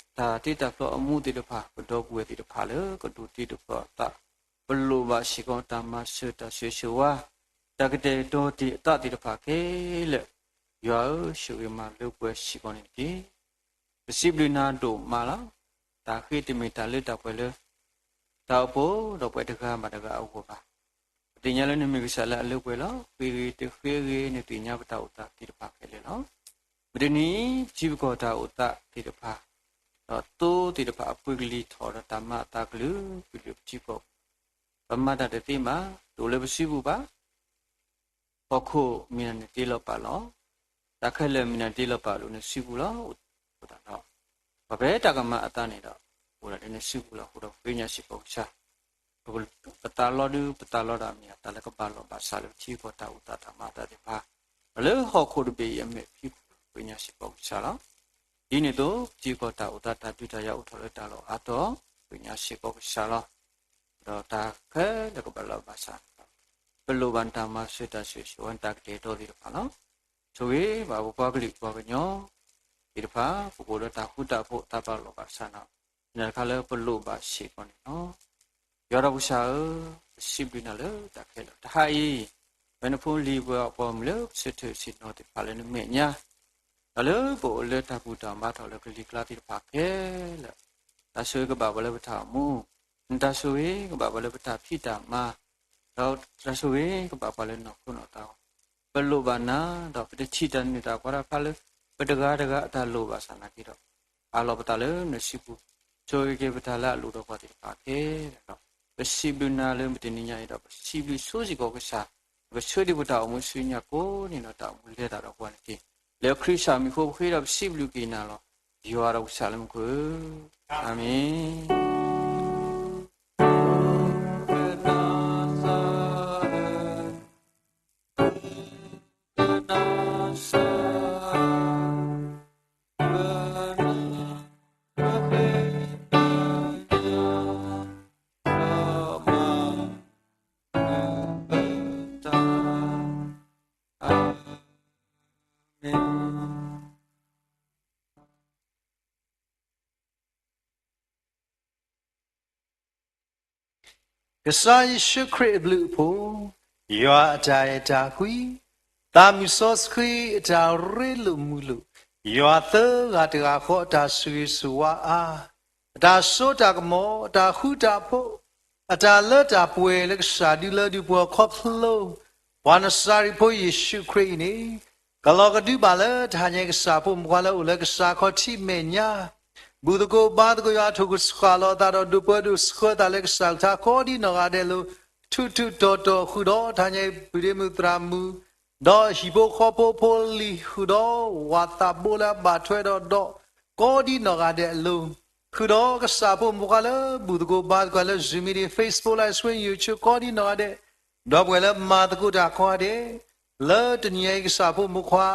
ဒီး တၢ်တ့တၢ်ဖျီအမူးသ့ၣ်တဖၣ် ပဒီပုၢ်ဝဲၢ်သ့ၣ်တဖၣ်လၢကဒိးတ့ဒိးဖျီအသး, ပလိၣ်ဘၣ်စ့ၢ်ကီးတၢ်မၤစၢၤတၢ်ဆိၣ်ဂ့ၤဆိၣ်ဝါ, တၢ်ကတဲာ်ကတီၤတ့ၢ်အသးသ့ၣ်တဖၣ်ခဲလၢာ်, ယွၤဧၢ, ဆိၣ်ဂ့ၤမၤလၢပှဲၤစ့ၢ်ကီးန့ၣ်တက့ၢ်. ပစံးဘျုးနၤဒိၣ်မးလီၤ. တၢ်ဃ့တမ့ၢ်တၢ်လၢတၢ်ပှဲၤလၢ တၢ်အိၣ်ဖှိၣ်ဒီးပှၤတဂၤဘၣ်တဂၤအဂီၢ်ဘၣ်. ပသ့ၣ်ညါလၢနမ့ၢ်ကစၢ်လၢအလၢပှဲၤလီၤ. ဃ့ဂ့ၤတဃ့ဂ့ၤ နသ့ၣ်ညါပတၢ်အိၣ်သးသ့ၣ်တဖၣ်ခဲလၢာ်လီၤ. မုၢ်တနံၤအံၤ ပထံပကီၢ်တၢ်အိၣ်သးသ့ၣ်တဖၣ် ဒီးသိသ့ၣ်တဖၣ်အပှ့ၤကလံၤထီၣ်ဒီးတၢ်မၤအသးကလုာ်ကလုာ်ပထံပကီၢ်, ပမၤတၢ်တသ့မး, တအိၣ်လၢပစုပူၤဘၣ်. ဟီၣ်ခိၣ်မ့ၢ်ဒၣ်နတ့လီၤပာ်လီၤ. တၢ်ခဲလၢာ်မ့ၢ်ဒၣ်နတ့လီၤပာ်လၢနစုပူၤလီၤ. အဃိသတးဒီး ပှၤဖဲတၢ်ကမၤအသးန့ၣ်ဒီး အိၣ်ဒၣ်လၢနစုပူၤလီၤ. အဃိဒီးဃ့ညါစ့ၢ်ကီးကစၢ် ပသးလီဒုး ပသးလီတၢ်မ့ၢ်အသးလၢကဘၣ်လိၣ်ဘၣ်စးလၢပထံပကီၢ်တၢ်အိၣ်သးတၢ်မၤအသးသ့ၣ်တဖၣ်, ဒီးလၢဟီၣ်ခိၣ်တဘ့ၣ်အံၤအမဲာ်ဖံးခိၣ် ဃ့ညါစ့ၢ်ကီးကစၢ်လီၤ. ဒ်န့ၣ်အသိး ပထံပကီၢ်တၢ်အိၣ်သးတၢ်ဒုးတၢ်ယၤအိၣ်ထီၣ်လၢတၢ်လီၢ်အါတီၤ, ဃ့ညါစ့ၢ်ကီးကစၢ်လီၤ. ဒီးတၢ်ခဲလၢာ်ကဘၣ်လိၣ်ဘၣ်စး ပလိၣ်ဘၣ်နတၢ်မၤစၢၤတၢ်ဆိၣ်ဂ့ၤဆိၣ်ဝါ နတၢ်ကတဲာ်ကတီၤသ့ၣ်တဖၣ်လီၤ. ဆိၣ်ဂ့ၤဘၣ်ပပှၤကလုာ်ပှၤကညီသ့ၣ်တဖၣ် ပကအိၣ်ဒီးတၢ်ဃူတၢ်ဖိး တၢ်ဘၣ်လိၣ်ဘၣ်စးန့ၣ် မ့ၢ်တၢ်တခါလၢပလိၣ်ဘၣ်စ့ၢ်ကီးန့ၣ်လီၤ. ယွၤဒီးကစၢ်ဧၢ, ပစံးဘျုးနၤလၢတၢ်ခဲလၢာ်. တဟါအံၤ ဖဲနဖိလံၤပှၤပိာ်မုၣ်လၢပဆၢထၢၣ်ဆ့ၣ်နီၤသ့ၣ်တဖၣ်လၢနမဲာ်ညါ ဒီးလၢပအိၣ်လၢတၢ်ဘူၣ်တၢ်ဘါထီၣ်လၢကလံၤကျါသ့ၣ်တဖၣ်ခဲလၢာ်, တၢ်ဆိၣ်ဂ့ၤကဘၣ်ပှၤလၢပတၢ်အိၣ်မူ, နတၢ်ဆိၣ်ဂ့ၤကဘၣ်ပှၤလၢပတၢ်ဖံးတၢ်မၤ, ဒီးတၢ်ဆိၣ်ဂ့ၤကဘၣ်ပှၤလၢနီၢ်ခိနီၢ်သး, ပလိၣ်ဘၣ်နၤ, ဒီးပတထံၣ်တၢ်နုၢ်တၢ်ကွၢ်တၢ်ဖျါလၢ ပတဂၤတဂၤအတၢ်လိၣ်ဘၣ်ဆၣ်နာ်က့ဒီး အးလီၤပသးလၢနစုပူၤ, ဆိၣ်ဂ့ၤက့ၤပတၢ်လၢအလိၣ်ဒီးပှၤသ့ၣ်တဖၣ်ခဲလၢာ်ဒီး ပစံးဘျုးနၤလၢမုၢ်တနံၤညါအံၤဒီး ပစံးဘျုးဆိစ့ၢ်ကီးကစၢ်, ပဆၢဒံးပတၢ်အိၣ်မူဆူညါကိးနံၤဒီး တၢ်အိၣ်မူလဲၤသးဒီးပှၤန့ၣ်တက့ၢ်. လၢခရံာ်ကစၢ်မံၤအဃိ ပဃ့ဒီးပစံးဘျုးက့ၤနၤလီၤ. ယွၤဒီးကစၢ်လၢမူခိၣ်ဧၢ, အၤမ့ၣ်. ကစၢ်ယ့ၣ်ၡူးခရံာ်အဘျုးအဖှိၣ်, ယွၤအတၢ်အဲၣ်တၢ်ကွံ, သးမုၢ်စီဆှံအတၢ်ရ့လိာ်မုာ်လိာ်, ယွၤသၢဂၤတဂၤဃီအတၢ်ဆိၣ်ဂ့ၤဆိၣ်ဝါအါ, အတၢ်စိတၢ်ကမီၤ, အတၢ်ဃူတၢ်ဖိး, အတၢ်လၢတၢ်ပှဲၤလၢကစၢ်ဒုးလၢဒုးပှၤခီဖျိ ပှၤနစၤရ့းဖိယ့ၣ်ၡူးခရံာ်အံၤန့ၣ်, ကလီၤကဒုဘၣ်လၢတဟါညါအံၤကစၢ်ဖိမုၣ်ခွါလၢအိၣ်လၢကစၢ်ခီၣ်ထံးမဲာ်ညါ, ဘူၣ်သကိးဘါသကိးယွၤ ထိၣ်ကဆှၣ်လီၤအသးဒီးဒိးပၢဒိးဆှၢသးလၢကစၢ်အကလုၢ်ကထါကိးဒ်နီၢ်ဂၤဒဲးအလိၤ, ထူးထူးတီၤတီၤဃုာ်ဒီးတဟါညါအံၤ ပုၢ်ဒ့မုၣ်သရၣ်မုၣ် ဒီးဟံၣ်ဖိဃီဖိဖိလံၤဃုာ်ဒီး ဝၤသးဘိလၢအဘၣ်ထွဲဒီးဒီး ကိးဒ်နီၢ်ဂၤဒဲးအလိၤ, ဃုာ်ဒီးကစၢ်ဖိမုၣ်ခွါလၢဘူၣ်သကိးဘါသကိးလၢ Zoom meeting, Facebook Live Stream, YouTube ကိးဒ်နီၢ်ဂၤဒဲး, ဒီပုၢ်ဝဲၢ်လၢမၤသကိးတၢ်ကိးဂၤဒဲး, လၢတနံၤညါအံၤကစၢ်ဖိမုၣ်ခွါ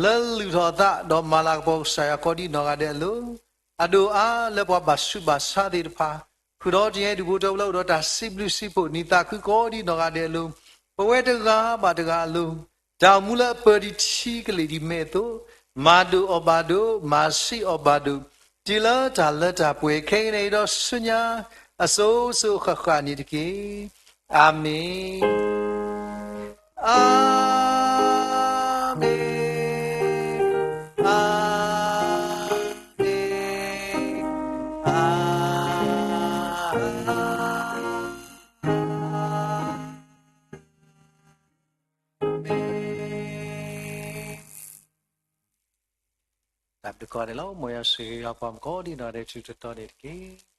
လၢလုၢ်ထီၣ်အသးဒီးမၤလၤကပီၤကစၢ်ယွၤကိးဒ်နီၢ်ဂၤဒဲးအလိၤ, အဒိၣ်အါလၢပှၤဘၣ်ဆူးဘၣ်ဆါသ့ၣ်တဖၣ်, ဃုာ်ဒီးတနံၤညါအံၤဒူၣ်ဖိထၢဖိလၢအိၣ်ဒီးတၢ်စံးဘျုးစံးဖှိၣ်နံၣ်သးခုကိးဒ်နီၢ်ဂၤဒဲးအလိၤ, ပဝဲတဂၤဘၣ်တဂၤအလိၤ, တၢ်အိၣ်မူလၢအပၢၤဒံးထံကလ့ၢ်ဒံးမဲာ်အသိး, မၤဒိၣ်အီၣ်ဘၣ်ဒိၣ်, မၤဆံးအီၣ်ဘၣ်ဒိၣ်, တုၤလၢတၢ်လၢတၢ်ပှဲၤခဲကနံၣ်အံၤဒီးဆူညါ အစိၤစိၤဃၣ်ဃၣ်န့ၣ်တက့ၢ်. အၤမ့ၣ်, အၤမ့ၣ်, အၤမ့ၣ်, အၤမ့ၣ်, အၤမ့ၣ်. တၢ်ဘျုးကိးဂၤဒဲးလီၤ. မ်ယွၤဆိၣ်ဂ့ၤပှၤကိးဒ်နီၢ်ဂၤဒဲး ထူးထူးတီၤတီၤန့ၣ်တက့ၢ်.